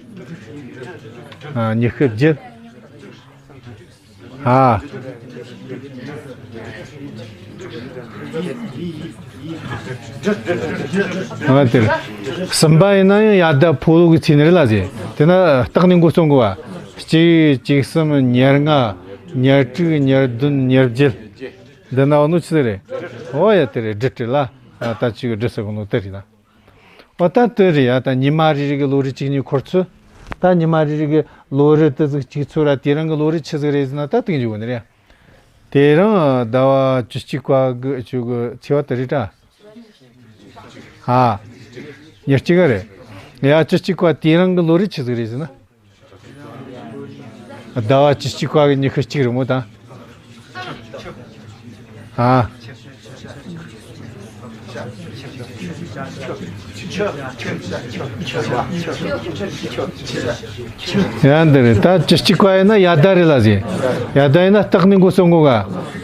ཨ། ཉི་ཤུ་བརྒྱད། ཨ། ཨ་དེར། གསུམ་པ་ཡིན་ན་ཡང་ཡ་ཟླ་ཕོ་ལོ་གི་ཚེས་ནི་རེད་ལ་ཟེར། དེ་ན་སྟག་ནི་འགོ་རྩོམ་དགོས་པ། གཅིག་གཅིག་གསུམ་ཉེར་ལྔ་ཉེར་དྲུག་ཉེར་བདུན་ཉེར་བརྒྱད། འདི་ན་འོ་ནོ་ཆི་ཟིག་རེད། འོ་ཡ་དེ་རེད། སྦྲུལ་རེད་ལ། ཨ། ད་ཅིག་སྦྲུལ་ཟེར་གོ་ནོ་དེ་རེད་ལ། འོ་ད་དེ་རེད་ཡ། ད་ཉི་མ་རེ་རེ་གི་ལོ་རེ་གཅིག་གཉིས་འཁོར་ཚུལ། ད་ཉི་མ་རེ་རེ་གི་ལོ་རེ་དེ་ཟིག་གཅིག་ཚུལ་ར་དེ་རང་གི་ལོ་རེ་ཆི་ཟིག་རེད་ཟེར་ན་ད་དེ་གི་འཇུག་གོ་ནི་རེད། དེ་རང་ཟླ་བ་བཅུ་གཅིག་པ་གི་ཆུ་གི་ཚེས་པ་དེ་རེད་ད། ཨ། ཉེར་གཅིག་ག་རེད། ཡ་བཅུ་གཅིག་པ་དེ་རང་གི་ལོ་རེ་ཆི་ཟིག་རེད་ཟེར་ན། ཟླ་བ་བཅུ་གཅིག་པ་གི་ཉི་ཤུ་གཅིག་རེད་མོ་ད། ཨ། ཡ་འདི་རེད། ད་བཅུ་གཅིག་པ་ཡིན་ན་ཡ་ཟླ་རེད་ལ་ཟེར། ཡ་ཟླ་ཡིན་ན་སྟག་ནི་འགོ་རྩོམ་དགོས་ག་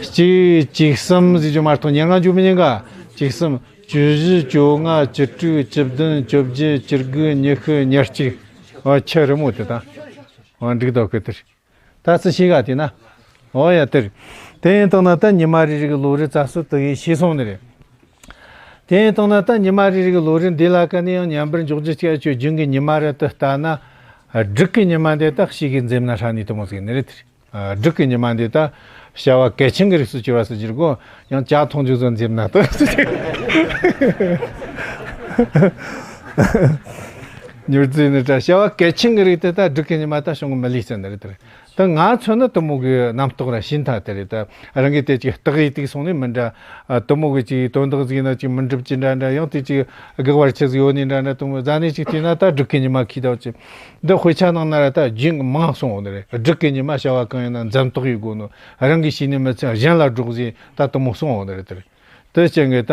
གཅིག་གཅིག་གསུམ་ཟེར་རྒྱུ་མ་གཏོགས་ཉེར་ལྔ་འཇུག་མི་ཉན་ག་གཅིག་གསུམ། བཅུ་བཞི། བཅོ་ལྔ། བཅུ་དྲུག། བཅུ་བདུན། བཅོ་བརྒྱད། བཅུ་དགུ། ཉི་ཤུ། ཉེར་གཅིག་འོ་ཆི་རེད་མོ་དེ་ད། འོ་འགྲིག་འདུག་གི་དེར། ད་རྩི་ཤེས་ག་དེ་ན། འོ་ཡ་དེར། དེ་ཡིན་དང་ན་ད་ཉི་མ་རེ་རེ་གི་ལོ་རེ་ཙམ་སུ་དུ་ཡིས་ཤེས་སོང་ནི་རེད། དེ་ཡིན་དང་ན་ད་ཉི་མ་རེ་རེ་གི་ལོ་རེ་འདི་ལ་ཀ་ནས་ཡང་མཉམ་པར་འཇོག་རྒྱུ་སྐྱེ་ཆོས་རྒྱུན་གྱི་ཉི་མ་རེ་དུ་ལྟ་ན། སྦྲུལ་གི་ཉི་མ་འདི་ད་ཞིག་གི་འཛེམ་ན་ཧྲ་ནི་དུ་མོ་ཟིག་ནི་རེད། སྦྲུལ་གི་ཉི་མ་འདི་ད་བྱ་བ་གལ་ཆེན་གི་རིགས་སུ་གྱུར་བ་སུ་གྱུར་གོ། ཡང་ཇ་འཐུང་རྒྱུ་ཟོ་འཛེམ་ན་དུ། མྱུར་རྫས་ནི་ད་བྱ་བ་གལ་ཆེན་གི་རིགས་དེ་ད་སྦྲུལ་གི་ཉི་མ་ད་བྱུང་གི་མི་ལུས་ཟེར་ནི་རེད་དེ། ད་ང་ཚོ་ནི་དུ་མོ་གི་རྣམ་རྟོག་ར་ཤིན་ཐ་དེ་རེད། ད་རང་གི་དེ་ཅིག་རྟགས་ཡིག་ཏིག་སོང་ནས་མི་འདྲ། དུ་མོ་གི་ཅིག་དོན་དག་ཟིག་ན་ཅིག་མི་འགྲུབ་ཅི་འདྲ་འདྲ། ཡང་དེ་ཅིག་དགག་པར་ཆེ་ཟིག་ཡོད་ནི་འདྲ་འདྲ། དུ་མོ་ཟ་ནས་ཅིག་དེ་ན་ད་སྦྲུལ་གི་ཉི་མ་ཁི་ད་ཅི། འདི་དཔེ་ཆ་ནང་ན་ར་ད་རྒྱུན་མང་སོང་འོང་ནི་རེད། སྦྲུལ་གི་ཉི་མ་བྱ་བ་གང་ཡིན་ན་འཛེམ་དོགས་ཡོད་དགོས་ནོ། རང་གི་ཤེས་ནི་མི་ཚད་གཞན་ལ་སྒྲོག་ཟིན་ད་དུ་མོ་སོང་འོང་ནི་རེད་དེ་རེད། དེ་ཅན་གྱི་ད་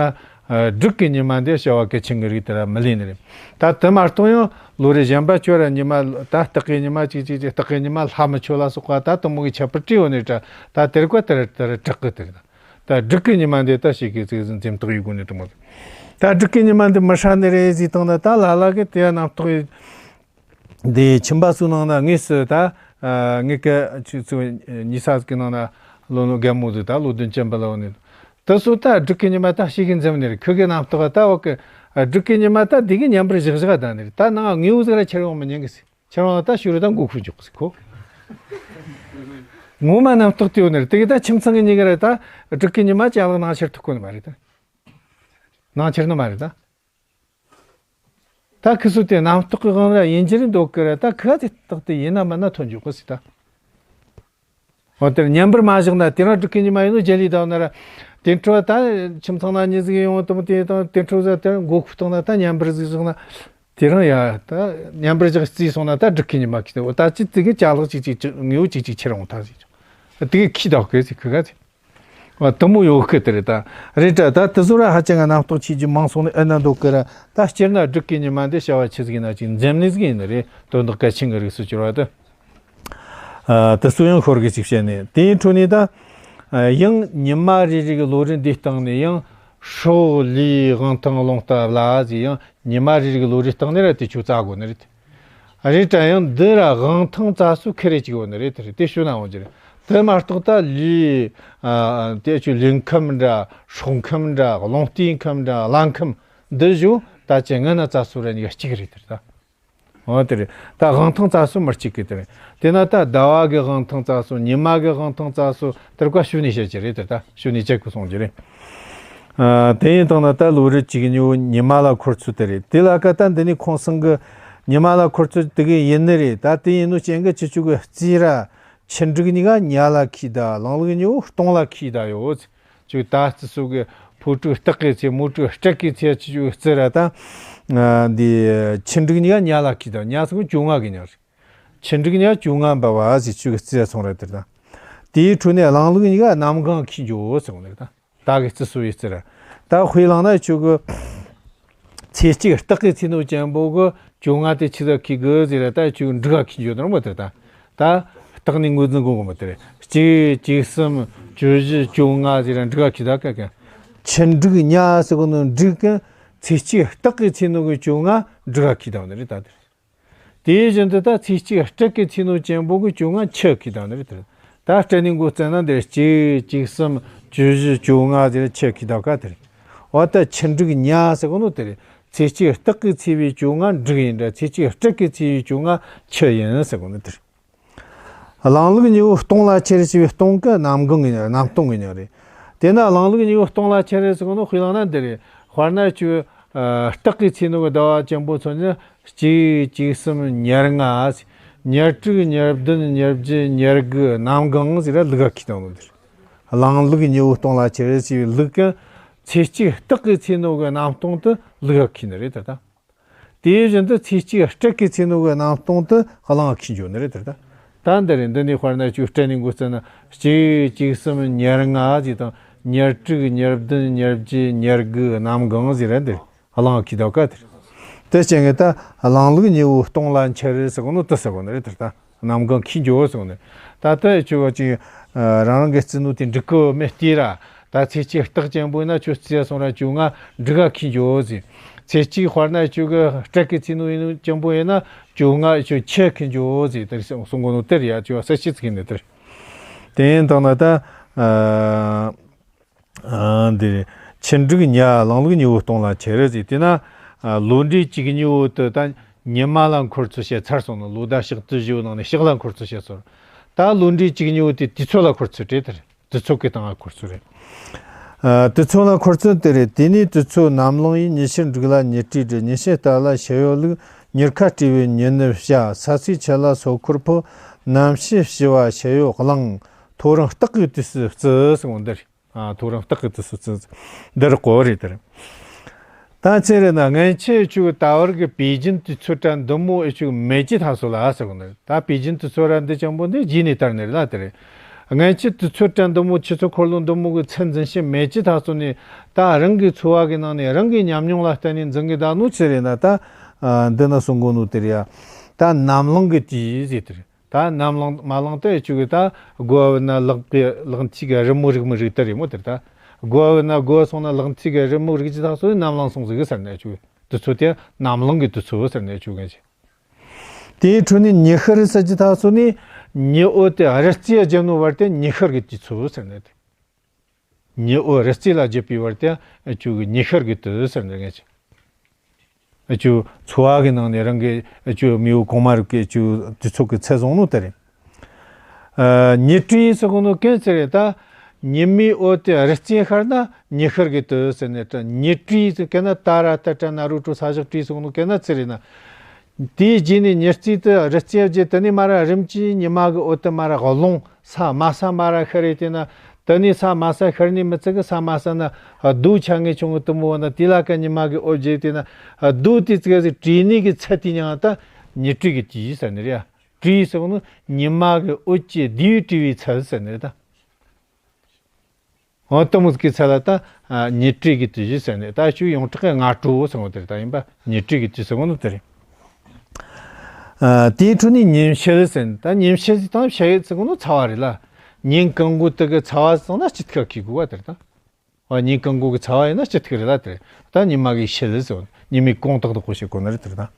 སྦྲུལ་གི་ཉི་མ་འདི་བྱ་བ་གལ་ཆེན་གྱི་རིགས་དེ་ར་མི་ལུས་ནི་རེད། ད་དེ་མ་གཏོགས་ཡང་ལོ་རེ་གཞན་པ་ཁྱོད་ར་ཉི་མ་ད་སྟག་གི་ཉི་མ་ཅིག་ཅིག་ཅིག་སྟག་གི་ཉི་མ་ལྷ་མི་ཆོ་ལ་སོགས་པ་ད་དུ་མོ་གི་ཁྱད་པར་ཅི་ཡོད་ནི་ད་ད་དེར་ཀ་དེར་དེར་དྲག་གི་དེར་ད་ད་སྦྲུལ་གི་ཉི་མ་འདི་ད་ཞིག་གི་ཚིག་ཟིན་འཛེམ་དོགས་ཡོད་དགོས་ནི་དུ་མོ། ད་སྦྲུལ་གི་ཉི་མ་འདི་མི་ཧྲ་ནི་རེད་ཟིག་དང་ན་ད་ལ་ལ་གི་དེ་ཡ་རྣམ་རྟོག་ཡོད། འདི་ཁྱིམ་པ་ཚོའི་ནང་ན་དངོས་སུ་ད་ངེད་ཀྱི་ཆུ་ཚོད་ཉི་ཤུ་གི་ནང་ན་ལོ་ལོ་རྒན་མོ་ཚོས་ད་ལོ་བདུན་ཅན་པ་ལ་འོ་ནི། དེ་ཚོ་ད་སྦྲུལ་གི་ཉི་མ་ད་ཞིག་གི་འཛེམ་ནི་རེད། ཁོ་གི་རྣམ་རྟོག་ད་འོ་གི་སྦྲུལ་གི་ཉི་མ་ད་འདི་གི་མཉམ་པར་བཞག་བཞག་ད་ནི་རེད། ད་ནང་དངོས་པོ་ཟིག་ལ་ཁྱེར་ཡོང་མི་ཉན་གི་ཟིག་ཁྱེར་ཡོང་ད་ཤུ་རུ་ད་མགོ་ཁུ་འཇོག་གི་ཟིག་ཁོ། ངོ་མ་རྣམ་རྟོག་དེ་ཡོད་ནི་རེད། དེ་གི་ད་ཁྱིམ་ཚང་གི་གཉིས་ཀ་རེད། ད་སྦྲུལ་གི་ཉི་མ་ཅ་ལག་ནང་ཁྱེར་ཐུབ་གོ་ནི་མ་རེད་ད། ནང་ཁྱེར་ནི་མ་རེད་ད། ད་ཁི་སུ་དེ་རྣམ་རྟོག་གི་དབང་ར་ཡིན་གྱི་རེད་འདོད་གི་ར། ད་ཁི་ག་དེ་རྟག་དེ་ཡིན་ན་མིན་ན་ཐོན་འཇུག་གི་སྲིད་ད། འོ་དེར་མཉམ་པར་མ་བཞག་ན་དེ་རང་སྒྲིག་གི་ཉི་མ་ཡིན་ནོ་རྒྱལ་ལི་དང་ན་ར། དེ་འཕྲོ་ད་ཁྱིམ་ཚང་ན་མྱི་ཟིག་ཡོང་དུམ་དེ་དང་དེ་འཕྲོ་ཟ་དེར་མགོ་ཁུག་བཏང་ན་ད་མཉམ་པར་ཟིག་བཞག་ན། དེ་རང་ཡ་ད་མཉམ་པར་བཞག་རྩིས་སོང་ན་ད་སྒྲིག་གི་ཉི་མ་ཁི་དེ་འོ་ད་ཅི་དེ་གི་ཅ་ལག་ཅིག་ཅིག་ཅིག་དངོས་པོ་ཅིག་ཅིག་ཁྱེར་འོང་ད་ཟིག་ཅིག་དེ་གི་ཁི་ད་གི་ཟིག་ཁི་ག་ཟིག་དུ་མོ་ཡོད་ཁི་དེ་རེད་ད། རེད་ད། ད་དེ་ཚོ་ར་ཧ་ཅང་ང་རྣམ་རྟོག་ཆེ་རྒྱུ་མང་སོང་ནི་ཨེ་ན་འདོད་གི་ར། ད་སྤྱིར་ན་སྒྲིག་གི་ཉི་མ་འདི་བྱ་བ་ཆི་ཟིག་ཡིན་ན་ཅིག་འཛེམ་ནི་ཟིག་ཡིན་ནི་རེད། དོན་དག་གལ་ཆེན་གི་རིགས་སུ་གྱུར་བ་དེ། ཨ། དེ་ཚོ་ཡང་ཤོར་གི་ཅིག་བཤད་ནས་དེའི་འཕྲོ་ནས་ད། ཨ། ཡང་ཉི་མ་རེ་རེ་གི་ལོ་རེ་འདིའི་སྟེང་ནས་ཡང་སྲོག་ལུས་དབང་ཐང་རླུང་རྟ་ལ་ཟིག་ཡང་ཉི་མ་རེ་རེ་གི་ལོ་རེའི་སྟེང་ནས་ར་དེ་ཆོ་བཙལ་དགོས་ནི་རེད། རེད་དྲ་ཡང་འདི་ར་དབང་ཐང་བཙལ་སྲོལ་ཁེ་རེ་ཅིག་ཡོད་ནི་རེད། དེ་རེད་དེ་ཞུ་ན་འོང་གི་རེད། དེ་མ་གཏོགས་ད་ལུས། ཨ། དེ་ཆོ་ལུས་ཁམས་འདྲ་སྲོག་ཁམས་འདྲ་རླུང་རྟའི་ཁམས་འདྲ་ལྷ་ཁམས་འདི་བཞིན་ད་ཅི་ངན་ན་བཙལ་སྲོལ་ར་གཉིས་ཀ་གཅིག་རེད་དེ་རེད་ད། འོ་དེ་རེད། ད་དབང་ཐང་བཙལ་སྲོལ་མི་གཅིག་གི་དེ་རེད། དེ་ན་ད་ཟླ་བ་གི་དབང་ཐང་བཙལ་སྲོལ་ཉི་མ་གི་དབང་ཐང་བཙལ་སྲོལ་དེར་ཀ་ཞུ་ནས་བཤད་ཀྱི་རེད་དེ་ད་ཞུ་ནས་བཅད་དགོས་སོང་གི་རེད། ཨ། དེ་ཡིན་དང་ན་ད་ལོ་རེ་གཅིག་ཉི་མ་ལ་འཁོར་ཚུལ་དེ་རེད། དེ་ལ་ཀ་ད་འདི་ནི་ཁོང་སང་གི་ཉི་མ་ལ་འཁོར་ཚུལ་དེ་གི་ཡིན་ནི་རེད། ད་དེ་ཡིན་ནོ་ཅན་གི་ཅི་ཆུ་གི་རྩིས་ར་ཆུ་འབྲུག་གཉིས་ཀ་ཉ་ལ་ཁི་ད་ལང་ལུག་ཉི་འོ་སྟོང་ལ་ཁི་ད་ཡོད། ཅིག་ད་རྩི་སོ་གི་ཕོ་དྲུག་སྟག་གི་ཚེ་མོ་དྲུག་སྤྲེལ་གི་ཚེ་ཆུ་ཆུ་རྩི་ར་ད། ཨ། འདི་ཆུ་འབྲུག་གཉིས་ཀ་ཉ་ལ་ཁི་ད་ཉ་སོ་གི་བཅོ་ལྔ་གི་ཉ་རེད། ཆུ་འབྲུག་ཉ་བཅོ་ལྔ་འབབ་བ་ཟེར་ཆུ་གི་རྩི་ཡ་སོང་ར་དེར་ད། དེའི་འཕྲོ་ནས་གླང་ལུག་གཉིས་ཀ་གནམ་གང་ཁི་འགྱོ་ཟེར་འོང་ལེ་ད། ད་གི་རྩི་སོ་ཡི་རྩི་ར། ད་དཔེ་བླངས་ན་ཆུ་གི་ཚེས་གཅིག་སྟག་གི་ཚེས་ནོ་ཅན་པོ་གི་བཅོ་ལྔ་དེ་ཆི་ཟ་ཁི་གི་ཟེར་ར། ད་ཆུ་གི་འབྲུག་ག་ཁི་འགྱོ་དང་མོ་དེར་ད། ད་སྟག་ནི་ངོས་འཛིན་གོ་གི་མོ་དེར་གཅིག་གཅིག་གསུམ་བཅུ་བཞི་བཅོ་ལྔ་ཟེར་ར་འབྲུག་ག་ཁི་ད་ཀ་ཀ། ཆུ་འབྲུག་ཉ་ཟེར་གོ་ནོ་འབྲུག་གི་ཚེས་གཅིག་སྟག་གི་ཚེས་ནོ་གི་བཅོ་ལྔ་འབྲུག་ག་ཁི་ད་ནི་རེད་ད་དེར། དེ་བཞིན་དུ་ད་ཚེས་གཅིག་སྤྲེལ་གི་ཚེས་ནོ་ཅན་པོ་གི་བཅོ་ལྔ་ཆུ་ཁི་ད་ནི་རེད་དེར། ད་སྤྲེལ་ནི་མགོ་བརྩམས་ན་འདིར་གཅིག་གཅིག་གསུམ་བཅུ་བཞི་བཅོ་ལྔ་ཟེར་ཆུ་ཁི་ད་ཀ་དེར། འོ་ད་ཆུ་འབྲུག་ཉ་ཟེར་གོ་ནོ་དེར། ཚེས་གཅིག་སྟག་གི་ཚེས་པའི་བཅོ་ལྔ་འབྲུག་ཡིན་འདྲ། ཚེས་གཅིག་སྤྲེལ་གི་ཚེས་པའི་བཅོ་ལྔ་ཆུ་ཡིན་ཟེར་གོ་ནོ་དེར། གླང་ལུག་ཉི་འོ་སྟོང་ལ་ཁྱེར་ཞེས་པའི་སྟོང་གི་གནམ་གང་གི་གནམ་སྟོང་གི་ཉིན་རེད། དེ་ན་གླང་ལུག་ཉི་འོ་སྟོང་ལ་ཁྱེར་ཟེར་གོ་ནོ་དཔེ་བླངས་ན་འདི་རེད། དཔེར་ན་ཆུ། ཨ། སྟག་གི་ཚེས་ནོ་གི་ཟླ་བ་ཅན་པོ་ཚོ་ནི་གཅིག་གཅིག་གསུམ་ཉེར་ལྔ། ཉེར་དྲུག་ཉེར་བདུན་ཉེར་བརྒྱད་ཉེར་དགུ་གནམ་གང་ཟེར་ར་ལུག་ག་ཁི་ད་ནོ་འདིར། གླང་ལུག་ཉི་འོ་སྟོང་ལ་ཁྱེར་ཞེས་པའི་ལུག་གི་ཚེས་གཅིག་སྟག་གི་ཚེས་ནོ་གི་གནམ་སྟོང་དུ་ལུག་ག་ཁི་ནི་རེད་ད་ད། དེ་བཞིན་དུ་ཚེས་གཅིག་སྤྲེལ་གི་ཚེས་ནོ་གི་གནམ་སྟོང་དུ་གླང་ཁི་འགྱོ་ནི་རེད་དེ་ད། ད་འདི་རེད། འདི་ནི་དཔེར་ན་ཆུ་སྤྲེལ་ནི་མགོ་བརྩམས་ན་གཅིག་གཅིག་གསུམ་ཉེར་ལྔ་ཟེར་དང་ཉེར་དྲུག་ཉེར་བདུན་ཉེར་བརྒྱད་ཉེར་དགུ་གནམ་གང་ཟེར་ར་འདིར་གླང་ཁི་ད་ཀ་དེར། དེ་ཅན་གི་ད་གླང་ལུག་ཉི་འོ་སྟོང་ལ་ཁྱེར་ཟེར་གོ་ནོ་དེ་ཟེར་གོ་ནི་རེད་དེ་ད། གནམ་གང་ཁི་འགྱོ་ཟེར་གོ་ནི། ད་ལྟ་ཆུ་བ་ཅིག་རང་རང་གི་རྩིས་ནོ་དེ་འགྲིག་གི་མེད་དེ་ར། ད་ཚེས་གཅིག་སྟག་ཅན་པོ་ཡིན་ན་ཆུ་རྩི་ཡ་སོང་ར་བཅོ་ལྔ་འབྲུག་ག་ཁི་འགྱོ་ཟེར། ཚེས་གཅིག་དཔེར་ན་ཆུ་གི་སྤྲེལ་གི་ཚེས་ནོ་ཡིན་ནོ་ཅན་པོ་ཡིན་ན་བཅོ་ལྔ་ཆུ་ཆུ་ཁི་འགྱོ་ཟེར་དེར་གསུང་གོ་ནོ་དེར་ཡ་ཆུ་བ་ས་ཤི་ཚིག་ཡིན་ནི་དེར། དེ་ཡིན་དང་ན་ད་ ཨ། ཨ། འདི་ཆུ་འབྲུག་ཉ་གླང་ལུག་ཉི་འོད་སྟོང་ལ་ཁྱེར་ཟེར། དེ་ན། ཨ། ལོ་འདྲེ་བཅུ་གཉིས་པོ་དེ་ད་ཉི་མ་ལ་འཁོར་ཚུལ་བཤད་ཚར་སོང་ནོ། ལོ་ཟླ་ཕྱག་དུས་བཞི་པོ་ནང་ནས་ཕྱག་ལ་འཁོར་ཚུལ་བཤད་སོང་། ད་ལོ་འདྲེ་བཅུ་གཉིས་པོ་དེ་དུས་ཚོད་ལ་འཁོར་ཚུལ་རེད་དེ། དུས་ཚོད་ཀྱི་སྟེང་ལ་འཁོར་ཚུལ་རེད། ཨ། དུས་ཚོད་ལ་འཁོར་ཚུལ་དེ་རེད། དེ་ནས་དུས་ཚོད་ནམ་ལངས་ཡིན། ཉི་ཕྱེད་འབྲུག་ལ་ཉི་སྤྲེའུ་འདྲེ། ཉི་ཕྱེད་སྟག་ལ་ཤེལ་གཡོག་ལུག། ཉི་ཁ་སྤྲེའུ་ཉི་ནུབ་བྱ། ས་སྲོས་ཆུ་ལ་སོ་འཁོར་ཕོ། ནམ་ཕྱེད་བྱི་བ་ཤེལ་གཡོག་གླང་། ཐོ་རངས་སྟག་གི་དུས་སུ་བརྩི་ཟེར་བ་འདི་རེད། ཨ། ཐོ་རངས་སྟག་གི་དུས་སུ་བརྩི། འདི་རེད། གོ་རེད་དེ་རེད། ད་ཚེ་རེད་ན་ངན་ཆེ་ཨེ་ཆུ་ད་བར་གི་པེ་ཅིན་དུས་ཚོད་དྲ་འདི་མོ་ཨེ་ཆུ་མེད་ཀྱི་ཐ་སོ་ལ་ཟེར་བ་འདི་རེད། ད་པེ་ཅིན་དུས་ཚོད་ར་འདི་ཅང་པོ་འདི་རྗེས་ནས་དར་ནི་རེད་ལ་དེ་རེད། ངན་ཆེ་དུས་ཚོད་དྲ་འདི་མོ་ཆུ་ཚོད་འཁོར་ལོ་འདི་མོ་གི་ཚད་འཛིན་བྱེད་མེད་ཀྱི་ཐ་སོ་ནས་ད་རང་གི་འཚོ་བ་གི་ནང་ནས་རང་གི་ཉམས་མྱོང་ལ་བརྟེན་ནས་འཛིན་གི་ད་ནོ་ཚེ་རེད་ན། ད་འདི་ན་གསུང་གོ་ནོ་དེ་རེད་ཡ། ད་ནམ་ལངས་གི་དུས་ཟེར་དེ་རེད། ད་ནམ་ལངས་མ་ལངས་ད་ཨེ་ཆུ་གི་ད་དགོ་བ་ན་ལག་གི་ལག་མཐིལ་གི་རི་མོ་རིག་མི་རིག་ད་རེད་མོ་དེར། ད་དགོ་བ་ན་དགོ་སོང་ན་ལག་མཐིལ་གི་རི་མོ་རིག་ཅི་ཐག་སོང་ནམ་ལངས་སོང་ཟིག་ཟེར་ནས་ཨེ་ཆུ་དུས་ཚོད་དེ་ནམ་ལངས་གི་དུས་ཚོད་ཟེར་ནས་ཨེ་ཆུ་གི་ཆེ། དེའི་འཕྲོ་ནས་ཉི་ཤར་ཟེར་ཅི་ཐག་སོང་ནས་ཉི་འོད་དེ་རི་རྩེ་བརྒྱབ་ནོ་བར་དེ་ཉི་ཤར་གི་དུས་ཚོད་ཟེར་ནས་དེ། ཉི་འོད་རི་རྩེ་ལ་བརྒྱབ་པའི་བར་དེ་ཨེ་ཆུ་གི་ཉི་ཤར་གི་དུས་ཟེར་ནས་ངས་ཆེ། ཨ་ཅོ་འཚོ་བ་གི་ནང་ནས་རང་གི་ཨ་ཅོ་མི་བོ་གོང་མ་རིག་གི་ཨ་ཅོ་དུས་ཚོད་ཀྱི་ཚད་བཟུང་ནོ་དེ་རེད། ཨ། ཉི་སྤྲེའུ་ཟེར་གོ་ནོ་གན་ཚེ་རེད་ད། ཉི་མའི་འོད་དེ་རི་རྩེ་ཤར་ན་ཉི་ཤར་གི་དུས་ཟེར་ནས་ད། ཉི་སྤྲེའུ་ཟེར་གན་ན་ད་ར་ད་ཏྲ་ན་རུ་ཏྲུ་ས་བཞག་སྤྲེའུ་ཟེར་གོ་ནོ་གན་ན་ཚེ་རེད་ན། དེའི་རྗེས་ནས་ཉི་རྩེ་དེ་རི་རྩེ་བརྒྱུད་དེ་ནས་མ་ར་རིམ་གྱིས་ཉི་མ་གི་འོད་དེ་མ་ར་རླུང་ས་དམའ་ས་མ་ར་ཤར་རེ་དེ་ན། དེ་ནས་ས་དམའ་ས་ཤར་ནས་མི་ཚད་གི་ས་དམའ་ས་ན་རྡོ་ཆ་ངེ་ཆུང་གི་དུ་མོ་བ་ན་དེ་ལ་ཀ་ཉི་མ་གི་འོད་བརྒྱུད་དེ་ན་རྡོ་དེ་ཙི་ག་ཟིག་བྲིས་ནས་གི་ཚད་དེ་ཉང་ད་ཉི་སྤྲེའུ་གི་དུས་ཟེར་ནི་རེད་ཡ། སྤྲེའུ་ཟེར་ནི་ཉི་མ་གི་འོད་ཀྱི་རྡེའུ་སྤྲེའུའི་ཚད་ཟེར་ནི་རེད་ད། འོ་དུ་མོ་གི་ཚད་ལ་ད་ཉི་སྤྲེའུ་གི་དུས་ཟེར་ནི་ད་ཆུ་ཡོངས་གྲགས་གི་སྔ་དྲོ་ཟེར་བ་དེ་རེད་ད། ཡིན་པ་ཉི་སྤྲེའུ་གི་དུས་ཟེར་བ་ནི་དེ་རེད། ཨ། དེའི་འཕྲོ་ནས་ཉིན་ཕྱེད་ཟེར་ནི་ད། ཉིན་ཕྱེད་ཟེར་དང་ཕྱེད་ཟེར་གོ་ནོ་ཚ་བ་རེད་ལ། ཉིན་གང་གོ་དེ་གི་ཚ་བ་ཟེར་ན་སྤྱི་ཐུག་གི་གོ་བ་དེ་རེད་ད། འོ་ཉིན་གང་གོ་གི་ཚ་བ་ཡིན་ན་སྤྱི་ཐུག་རེད་ལ་དེ་རེད། ད་ཉི་མ་གི་ཕྱེད་ཟེར་ཉི་མའི་གུང་ཏག་ཏག་གོ་ཞིག་གོ་ནི་རེད་དེ་རེད་ད།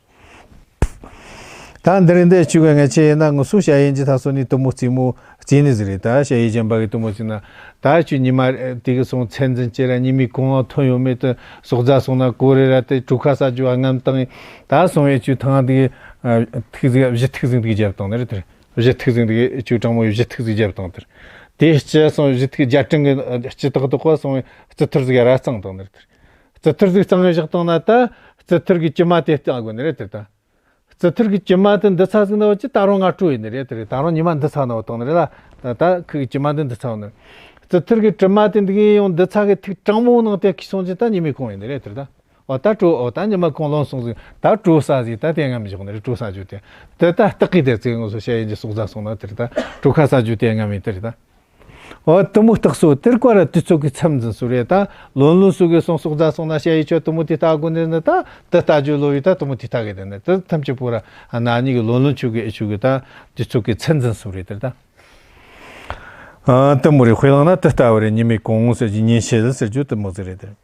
ད་འདི་རིང་འདི་ཆུ་གི་ངེད་ཆེ་ཡིན་ན་ངུ་སུ་ཞ་ཡིན་གྱི་ཐ་སོ་ནི་དུ་མོ་རྩེ་མོ་རྩེ་ནི་ཟིག་རེད་ད། ཞ་ཡི་ཅན་པ་གི་དུ་མོ་རྩེ་ན། ད་ཆུ་ཉི་མ་དེ་གི་སོང་ཚད་འཛིན་བྱེད་ར་ཉི་མའི་གུང་བ་ཐོན་ཡོད་མེད་དུ་ཟོག་རྫ་སོང་ན་གོ་རེ་ར་དེ་གྲུ་ཁ་ས་རྒྱུ་བ་རྔམ་བཏང་ཡིན། ད་སོང་ཡི་ཆུ་ཐང་དེ་གི་ཐིག་ཟིག་བཞི་ཐིག་ཟིག་དེ་གི་རྒྱབ་བཏང་ནི་རེད་དེ། བཞི་ཐིག་ཟིག་དེ་གི་ཆུ་གྲང་མོ་བཞི་ཐིག་ཟིག་རྒྱབ་བཏང་དེ། དེ་སྤྱི་སོང་བཞི་ཐིག་རྒྱ་གྲིང་གི་སྤྱི་ཐག་དོག་པ་སོང་རྩི་ཐུར་ཟིག་ར་གཙང་བཏང་ནི་རེད་དེ། རྩི་ཐུར་ཟིག་གཙང་བཞག་བཏང་ན་ད་རྩི་ཐུར་གི་དཀྱིལ་མ་དེ་བཏང་དགོས་ནི་རེད་དེ་ད། རྩི་ཐུར་གི་དཀྱིལ་མ་དེ་འདི་ཚ་ཟིག་ན་བ་ཅི་ད་རུང་སྔ་དྲོ་ཡིན་ནི་རེད་དེ་རེད། ད་རུང་ཉི་མ་འདི་ཚ་ན་བ་བཏང་ནི་རེད་ལ། ད་ཁུ་གི་དཀྱིལ་མ་འདི་འདི་ཚ་བ་ནི་རེད། རྩི་ཐུར་གི་དྲི་མ་དེ་འདི་གི་ཡང་འདི་ཚ་གི་ཐིག་གྲང་མོ་ནང་དེ་ཁི་སོང་ཅི་ད་ཉི་མའི་གུང་ཡིན་ནི་རེད་དེ་རེད་ད། འོ་ད་དྲོ་འོ་ད་ཉི་མ་གུང་ལོན་སོང་ཟིག་ད་དྲོ་ས་ཟིག་ད་དེ་ང་མི་ཞོག་ནི་རེད། དྲོ་ས་རྒྱུ་དེ་དེ་ད་སྟག་གི་དེ་ཚེ་ངོ་སོ་ཞ་ཡིན་གྱི་སོག་རྫ་སོང་ན་དེ་རེད་ད། དྲོ་ཁ་ས་རྒྱུ་དེ་ང་མི་དེ་རེད་ད། འོ་དུ་མོ་སྟག་སོ་དེར་ཀ་ར་དུས་ཚོད་ཀྱི་མཚམས་འཛིན་སོ་རེད་ད། ལོན་ལོན་སོ་གི་སོང་སོག་རྫ་སོང་ན་ཞ་ཡི་ཆོ་དུ་མོ་དེ་ལྟ་དགོས་ནི་ནི་ད་དེ་ལྟ་རྒྱུ་ལོ་ཡི་ད་དུ་མོ་དེ་ལྟ་གི་དེ་ནི་དེ་ཐམས་ཅད་པོ་ར་ན་ནི་གི་ལོན་ལོན་ཆོ་གི་ཨེ་ཆོ་གི་ད་དུས་ཚོད་ཀྱི་མཚམས་འཛིན་སོ་རེད་དེ་ད། ཨ་དུ་མོ་རེ་དཔེ་བླངས་ན་དེ་ལྟ་བ་རེད། ཉི་མའི་གུང་ཟེར་གྱི་ཉིན་ཕྱེད་ཟེར་རྒྱུ་དུ་མོ་ཟེར་རེད་དེ།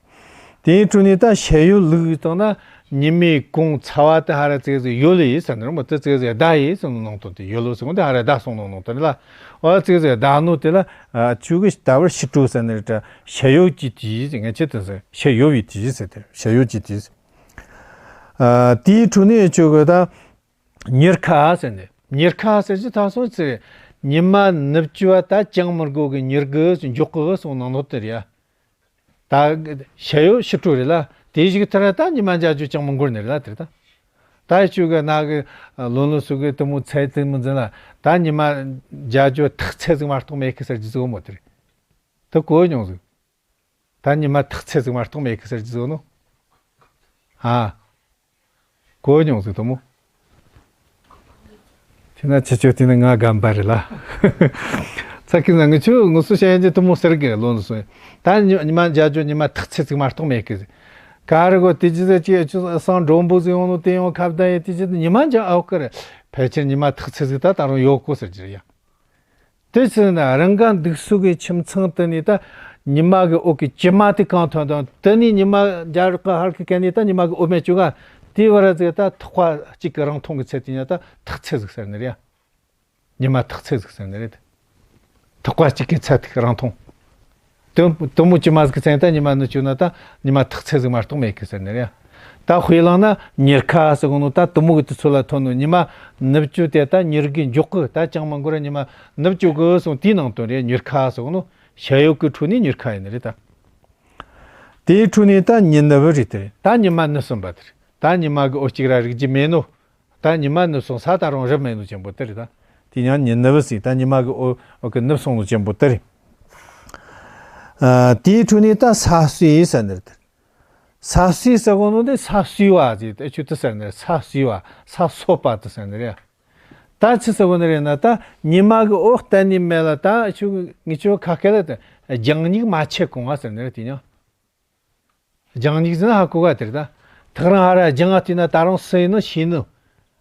དེའི་འཕྲོ་ནས་ད་ཞ་ཡོ་ལུག་བཏང་ན་ཉི་མའི་གུང་ཚ་བ་དེ་ཧ་ར་ཙེ་ཟིག་ཡོ་ལེ་ཡིས་ཟེར་ནི་རེད་མོ། དེ་ཙེ་ཟིག་ཟླ་ཡིས་ཟེར་ནོ་ནང་དོན་དེ་ཡོ་ལོ་ཟེར་གོ་དེ་ཧ་ར་ཟླ་སོང་ནོ་ནང་དོན་ལ། འོ་ཙེ་ཟིག་ཟླ་ནོ་དེ་ལ་ཨ་ཆུ་གི་ཟླ་བར་ཕྱི་དྲོ་ཟེར་ནི་རེད་ད། ཞ་ཡོ་གི་དུས་ཟེར་ངས་ཆེད་དུ་ཟེར་ཞ་ཡོ་བའི་དུས་ཟེར་དེ་ཞ་ཡོ་གི་དུས་ཟེར། ཨ་དེའི་འཕྲོ་ནས་ཆུ་གི་ད་ཉེར་ཁ་ཟེར་ནི་ཉེར་ཁ་ཟེར་གྱི་ཐ་སོང་ཙེ་ཉི་མ་ནུབ་ཅུ་བ་ད་ཅང་མི་དགོས་གི་ཉེར་དགུ་མགྱོགས་གི་སོང་ནང་ནོ་དེ་རེད་ཡ། ད་ཞ་ཡོ་ཕྱི་དྲོ་རེད་ལ། དེ་ཞིག་ཐར་ད་ཉི་མ་འཇའ་ཇོ་ཅང་མི་འགོར་ནི་རེད་ལ་དེར་ད། ད་ཆུ་གི་ན་གི་ལོན་ལོན་སུ་གི་དུ་མོ་ཚད་དུ་མི་འཛིན་ལ། ད་ཉི་མ་འཇའ་ཇོ་ཐག་ཚད་ཟིག་མ་གཏོགས་མེད་གི་ཟེར་རྒྱུ་ཟིག་མོ་དེར་དུ་གོ་མྱོང་ཟིག་ད་ཉི་མ་ཐག་ཚད་ཟིག་མ་གཏོགས་མེད་གི་ཟེར་རྒྱུ་ཟིག་ནོ། ཨ། གོ་མྱོང་ཟིག་དུ་མོ། དེ་ན་ཁྱེད་ཆོ་དེ་ནི་ང་རྒན་པ་རེད་ལ། ཚ་ཁི་ན་ངི་ཆོ་ངུ་སུ་ཤ་ཡན་གྱི་དུ་མོ་ཟེར་གི་ལོན་སོང་། ད་ཉི་ཉི་མ་འཇའ་ཇོ་ཉི་མ་ཐག་ཚད་ཟིག་མ་གཏོགས་མེད་གི་ཟིག་ག་རེ་གོ་དེ་ཅི་ཟེར་ཅི་ཨེ་ཆུ་སང་འགྲོན་པོ་ཟིག་ཡོང་ནོ་དེ་ཡོང་ཁ་བརྡ་ཡེ་དེ་ཅི་ཉི་མ་འཇའ་ཨོ་ཀི་རེད། ཕལ་ཆེར་ཉི་མ་ཐག་ཚད་ཟིག་ད་ད་རུང་ཡོད་གོ་ཟེར་གྱི་རེད་ཡ། དེ་ཚོ་ནི་རང་ག་འདུག་སུ་གི་ཁྱིམ་ཚང་དེ་ནི་ད་ཉི་མ་གི་འོག་གི་དཀྱིལ་མ་དེ་གང་ཐོན་དང་དེ་ནི་ཉི་མ་འཇའ་རག་གི་ཧར་གི་གན་ནི་ད་ཉི་མ་གི་འོག་མེད་བཅུག་ག་དེ་བར་ཟིག་ད་ཐག་པ་གཅིག་གི་རིང་ཐུང་གི་ཚད་དེ་ཉ་ད་ཐག་ཚད་ཟིག་ཟེར་ནི་རེད། ཉི་མ་ཐག་ཚད་ཟིག་ཟེར་ནི་རེད། ཐག་པ་གཅིག་གི་ཚད་ཐིག་རིང་ཐུང་། དུ་དུ་མོ་ཅི་མ་ཟིག་ཚད་ད་ཉི་མ་ནུབ་བཅུག་ན་ད་ཉི་མ་ཐག་ཚད་ཟིག་མ་གཏོགས་མེད་གི་ཟེར་ནི་རེད། ད་དཔེ་བླངས་ན་ཉེར་ཁ་ཟེར་གོ་ནོ་ད་དུ་མོ་གི་དུས་ཚོད་ལ་ཐོན་ནོ་ཉི་མ་ནུབ་བཅུག་དེ་ད་ཉེར་གི་མགྱོགས་གི་ད་ཅང་མ་འགོར་ར་ཉི་མ་ནུབ་བཅུག་གི་སོང་དེའི་ནང་དོན་རེད། ཉེར་ཁ་ཟེར་གོ་ནོ་ཞ་ཡོད་གི་འཕྲོ་ནི་ཉེར་ཁ་ཡིན་ནི་རེད་ད། དེའི་འཕྲོ་ནི་ད་ཉི་ནུབ་རེད་དེ་རེད། ད་ཉི་མ་ནུབ་སོང་བ་དེ་རེད། ད་ཉི་མ་གི་འོད་གཅིག་ར་རིག་རྒྱུ་མེད་ནོ། ད་ཉི་མ་ནུབ་སོང་ས་ད་རུང་རབ་མེད་ནོ་ཅན་པོ་དེ་རེད་ད། དེ་ཡང་ཉི་ནུབ་ཟེར། ད་ཉི་མ་གི་འོད་འོད་གི་ནུབ་སོང་ནོ་ཅན་པོ་དེ་རེད། ཨ། དེའི་འཕྲོ་ནི་ད་ས་སྲོས་ཟེར་ནི་རེད་དེ། ས་སྲོས་ཟེར་གོ་ནོ་དེ་ས་སྲོས་པ་ཟེར་ད་ཆུ་དེ་ཟེར་ནི་རེད། ས་སྲོས་པ། ས་སྲོས་པ་དེ་ཟེར་ནི་རེད། ད་ཆི་ཟེར་གོ་ནི་རེད་ན་ད་ཉི་མ་གི་འོད་གཏན་ནས་མེད་ལ་ད་ཆུ་ངི་ཆུ་ཁ་སྐད་ལ་ད་རྒྱང་སྙིགས་མ་ཆད་གོང་བ་ཟེར་ནི་རེད། དེ་ཡང་། རྒྱང་སྙིགས་ཟེར་ན་ཧ་གོ་ག་དེ་རེད་ད། ཐག་རིང་ཧ་ར་རྒྱང་ང་བལྟས་ན་ད་རུང་སུ་ཡིན་ནོ་ཤེས་ནོ།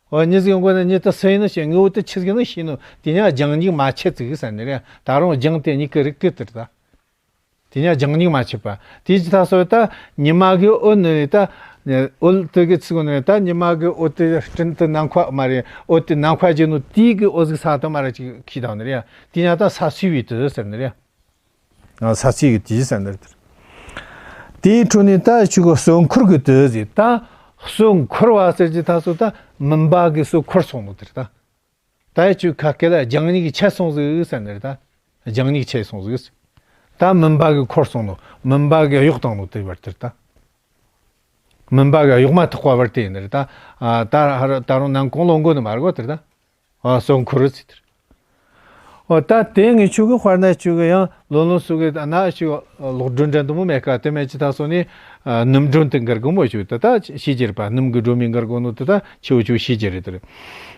འོ་མྱི་ཟིག་ཡོང་གོ་ན་མྱི་དེ་སུ་ཡིན་ནོ་ཤེས། ངའི་འོད་དེ་ཆི་ཟིག་ཡིན་ནོ་ཤེས་ནོ། དེ་ནས་རྒྱང་སྙིགས་མ་ཆད་ཟིག་ཟེར་ནི་རེད། ད་རུང་རྒྱང་དེ་སྙིགས་གི་རིག་གི་དེ་རེད་ད། དེ་ནས་རྒྱང་སྙིགས་མ་ཆད་པ། དེ་ཅི་ད་སོ་ད་ཉི་མ་གི་འོད་ནི་ད། འོད་དེ་གི་ཚིག་གོ་ནི་ད་ཉི་མ་གི་འོད་དེ་སྤྲིན་དེ་ནམ་མཁའ་མ་རེད། འོད་དེ་ནམ་མཁའ་གྱི་ནོ་དེ་གི་འོད་ཟིག་ས་དེ་མ་ར་ཅིག་ཁྱེར་དང་ནི་རེད། དེ་ནས་ད་ས་སྲོས་པའི་དུས་ཟེར་ནི་རེད། ས་སྲོས་ཀྱི་དུས་ཟེར་ནི་རེད། དེའི་འཕྲོ་ནས་ད་ཆུ་གི་གསོད་འཁོར་གྱི་དུས་ཟེར། ད་གསོད་འཁོར་བ་ཟེར་གྱི་ད་སོ་ད་མུན་པ་གི་སོ་འཁོར་སོང་ནོ་དེ་རེད་ད། ད་ཆུ་ཁ་སྐད་ལ་རྒྱང་སྙིགས་ཆད་སོང་ཟིག་ཟེར་ནི་རེད་ད། རྒྱང་སྙིགས་ཆད་སོང་ཟིག་ཟེར། ད་མུན་པ་གི་འཁོར་སོང་ནོ། མུན་པ་གི་གཡོགས་བཏང་ནོ་དེ་བར་དེ་རེད་ད། མུན་པ་གི་གཡོགས་མ་ཐག་པ་བར་དེ་ཡིན་ནི་རེད་ད། ཨ། ད་ཧ་ར་ད་རུང་ནམ་གུང་ལོ་འགོ་ནི་མ་རེད་གོ་དེ་རེད་ད། ཨ། གསོད་འཁོར་ཟེར་དེ་རེད། འོ་ད་དེ་ངི་ཆོ་གི་དཔེར་ན་ཆོ་གི་ཡང་ལོ་ལོ་སུ་གི་ན་ཆོ་གི་ལོག་སྒྲུབ་འདྲ་འདི་མོ་མེད་ཀ། དེ་མེད་ཅི་ད་སོ་ནི། ཨ། སྣུམ་སྒྲོན་དེ་འགར་གོ་མོ་ཆོ་ད་ད་ཤི་རྒྱུ་རེད་པ། སྣུམ་གི་སྒྲོན་མེ་འགར་གོ་ནོ་དེ་ད་ཆེ་བོ་ཆོ་ཤི་རྒྱུ་རེད་དེ་རེད།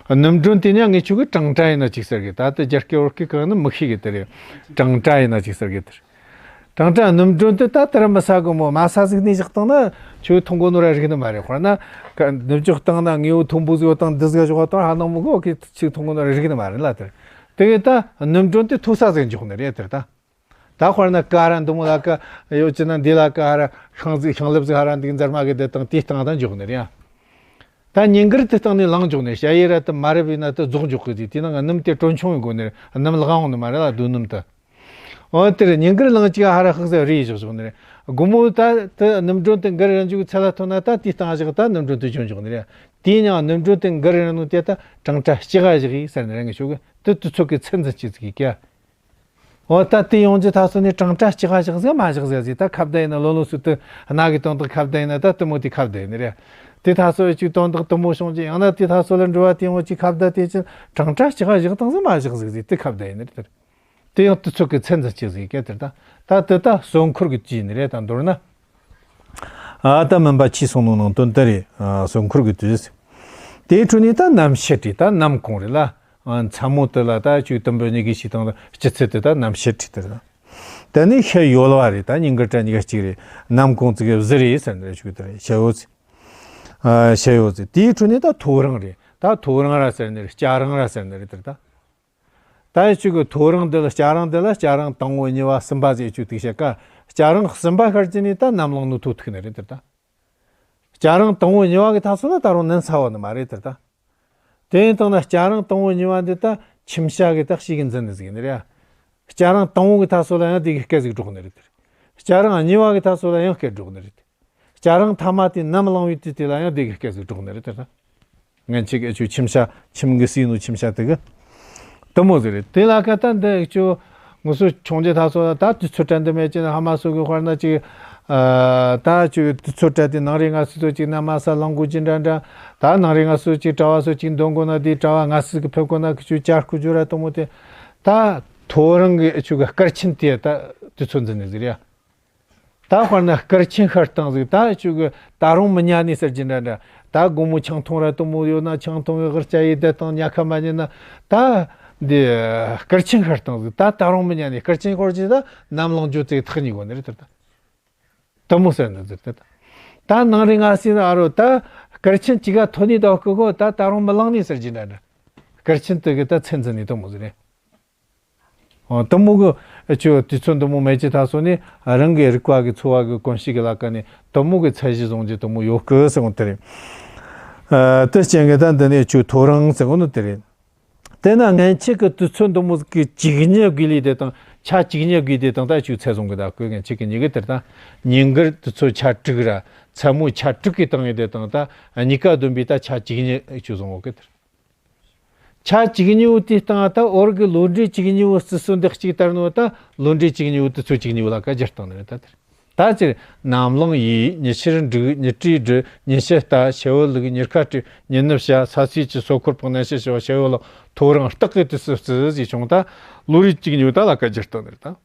སྣུམ་སྒྲོན་དེ་ནི་ངི་ཆོ་གི་གྲང་ཀྲ་ཡིན་ན་ཅིག་ཟེར་གི། ད་དེ་རྒྱ་སྐད་བོད་སྐད་གང་ནི་མི་ཤེས་གི་དེ་རེད། གྲང་ཀྲ་ཡིན་ན་ཅིག་ཟེར་གི་དེ་རེད། གྲང་ཀྲ་སྣུམ་སྒྲོན་དེ་ད་དེ་ར་མི་ཟ་གི་མོ། མ་ཟ་ཟིག་ནས་བཞག་བཏང་ན་ཆུ་འཐུང་གོ་ནོ་ར་རིག་ནི་མ་རེད། དཔེར་ན་ཀ་ནུབ་ཕྱོགས་བཏང་ན་དངོས་པོ་མཐོན་པོ་ཟིག་ཡོད་དང་འདི་ཟིག་བཞག་བཏང་ཧ་ནང་མི་གོ་གི་ཆུ་འཐུང་གོ་ནོ་ར་རིག་ནི་མ་རེད་ལ་དེར། དེ་གི་ད་སྣུམ་སྒྲོན་དེ་མཐོ་ས་ཟིག་འཇོག་ནི་རེད་དེར་ད། ད་དཔེར་ན་ཀ་ར་འདི་མོ་ལ་ཀ་ཡོད་ཅི་ན་འདི་ལ་ཀ་ཧ་ར་ཤིང་ཟིག་ཤིང་ལེབ་ཟིག་ཧ་ར་འདི་འཛར་མ་གི་དེ་དང་དེའི་སྟེང་ད་འཇོག་ནི་རེད་ཡ། ད་ཉིན་དཀར་དེ་སྟེང་ནས་ལངས་འཇོག་ནི་ཞ་ཡི་ར་དེ་མ་རབས་ཡིན་ན་དེ་རྫོགས་འཇོག་གི་ཟིག། དེ་ནང་སྣུམ་དེ་གྲོན་ཆུང་ཡིན་དགོ་ནི་རེད། སྣུམ་ལག་འོང་ནི་མ་རེད་ལ་རྡོ་སྣུམ་དེ། འོ་དེར་ཉིན་དཀར་ལངས་ཅིག་ཧ་ར་ཧག་ཟེར་རེ་བཞག་བཞག་ནི་རེད། དགོང་མོ་ད་དེ་སྣུམ་སྒྲོན་དེ་འགར་ར་འཇུག་ཚད་ལ་ཐོན་ན་ད་དེའི་སྟེང་བཞག་ད་སྣུམ་སྒྲོན་དེ་གྱོན་འཇོག་ནི་རེད། དེའི་ནང་སྣུམ་སྒྲོན་དེ་འགར་ར་ནོ་དེ་ད་གྲང་ཀྲ་ལྕི་ག་བཞག་ཡིན་ཟེར་ནི་རེད། ངི་ཆོ་གི་དེ་དུས་ཚོད་ཀྱི་ཚད་འཛིན་བྱེད་ཟིག་གི་ཀ། འོ་ད་དེ་ཡོང་རྒྱུ་ད་སོ་ནི་གྲང་ཀྲ་ལྕི་ག་བཞག་ཟིག་མ་བཞག་ཟིག་ཟིག། ད་ཁ་བརྡ་ཡིན་ན་ལོ་ལོ་སུ་དེ་སྣ་གི་དོན་དག་ཁ་བརྡ་ཡིན་ན་ད་དེ་མོ་དེ་ཁ་བརྡ་ཡིན་ནི་རེད། དེ་ད་སོ་ཅིག་དོན་དག་དེ་མོ་བྱུང་རྒྱུ་ཡང་ན་དེ་ད་སོ་ལ་འགྲོ་བ་དེ་ཡོང་ཅིག་ཁ་བརྡ་དེ་ཅི་གྲང་ཀྲ་ལྕི་ག་བཞག་བཏང་ཟིག་མ་བཞག་ཟིག་ཟིག་དེ་ཁ་བརྡ་ཡིན་ནི་རེད། དེ་ཡང་དུས་ཚོད་ཀྱི་ཚད་འཛིན་བྱེད་ཟིག་ག་དེར་ད། ད་དེ་ད་གསོད་འཁོར་གྱི་དུས་ཡིན་ནི་རེད། ད་མདོར་ན། ཨ། ད་མུན་པ་ཆད་སོང་ནོ་ནང་དོན་དེ་རེད། ཨ། གསོད་འཁོར་གྱི་དུས། དེའི་འཕྲོ་ནས་ད་ནམ་ཕྱེད་རེད། ད་ནམ་གུང་རེད་ལ། ཨ། མཚན་མོ་དེ་ལ་ད་ཆུ་དུམ་བུ་གཉིས་ཀྱི་ཞིག་དང་སྤྱི་ཚེས་དེ་ད་ནམ་ཕྱེད་རེད་དེ་རེད། དེ་ནས་ཤར་ཡོལ་བ་རེད། ད་ཉིན་དཀར་གྲ་གཉིས་ཀ་གཅིག་རེད། ནམ་གུང་ཙི་གི་གཟི་རེད་ཟེར་ནི་རེད། ཆུ་དེ་རེད། ཤར་ཡོལ་ཙི། ཨ། ཤར་ཡོལ་ཙི། དེའི་འཕྲོ་ནས་ད་ཐོ་རངས་རེད། ད་ཐོ་རངས་ར་ཟེར་ནི་རེད། སྐྱ་རེངས་ར་ཟེར་ནི་རེད་དེར་ད། ད་ཡི་ཆུ་གི་ཐོ་རངས་འདི་ལ་སྐྱ་རེངས་འདི་ལ་སྐྱ་རེངས་དང་པོ་གཉིས་པ་གསུམ་པ་ཟེར་ཆུ་ཐིག་བཤད་ཀ། སྐྱ་རེངས་གསུམ་པ་ཤར་གྱི་ནི་ད་ནམ་ལངས་ནོ་ཐོ་ཐུག་ནི་རེད་དེར་ད། སྐྱ་རེངས་དང་པོ་གཉིས་པ་གི་ཐ་ཚོ་ལ་ད་རུང་ནན་ཚ་བ་ནི་མ་རེད་དེར་ད། དེ་ཡིན་དང་ན་སྐྱ་རེངས་དང་པོ་གཉིས་པ་འདི་ད་ཁྱིམ་བྱ་གི་ད་ཤི་གི་འཛིན་ནི་ཟིག་ནི་རེད། སྐྱ་རེངས་དང་པོ་གི་ཐ་ཚོ་ལ་ཡང་དེ་གི་སྐད་ཟིག་སྒྲོག་ནི་རེད་དེར། སྐྱ་རེངས་གཉིས་པ་གི་ཐ་ཚོ་ལ་ཡང་སྐད་སྒྲོག་ནི་རེད། སྐྱ་རེངས་ཐ་མ་དེ་ནམ་ལངས་པའི་དུས་དེ་ལ་ཡང་དེ་གི་སྐད་ཟིག་སྒྲོག་ནི་རེད་དེ་ད། ངན་ཆེ་གི་ཆུ་ཁྱིམ་བྱ་ཁྱིམ་གི་སྲིད་ནོ་ཁྱིམ་བྱ་དེ་གི་དུ་མོ་ཟིག་རེད། དེ་ལ་ཀ་ད་འདི་ཆུ་ངུ་སུ་ཆུང་རྒྱུ་ད་སོ་ད་དུས་ཚོད་དྲན་དུ་མེད་ཅེ་ན་ཧ་མ་སུ་གི་དཔེར་ན་ཅིག་ཨ། ད་ཆུ་དུས་ཚོད་དྲན་དེ་ནང་རེ་ང་སུ་ཚོ་ཅིག་ན་མ་ས་ལང་གུ་ཅི་འདྲ་འདྲ། ད་ནང་རེ་ང་སུ་ཅིག་གྲྭ་བ་སུ་ཅིག་འདོན་གོ་ན་དེ་གྲྭ་བ་ང་སུ་གི་ཕེབས་གོ་ན་གི་ཆུ་བཅར་ཁུ་ཇུ་ར་དུ་མོ་དེ་ད་ཐོ་རངས་གི་ཆུ་གི་སྐར་ཆེན་དེ་ད་དུས་ཚོད་འཛིན་ནི་ཟིག་རེད། ད་དཔེར་ན་སྐར་ཆེན་ཤར་སྟངས་ཟིག་ད་ཆུ་གི་ད་རུང་མི་ཉལ་ནི་ཟེར་གྱི་འདྲ་འདྲ། ད་དགོང་མོ་ཆང་འཐུང་ར་དུ་མོ་ཡོད་ན་ཆང་འཐུང་གི་གི་སྐྱ་ཡི་བསྡད་དང་ཉལ་ཁ་མ་ཉལ་ན་ད་འདི་སྐར་ཆེན་ཤར་སྟངས་ཟིག་ད་ད་རུང་མི་ཉལ་ནི། སྐར་ཆེན་ཤོར་གྱི་ད་ནམ་ལངས་རྒྱུ་ཚེ་ཐག་ཉེ་གོ་ནི་རེད་དེར་ད། དུ་མོ་ཟེར་ནི་ཟིག་དེ་ད། ད་ནང་རེ་ང་སྲིད་ན་ཨ་རོ་ད་སྐར་ཆེན་གཅིག་ག་ཐོན་ནི་ད་ཁོ་གོ་ད་ད་རུང་མི་ལངས་ནི་ཟེར་གྱི་འདྲ་འདྲ། སྐར་ཆེན་དེ་གི་ད་ཚད་འཛིན་ནི་དུ་མོ་ཟིག་རེད། འོ་དུ་མོ་གི་ཨ་ཆུ་དུས་ཚོད་དུ་མོ་མེད་ཀྱི་ད་སོ་ནི་རང་གི་རིག་པ་གི་འཚོ་བ་གི་གོམས་གཤིས་གི་ལ་ཀ་ནི་དུ་མོ་གི་ཚད་གཞི་བཟུང་རྒྱུ་དུ་མོ་ཡོད་གི་ཟེར་གོ་དེ་རེད། ཨ་དེ་རྐྱེན་གི་ད་འདི་ནི་ཆུ་ཐོ་རངས་ཟེར་གོ་ནི་དེ་རེད། དེ་ན་སྔན་ཆད་ཀྱི་དུས་ཚོད་འདི་མོ་གི་བཅུ་གཉིས་དགོས་ལས་དེ་དང་ཆ་བཅུ་གཉིས་དགོས་དེ་དང་ད་ཆུ་ཚད་བཟུང་གི་ད་ཁོས་སྔན་ཆད་ཀྱི་ཉིན་གི་དེར་ད་ཉིན་གུར་དུས་ཚོད་ཆ་དྲུག་ར་མཚན་མོ་ཆ་དྲུག་གི་སྟེང་ཡིན་དེ་དང་ད་གཉིས་ཀ་བསྡོམས་པས་ད་ཆ་བཅུ་གཉིས་ཆུ་བཟུང་འོག་གི་དེར། ཆ་བཅུ་གཉིས་བོ་དེའི་སྟེང་ད་འོར་གི་ལོ་འབྲས་བཅུ་གཉིས་བོ་རྩི་སྲོལ་འདི་གཅིག་ལྟར་ནོ་ད་ལོ་འབྲས་བཅུ་གཉིས་བོ་དུས་ཚོད་བཅུ་གཉིས་བོ་ལ་ཀ་སྦྱར་སྟངས་ནི་རེད་ད་དེར། ད་ཅིར་ནམ་ལངས་ཡས། ཉི་ཤར་འབྲུག་ཉི་སྤྲེལ་སྦྲུལ། ཉིན་ཕྱེད་རྟ། ཞལ་བུ་ལུག་ཉེར་ཁ་སྤྲེའུ། ཉི་ནུབ་བྱ། ས་སུའི་ཁྱི། སོ་འཁོར་འཕགས། ནན་ཤི་བྱི་བ། ཞལ་བུ་གླང་། ཐོ་རངས་སྟག་གི་དུས་སུ་རྩི་ཟིག་བྱུང་ད་ལོ་རེ་གཅིག་ཉིན་ད་ལ་ཀ་སྦྱར་སྟངས་ནི་རེད་ད།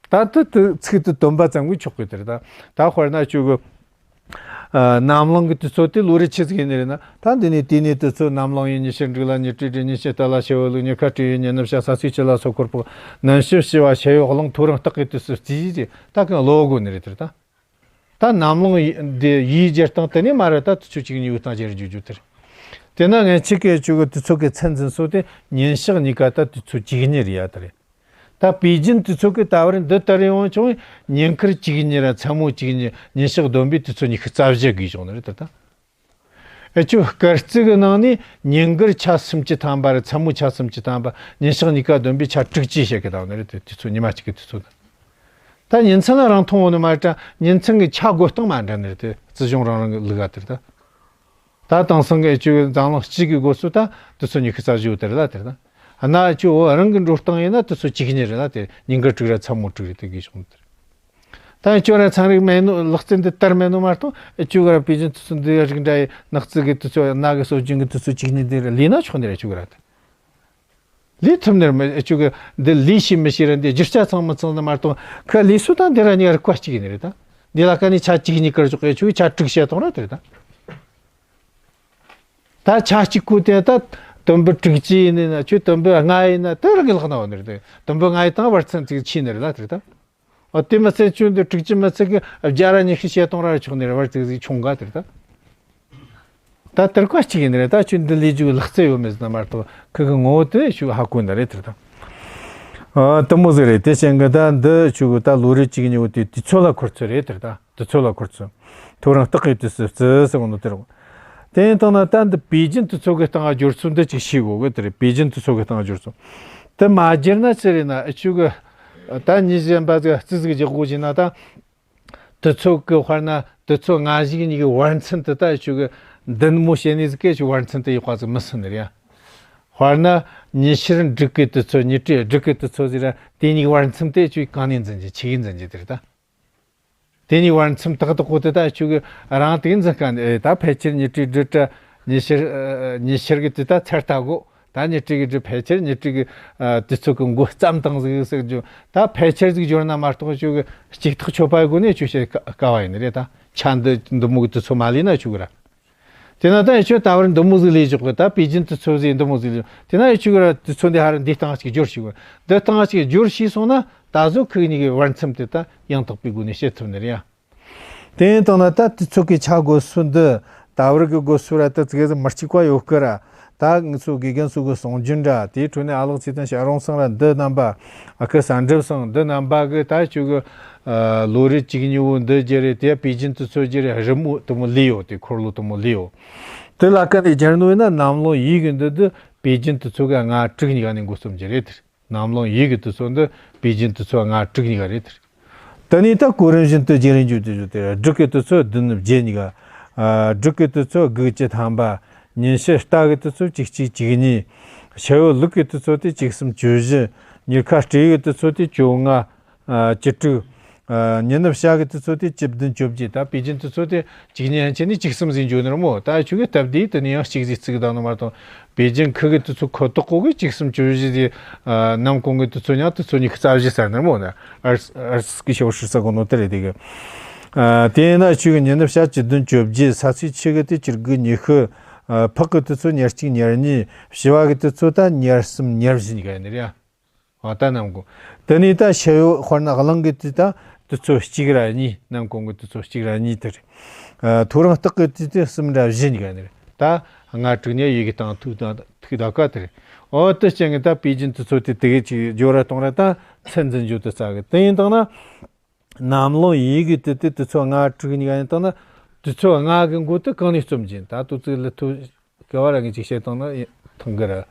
ད་དུ་དུ་ཚིག་དུ་སྟོན་པ་ཙམ་གྱིས་ཆོག་གི་དེ་རེད་ད། ད་དཔེར་ན་ཁྱོད་གི་ཨ་ནམ་ལངས་ཀྱི་དུས་ཚོད་དེ་ལོ་རེ་ཆི་ཟིག་ཡིན་ནི་རེད་ན། ད་འདི་ནས་དེ་ནས་དུས་ཚོད་ནམ་ལངས་ཡས། ཉི་ཤར་འབྲུག་ལ། ཉི་སྤྲེལ་སྦྲུལ། ཉིན་ཕྱེད་རྟ་ལ། ཞལ་བུ་ལུག་ཉེར་ཁ་སྤྲེའུ་ཡས། ཉི་ནུབ་བྱ། ས་སུའི་ཁྱི་ལ། སོ་འཁོར་འཕགས། ནན་ཤི་བྱི་བ། ཞལ་བུ་གླང་། ཐོ་རངས་སྟག་གི་དུས་སུ་རྩི་ཟིག་ད་གང་ལོ་དགོས་ནི་རེད་དེ་རེད་ད། ད་ནམ་ལངས་ཡས་འདི་ཡས་སྦྱར་སྟངས་དེ་ནས་མ་རེད་ད། དུས་ཚོད་གཅིག་གཉིས་པོའི་སྟེང་སྦྱར་རྒྱུ་རྒྱུ་དེ་རེད། དེ་ན་ངས་ཁྱེད་ཀྱི་ཁྱོད་གི་དུས་ཚོད་ཀྱི་ཚད་འཛིན་སྲོལ་དེ་ཉིན་ཞག་གཉིས་ཀ་ད་དུས་ཚོད་བཅུ་གཉིས་རེད་ཡ་དེ་རེད། ད་པེ་ཅིན་དུས་ཚོད་ཀྱི་ད་བར་འདི་ལྟར་ཡོང་བྱུང་། ཉིན་ཁུར་བཅུ་གཉིས་ར་མཚན་མོ་བཅུ་གཉིས། ཉིན་ཞག་བསྡོམས་པས་དུས་ཚོད་ཉི་ཤུ་རྩ་བཞི་དགོས་བྱུང་ནི་རེད་དེ་ད། ཨེ་ཆུ་སྐར་རྩིས་ཀྱི་ནང་ནས་ཉིན་གུར་ཆ་སུམ་ཅུ་ཐམ་པ་ར་མཚན་མོ་ཆ་སུམ་ཅུ་ཐམ་པ། ཉིན་ཞག་གཉིས་ཀ་བསྡོམས་པས་ཆ་དྲུག་ཅུ་བཤད་གི་ད་ནི་རེད་དེ། དུས་ཚོད་ཉི་མ་གཅིག་གི་དུས་ཚོད་དང་། ད་ཉིན་མཚན་ལ་རིང་ཐུང་ཡོད་ནི་མ་རེད་ད། ཉིན་མཚན་གྱི་ཆ་བགོ་སྟངས་མ་འདྲ་ནི་རེད་དེ། རྩིས་གཞུང་རང་རང་གི་ལུགས་ཀ་དེ་རེད་ད། ད་དེང་སང་གི་ཨེ་ཆུ་གི་འཛམ་གླིང་སྤྱི་གི་སྒོ་སུ་ད་དུས་ཚོད་ཉི་ཤུ་རྩ་བཞི་ཡོད་དེ་རེད་ལ་དེ་རེད་ད། ཨ་ན་ཨེ་ཆུ་འོ་རང་གི་འགྲོ་སྟངས་ཡིན་ན་དུས་ཚོད་གཅིག་གཉིས་རེད་ལ་དེ། ཉིན་གུར་དྲུག་ར་མཚན་མོ་དྲུག་རེད་དེ་དགོས་བྱུང་དེ་རེད། ད་ཁྱོད་ར་ཚན་རིག་མེད་ནོ། ལག་རྩལ་འདི་དར་མེད་ནོ་མ་གཏོགས་ཁྱོད་ག་ར་པེ་ཅིན་དུས་ཚོད་འདི་རིགས་འདྲ་ཡི་ནག་རྩིས་གི་དུས་ཚོད། ནག་གི་སྲོལ་རྒྱུན་གི་དུས་ཚོད་གཅིག་གཉིས་འདི་ར་ལས་ན་ཆོག་ནི་རེད་ཁྱོད་ག་ར་ད། ལས་ཐུབ་ནི་རེད་མི་ཁྱོད་ག་འདི་ལས་ཤེས་མི་ཤེས་ར་འདི་བསྒྱུར་བྱ་ཚང་མི་ཚང་ནི་མ་གཏོགས་ཁ་ལས་སུ་ད་འདི་ར་ཉི་ར་ཀ་གཅིག་ཡིན་ནི་རེད་ད། འདི་ལ་ཀ་ནི་ཆ་གཅིག་གཉིས་ཀར་ཆོག་གི་ཁྱོད་ཆ་དྲུག་བཤད་གཏོང་ར་དེ་རེད་ད། ད་ཆ་གཅིག་གོ་དེ་ད་དུམ་བུ་དྲུག་ཅུ་ཡིན་ནི་ན། ཁྱོད་དུམ་བུ་ལྔ་ཡིན་ན་དེ་རང་གི་ལག་ན་ཡོད་ནི་རེད་དེ། དུམ་བུ་ལྔ་ཡི་སྟེང་བར་ཚན་ཅིག་ཆེ་ནི་རེད་ལ་དེ་རེད་ད། ཨ་དེ་མི་ཚད་ཁྱོད་འདི་དྲུག་ཅུ་མི་ཚད་གི་བརྒྱ་ར་ཉི་ཤུ་བཤད་གཏོང་ར་ཆོག་ནི་རེད། བར་ཅིག་ཟིག་ཆུང་ག་དེ་རེད་ད། ད་དེར་ཀ་གཅིག་ཡིན་ནི་རེད། ད་ཁྱོད་འདི་ལས་རྒྱུ་ལག་རྩལ་ཡོད་མེད་ཟེར་ན་མ་གཏོགས་ཁི་གི་ངོ་བོ་དེ་ཞུ་ཧ་གོ་ནི་རེད་དེ་རེད་ད། ཨ་དེ་མོ་ཟིག་རེད། དེ་ཅན་གི་ད་འདི་ཁྱོད་གི་ད་ལོ་རེ་གཅིག་གཉིས་པོ་དེ་དུས་ཚོད་ལ་འཁོར་ཚོད་རེད་དེ་རེད་ད། དུས་ཚོད་ལ་འཁོར་ཚོད། ཐོ་རངས་སྟག་གི་དུས་སུ་རྩི་ཟེར་གོ་ནོ་དེ་རེད། དེ་ཡིན་དང་ན་ད་འདི་པེ་ཅིན་དུས་ཚོད་གི་སྟེང་ང་སྦྱོར་ཚུལ་འདི་ཅིག་ཤེས་དགོས་གི་དེ་རེད། པེ་ཅིན་དུས་ཚོད་གི་སྟེང་ང་སྦྱོར་ཚུལ། དེ་མ་སྦྱར་ན་ཅི་རེད་ན་ཨེ་ཆུ་གི་ད་ཉིན་གཞན་པ་ཟིག་རྩི་ཟིག་རྒྱག་དགོས་བྱས་ན་ད། དུས་ཚོད་གི་དཔེར་ན་དུས་ཚོད་སྔ་གཞུག་གཉིས་ཀྱི་བར་མཚམས་དེ་ད་ཨེ་ཆུ་གི་འདི་མོ་བྱས་ནས་ཟིག་གི་ཨེ་ཆུ་བར་མཚམས་དེ་ཡག་པ་ཟིག་མི་སྲིད་ནི་རེད་ཡ། དཔེར་ན་ཉི་ཤར་འབྲུག་གི་དུས་ཚོད། ཉི་སྤྲེལ་སྦྲུལ་གི་དུས་ཚོད་ཟེར་ར་དེ་གཉིས་ཀྱི་བར་མཚམས་དེ་ཨེ་ཆུ་གང་ནས་འཛིན་རྒྱུ། ཆི་གིས་འཛིན་རྒྱུ་དེ་རེད་ད། དེ་གཉིས་བར་མཚམས་ཏག་ཏག་གོ་དེ་ད་ཁྱོད་གི་རང་དེ་འཛིན་དཀའ་ནི། ཨེ་ད་ཕལ་ཆེར་ཉི་སྤྲེལ་སྦྲུལ་ར་ཉི་ཤར་ཨ་ཉི་ཤར་གི་དུས་ད་ཚར་ལྟ་གོ། ད་ཉི་སྤྲེལ་གི་སྦྲུལ་ཕལ་ཆེར་ཉི་སྤྲེལ་གི་ཨ་དུས་ཚོད་གི་འགོ་བརྩམས་བཏང་ཟིག་ཟེར་རྒྱུ། ད་ཕལ་ཆེར་ཟིག་སྦྱོར་ན་མ་གཏོགས་ཁྱོད་གི་གཅིག་ཐག་ཆོད་པའི་སྒོ་ནས་ཁྱོད་བཤད་དཀའ་དཀའ་བ་ཡིན་ནི་རེད་ད། ཆ་འདི་འདི་མོ་གི་དུས་ཚོད་མ་ལས་ན་ཁྱོད་གི་ར། དེ་ན་ད་ཡ་ཁྱོད་ད་བར་འདི་མོ་ཟིག་ལས་ཆོག་གི། ད་པེ་ཅིན་དུས་ཚོད་ཟིག་འདི་མོ་ཟིག་ལས། དེ་ན་ཡ་ཁྱོད་གི་ར་དུས་ཚོད་འདི་ཧ་ར་འདི་སྟེང་ཅིག་སྦྱོར་ཤེས་དགོས། འདི་སྟེང་ཅིག་སྦྱོར་ཤེས་སོང་ན་ད་གཟོད་ཁི་གཉིས་ཀྱི་བར་མཚམས་དེ་ད་ཡང་དག་པའི་སྒོ་ནས་བཤད་ཐུབ་ནི་རེད་ཡ། དེ་ཡིན་དང་ན་ད་དུས་ཚོད་ཀྱི་ཆ་བགོ་སྲོལ་འདི་ད་བར་གྱི་བགོ་སྲོལ་ར་ད་ཙི་གེ་ཟིག་མི་གཅིག་པ་ཡོད་ཀི་ར། ད་ང་ཚོ་དགེ་རྒན་ཚོ་གི་གསུང་རྒྱུན་ར། དེའི་ཁྲོད་ནས་ཨ་ལགས་ཚེ་བརྟན་ཞབས་དྲུང་ཚང་ར་འདི་རྣམ་པ། ཨ་ཁུ་གསལ་འགྲུབ་ཚང་འདི་རྣམ་པ་གི་ད་ཁྱོད་གི་ཨ་ལོ་རེ་གཅིག་གཉིས་པོ་འདི་རྒྱུ་རེད། དེ་པེ་ཅིན་དུས་ཚོད་རྒྱུ་རེད། རི་མོ་དེ་མོ་ལས་ཡོད། དེ་འཁོར་ལོ་དེ་མོ་ལས་ཡོད། དེ་ལ་ཀ་ནས་སྦྱར་ནོ་ཡིན་ན་ནམ་ལངས་ཡས་གི་འདི་འདི་པེ་ཅིན་དུས་ཚོད་གི་ལྔ་དྲུག་གཉིས་ཀ་ནས་འགོ་རྩོམ་རྒྱུ་རེད་དེ། ནམ་ལངས་ཡས་ཀྱི་དུས་ཚོད་འདི་པེ་ཅིན་དུས་ཚོད་ལྔ་དྲུག་གཉིས་ཀ་རེད་དེ། དེ་ནས་ད་གོ་རིམ་བཞིན་དུ་རྒྱུན་རིང་རྒྱུ་དེ་བརྗོད་དེ། སྦྲུལ་གྱི་དུས་ཚོད་བདུན་བརྒྱད་གཉིས་ཀ། ཨ་སྦྲུལ་གྱི་དུས་ཚོད་དགུ་བཅུ་ཐམ་པ། ཉིན་ཕྱེད་རྟ་གི་དུས་ཚོད་གཅིག་གཅིག་གཅིག་གཉིས། ཞལ་བུ་ལུག་གི་དུས་ཚོད་དེ་བཅུ་གསུམ་བཅུ་བཞི། ཉེར་ཁ་སྤྲེའུ་གི་དུས་ཚོད་དེ་བཅོ་ལྔ། ཨ་བཅུ་དྲུག། ཨ་ཉི་ནུབ་བྱ་གི་དུས་ཚོད་དེ་བཅུ་བདུན་བཅོ་བརྒྱད། ད་པེ་ཅིན་དུས་ཚོད་དེ་གཅིག་གཉིས་ཡན་ཆད་ནས་བཅུ་གསུམ་ཟིན་འཇོག་ནི་རེད་མོ། ད་ཁྱོད་གི་སྟབས་བདེ་དེ་ནས་ཡང་གཅིག་ཟིག་བརྩི་གི་བཏང་ནི་མ་གཏོགས། པེ་ཅིན་ཁུལ་གི་དུས་ཚོད་ཁོ་ཐག་གོ་གི་བཅུ་གསུམ་བཅུ་བཞི་དེ། ཨ་ནམ་གུང་གི་དུས་ཚོད་ཡང་དུས་ཚོད་ཉི་ཤུ་རྩ་བཞི་ཟེར་ནི་རེད་མོ། ན་ཨར་ཨར་སི་གི་ཞོ་ཧྲི་ས་གོ་ནོ་དེ་རེད་དེ་གི། ཨ་དེ་ཡིན་ན་ཁྱོད་གི་ཉི་ནུབ་བྱ་བཅུ་བདུན་བཅོ་བརྒྱད། ས་སུའི་ཁྱི་གི་དེ་བཅུ་དགུ་ཉི་ཤུ། ཨ་ཕག་གི་དུས་ཚོད་ཉེར་གཅིག་ཉེར་གཉིས། བྱི་བ་གི་དུས་ཚོད་ད་ཉེར་གསུམ་ཉེར་བཞི་གཉིས་ཀ་ཡིན་ནི་རེད་ཡ། ཨ་ད་ནམ་གུང་། དེ་ནས་ད་ཞལ་བུ་དཔེར་ན་གླང་གི་དུས་ད་དུས་ཚོད་གཅིག་ར་གཉིས། ནམ་གུང་གི་དུས་ཚོད་གཅིག་ར་གཉིས་དེ་རེད། ཨ་ཐོ་རངས་སྟག་གི་དུས་དེ་གསུམ་ར་བཞི་གཉིས་ཀ་ནི་རེད། ད་ལྔ་དྲུག་ཉེར་ཡས་གི་སྟེང་ཐུག་ད་ཐུག་ད་ཀ་དེ་རེད། ཨོ་དེ་རྐྱེན་གི་ད་པེ་ཅིན་དུས་ཚོད་དེ་དེ་གི་ཅིག་སྦྱོར་ར་གཏོང་ར་ད་ཚད་འཛིན་རྒྱུ་དེ་རྩ་གི། དེ་ཡིན་དང་ན། ནམ་ལངས་ཡས་གི་དུས་དེ་དུས་ཚོད་ལྔ་དྲུག་གཉིས་ཀ་ཡིན་དང་ན། དུས་ཚོད་ལྔ་གི་འགོ་དེ་གང་ནས་རྩོམ་གྱིན། ད་དུས་ཚོད་ལ་ཐུག་ག་བ་ར་ངས་ཅིག་བཤད་བཏང་ན་ཐང་གི་ར།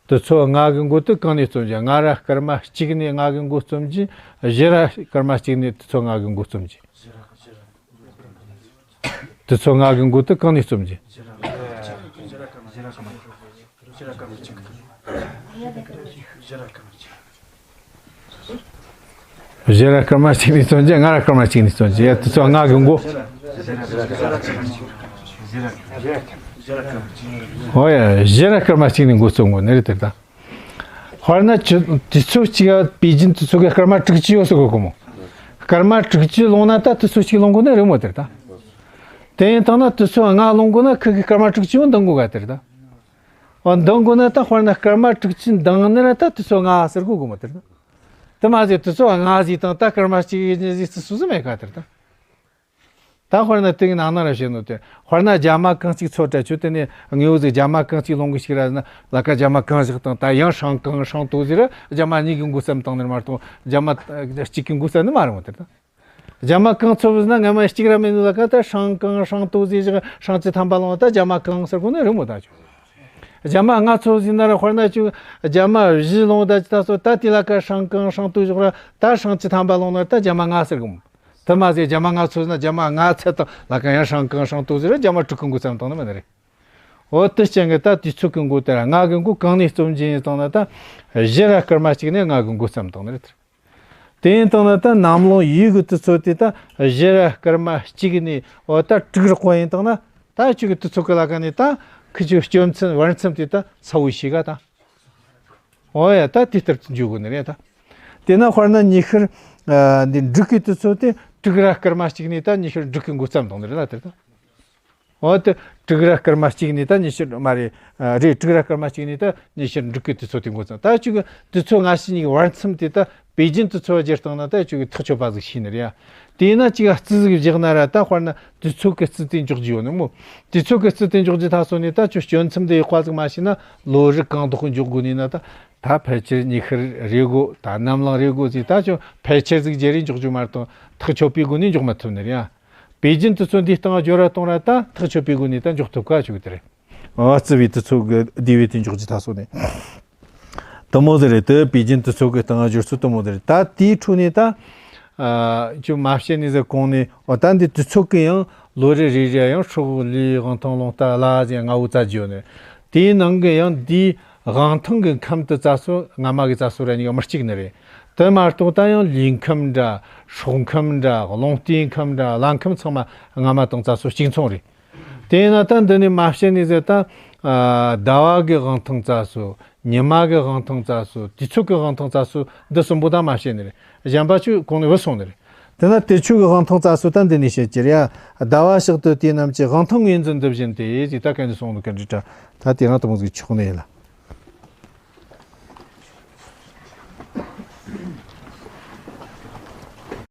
དུས་ཚོད་ལྔ་གི་མགོ་དེ་གང་ནས་རྩོམ་གྱི། ང་ར་སྐར་མ་གཅིག་ནས་ལྔ་གི་མགོ་རྩོམ་གྱི། བཞི་ར་སྐར་མ་གཅིག་ནས་དུས་ཚོད་ལྔ་གི་མགོ་རྩོམ་གྱི། དུས་ཚོད་ལྔ་གི་མགོ་དེ་གང་ནས་རྩོམ་གྱི། བཞི་ར་སྐར་མ་གཅིག་ནས་རྩོམ་གྱི། ལྔ་ར་སྐར་མ་གཅིག་ནས་རྩོམ་གྱི། ཡ། དུས་ཚོད་ལྔ་གི་མགོ། ཨོ་ཡ། བཞི་ར་སྐར་མ་གཅིག་ནས་མགོ་རྩོམ་དགོས་ནི་རེད་དེ་ད། དཔེར་ན་ཆུ་དུས་ཚོད་གཅིག་པེ་ཅིན་དུས་ཚོད་ཀྱི་སྐར་མ་དྲུག་ཅུ་ཡོད་ཟེར་གོ་གི་མོ། སྐར་མ་དྲུག་ཅུ་ལོངས་ན་ད་དུས་ཚོད་གཅིག་ལོངས་དགོས་ནི་རེད་མོ་དེ་ད། དེ་ཡིན་དང་ན་དུས་ཚོད་ལྔ་ལོངས་དགོས་ན་ཁི་གི་སྐར་མ་དྲུག་ཅུ་ཡང་འདང་དགོས་ག་དེ་ད། འོ་འདང་དགོས་ན་ད་དཔེར་ན་སྐར་མ་དྲུག་ཅུ་འདང་ནི་ར་ད་དུས་ཚོད་ལྔ་ཟེར་གོ་གི་མོ་དེ་ད། དེ་མ་ཟད་དུས་ཚོད་ལྔ་ཟིག་དང་ད་སྐར་མ་གཅིག་གཉིས་ཟིག་སུ་སུ་མེད་ག་དེ་ད། ད་དཔེར་ན་དེ་ནང་ན་ར་བཤད་ནོ་དེ། དཔེར་ན་རྒྱ་མ་གང་གཅིག་ཚོད་སྤྲད་ཆོག་དེ་ནས་དངོས་པོ་ཟིག་རྒྱ་མ་གང་གཅིག་ལོངས་གི་ཞིག་ར་ན་ལ་ཀ་རྒྱ་མ་གང་བཞག་དང་ད་ཡང་ཧྲང་ཀང་ཧྲང་ཏོ་ཟིག་ར་རྒྱ་མ་གཉིས་གི་མགོ་བརྩམས་བཏང་ནི་མ་གཏོགས་རྒྱ་མ་གཅིག་གི་མགོ་བརྩམས་ནི་མ་རེད་མོ་དེ་ད། རྒྱ་མ་གང་ཚོད་ཟིག་ན་སྔ་མ་གཅིག་ར་མེད་ནོ་ལ་ཀ་ད་ཧྲང་ཀང་ཧྲང་ཏོ་ཟིག་བཞག་ཧྲང་གཅིག་ཐམ་པ་ལོངས་ད་རྒྱ་མ་གང་ཟེར་གོ་ནི་རེད་མོ་ད་ཆོག་རྒྱ་མ་ལྔ་ཚོད་ཟིག་ན་ར་དཔེར་ན་ཆོག་རྒྱ་མ་བཞི་ལོངས་ད་ཅི་ད་སོ་ད་དེ་ལ་ཀ་ཧྲང་ཀང་ཧྲང་ཏོ་བཞག་ར་ད་ཧྲང་གཅིག་ཐམ་པ་ལོངས་ན་ད་རྒྱ་མ་ལྔ་ཟེར་གོ་མོ། དེ་མ་ཟད་རྒྱ་མ་ལྔ་ཚོད་ན་རྒྱ་མ་ལྔ་ཚད་དང་ལ་ཀ་ཡང་ཧྲང་ཀང་ཧྲང་ཏོ་ཟེར་ར་རྒྱ་མ་དྲུག་གི་མགོ་བརྩམས་བཏང་ནི་མིན་ནི་རེད། འོ་དེ་རྐྱེན་གྱིས་ད་དུས་ཚོད་ཀྱི་མགོ་དེ་ར་ལྔ་གི་མགོ་གང་ནས་རྩོམ་གྱི་ཡིན་བཏང་ན་ད་བཞི་ར་སྐར་མ་གཅིག་ནས་ལྔ་གི་མགོ་བརྩམས་བཏང་ནི་རེད། དེ་ཡིན་བཏང་ན་ད་ནམ་ལངས་ཡུལ་གྱི་དུས་ཚོད་དེ་ད་བཞི་ར་སྐར་མ་གཅིག་ནས་འོ་ད་དྲུག་རག་པ་ཡིན་བཏང་ན་ད་ཁྱོད་ཀྱི་དུས་ཚོད་ཀྱི་ལ་ཀ་ནས་ད་ཁི་ཆོའི་སྐྱོན་མཚམས་བར་མཚམས་དེ་ད་ཚ་བོ་ཞིག་ག་ད། འོ་ཡ། ད་དེ་ལྟར་དུ་འཇུག་དགོས་ནི་རེད་ད། དེས་ན་དཔེར་ན་ཉི་ཤུར་ཨ་འདི་འབྲུག་གི་དུས་ཚོད་དེ་དྲུག་ར་སྐར་མ་གཅིག་ནས་ད་ཉི་ཤུར་འབྲུག་གི་མགོ་བརྩམས་བཏང་ནི་རེད་ད་དེ་ད། འོ་དེ་དྲུག་ར་སྐར་མ་གཅིག་ནས་ད་ཉི་ཤུར་མ་རེད། ཨ་རེད། དྲུག་ར་སྐར་མ་གཅིག་ནས་ད་ཉི་ཤུར་འབྲུག་གི་དུས་ཚོད་དེ་མགོ་བརྩམས། ད་ཁྱོད་ཀྱི་དུས་ཚོད་སྔ་ཕྱི་གཉིས་ཀྱི་བར་མཚམས་དེ་ད་པེ་ཅིན་དུས་ཚོད་བརྗེ་བཏང་ན་ད་ཁྱོད་ཀྱི་ཐག་ཆོད་པ་ཟིག་ཤེས་ནི་རེད་ཡ། དེས་ན་གཅིག་རྩིས་ཟིག་བཞག་ན་ར་ད་དཔེར་ན་དུས་ཚོད་ཀྱི་རྩིས་དེ་འཇོག་རྒྱུ་ཡོད་ནི་མོ། དུས་ཚོད་ཀྱི་རྩིས་དེ་འཇོག་རྒྱུ་ད་སོ་ནས་ད་ཁྱོད་སྐྱོན་མཚམས་དེ་ཡག་པ་ཟིག་མ་ཤེས་ན་ལོ་རིགས་གང་དག་གི་འཇོག་དགོས་ནི་ན་ད། ད་ཕལ་ཆེར་ཉི་ཤུར་རེད་གོ། ད་ནམ་ལངས་རེད་གོ་ཟིག་ད་ཁྱོད་ཕལ་ཆེར་ཟིག་བརྗེ་རེས་འཇོག་རྒྱུ་མ་གཏོགས་ཐག་ཆོད་པའི་སྒོ་ནས་འཇོག་མ་ཐུབ་ནི་རེད་ཡ། པེ་ཅིན་དུས་ཚོད་འདི་སྟེང་སྦྱོར་བ་གཏོང་ར་ད་ཐག་ཆོད་པའི་སྒོ་ནས་ད་འཇོག་ཐུབ་ཀ་ཆོག་གི་དེ་རེད། ཨ་རྩིས་པའི་དུས་ཚོད་ཀྱི་དེ་བས་དེ་འཇོག་རྒྱུ་ད་སོ་ནས། དེ་མོ་ཟིག་རེད། དེ་པེ་ཅིན་དུས་ཚོད་ཀྱི་སྟེང་སྦྱོར་ཚུལ་དེ་མོ་ཟིག་རེད། ད་དེའི་འཕྲོ་ནས་ད་ཨ་ཁྱོད་མ་བཤད་ནས་ཟེར་གོང་ནས། འོ་ད་འདི་དུས་ཚོད་ཀྱི་ཡང་ལོ་རེ་རེ་རེ་ཡང་སྲོག་ལུས་དབང་ཐང་རླུང་རྟ་ལ་ཟེར་ལྔ་བོ་བཙལ་རྒྱུ་ཡོད་ནི། དེའི་ནང་གི་ཡང་འདིའི་དབང་ཐང་གི་ཁམས་དེ་བཙལ་སོ་སྔ་མ་གི་བཙལ་སོ་ར་གཉིས་ཀ་མི་གཅིག་ནི་རེད། དེ་མ་གཏོགས་ད་ཡང་ལུས་ཁམས་འདྲ་སྲོག་ཁམས་འདྲ་རླུང་རྟའི་ཁམས་འདྲ་ལ་ཁམས་ཚང་མ་སྔ་མ་དང་བཙལ་སོ་གཅིག་མཚུངས་རེད། དེས་ན་ད་འདི་ནས་མ་བཤད་ནས་ཟེར་ད། ཨ་ཟླ་བ་གི་དབང་ཐང་བཙལ་སོ། ཉི་མ་གི་དབང་ཐང་བཙལ་སོ། དུས་ཚོད་ཀྱི་དབང་ཐང་བཙལ་སོ། འདི་གསུམ་པོ་ད་མ་བཤད་ནི་རེད། གཞན་པ་ཆོས་གོང་ནས་བུད་སོང་ནི་རེད། དེ་ན་དུས་ཚོད་ཀྱི་དབང་ཐང་བཙལ་སོ་ད་འདི་ནས་བཤད་ཀྱི་རེད་ཡ། ཟླ་བ་ཞག་དུས་དུས་རྣམས་ཀྱི། དབང་ཐང་ངོས་འཛིན་འདི་བཞིན་ཏེ་ཟེར་ད་གན་ནས་སོང་ནི་གན་འདྲི་དྲ། ད་དེ་རང་དུ་མོ་ཟིག་ཆོག་ནི་ཡིན་ལ།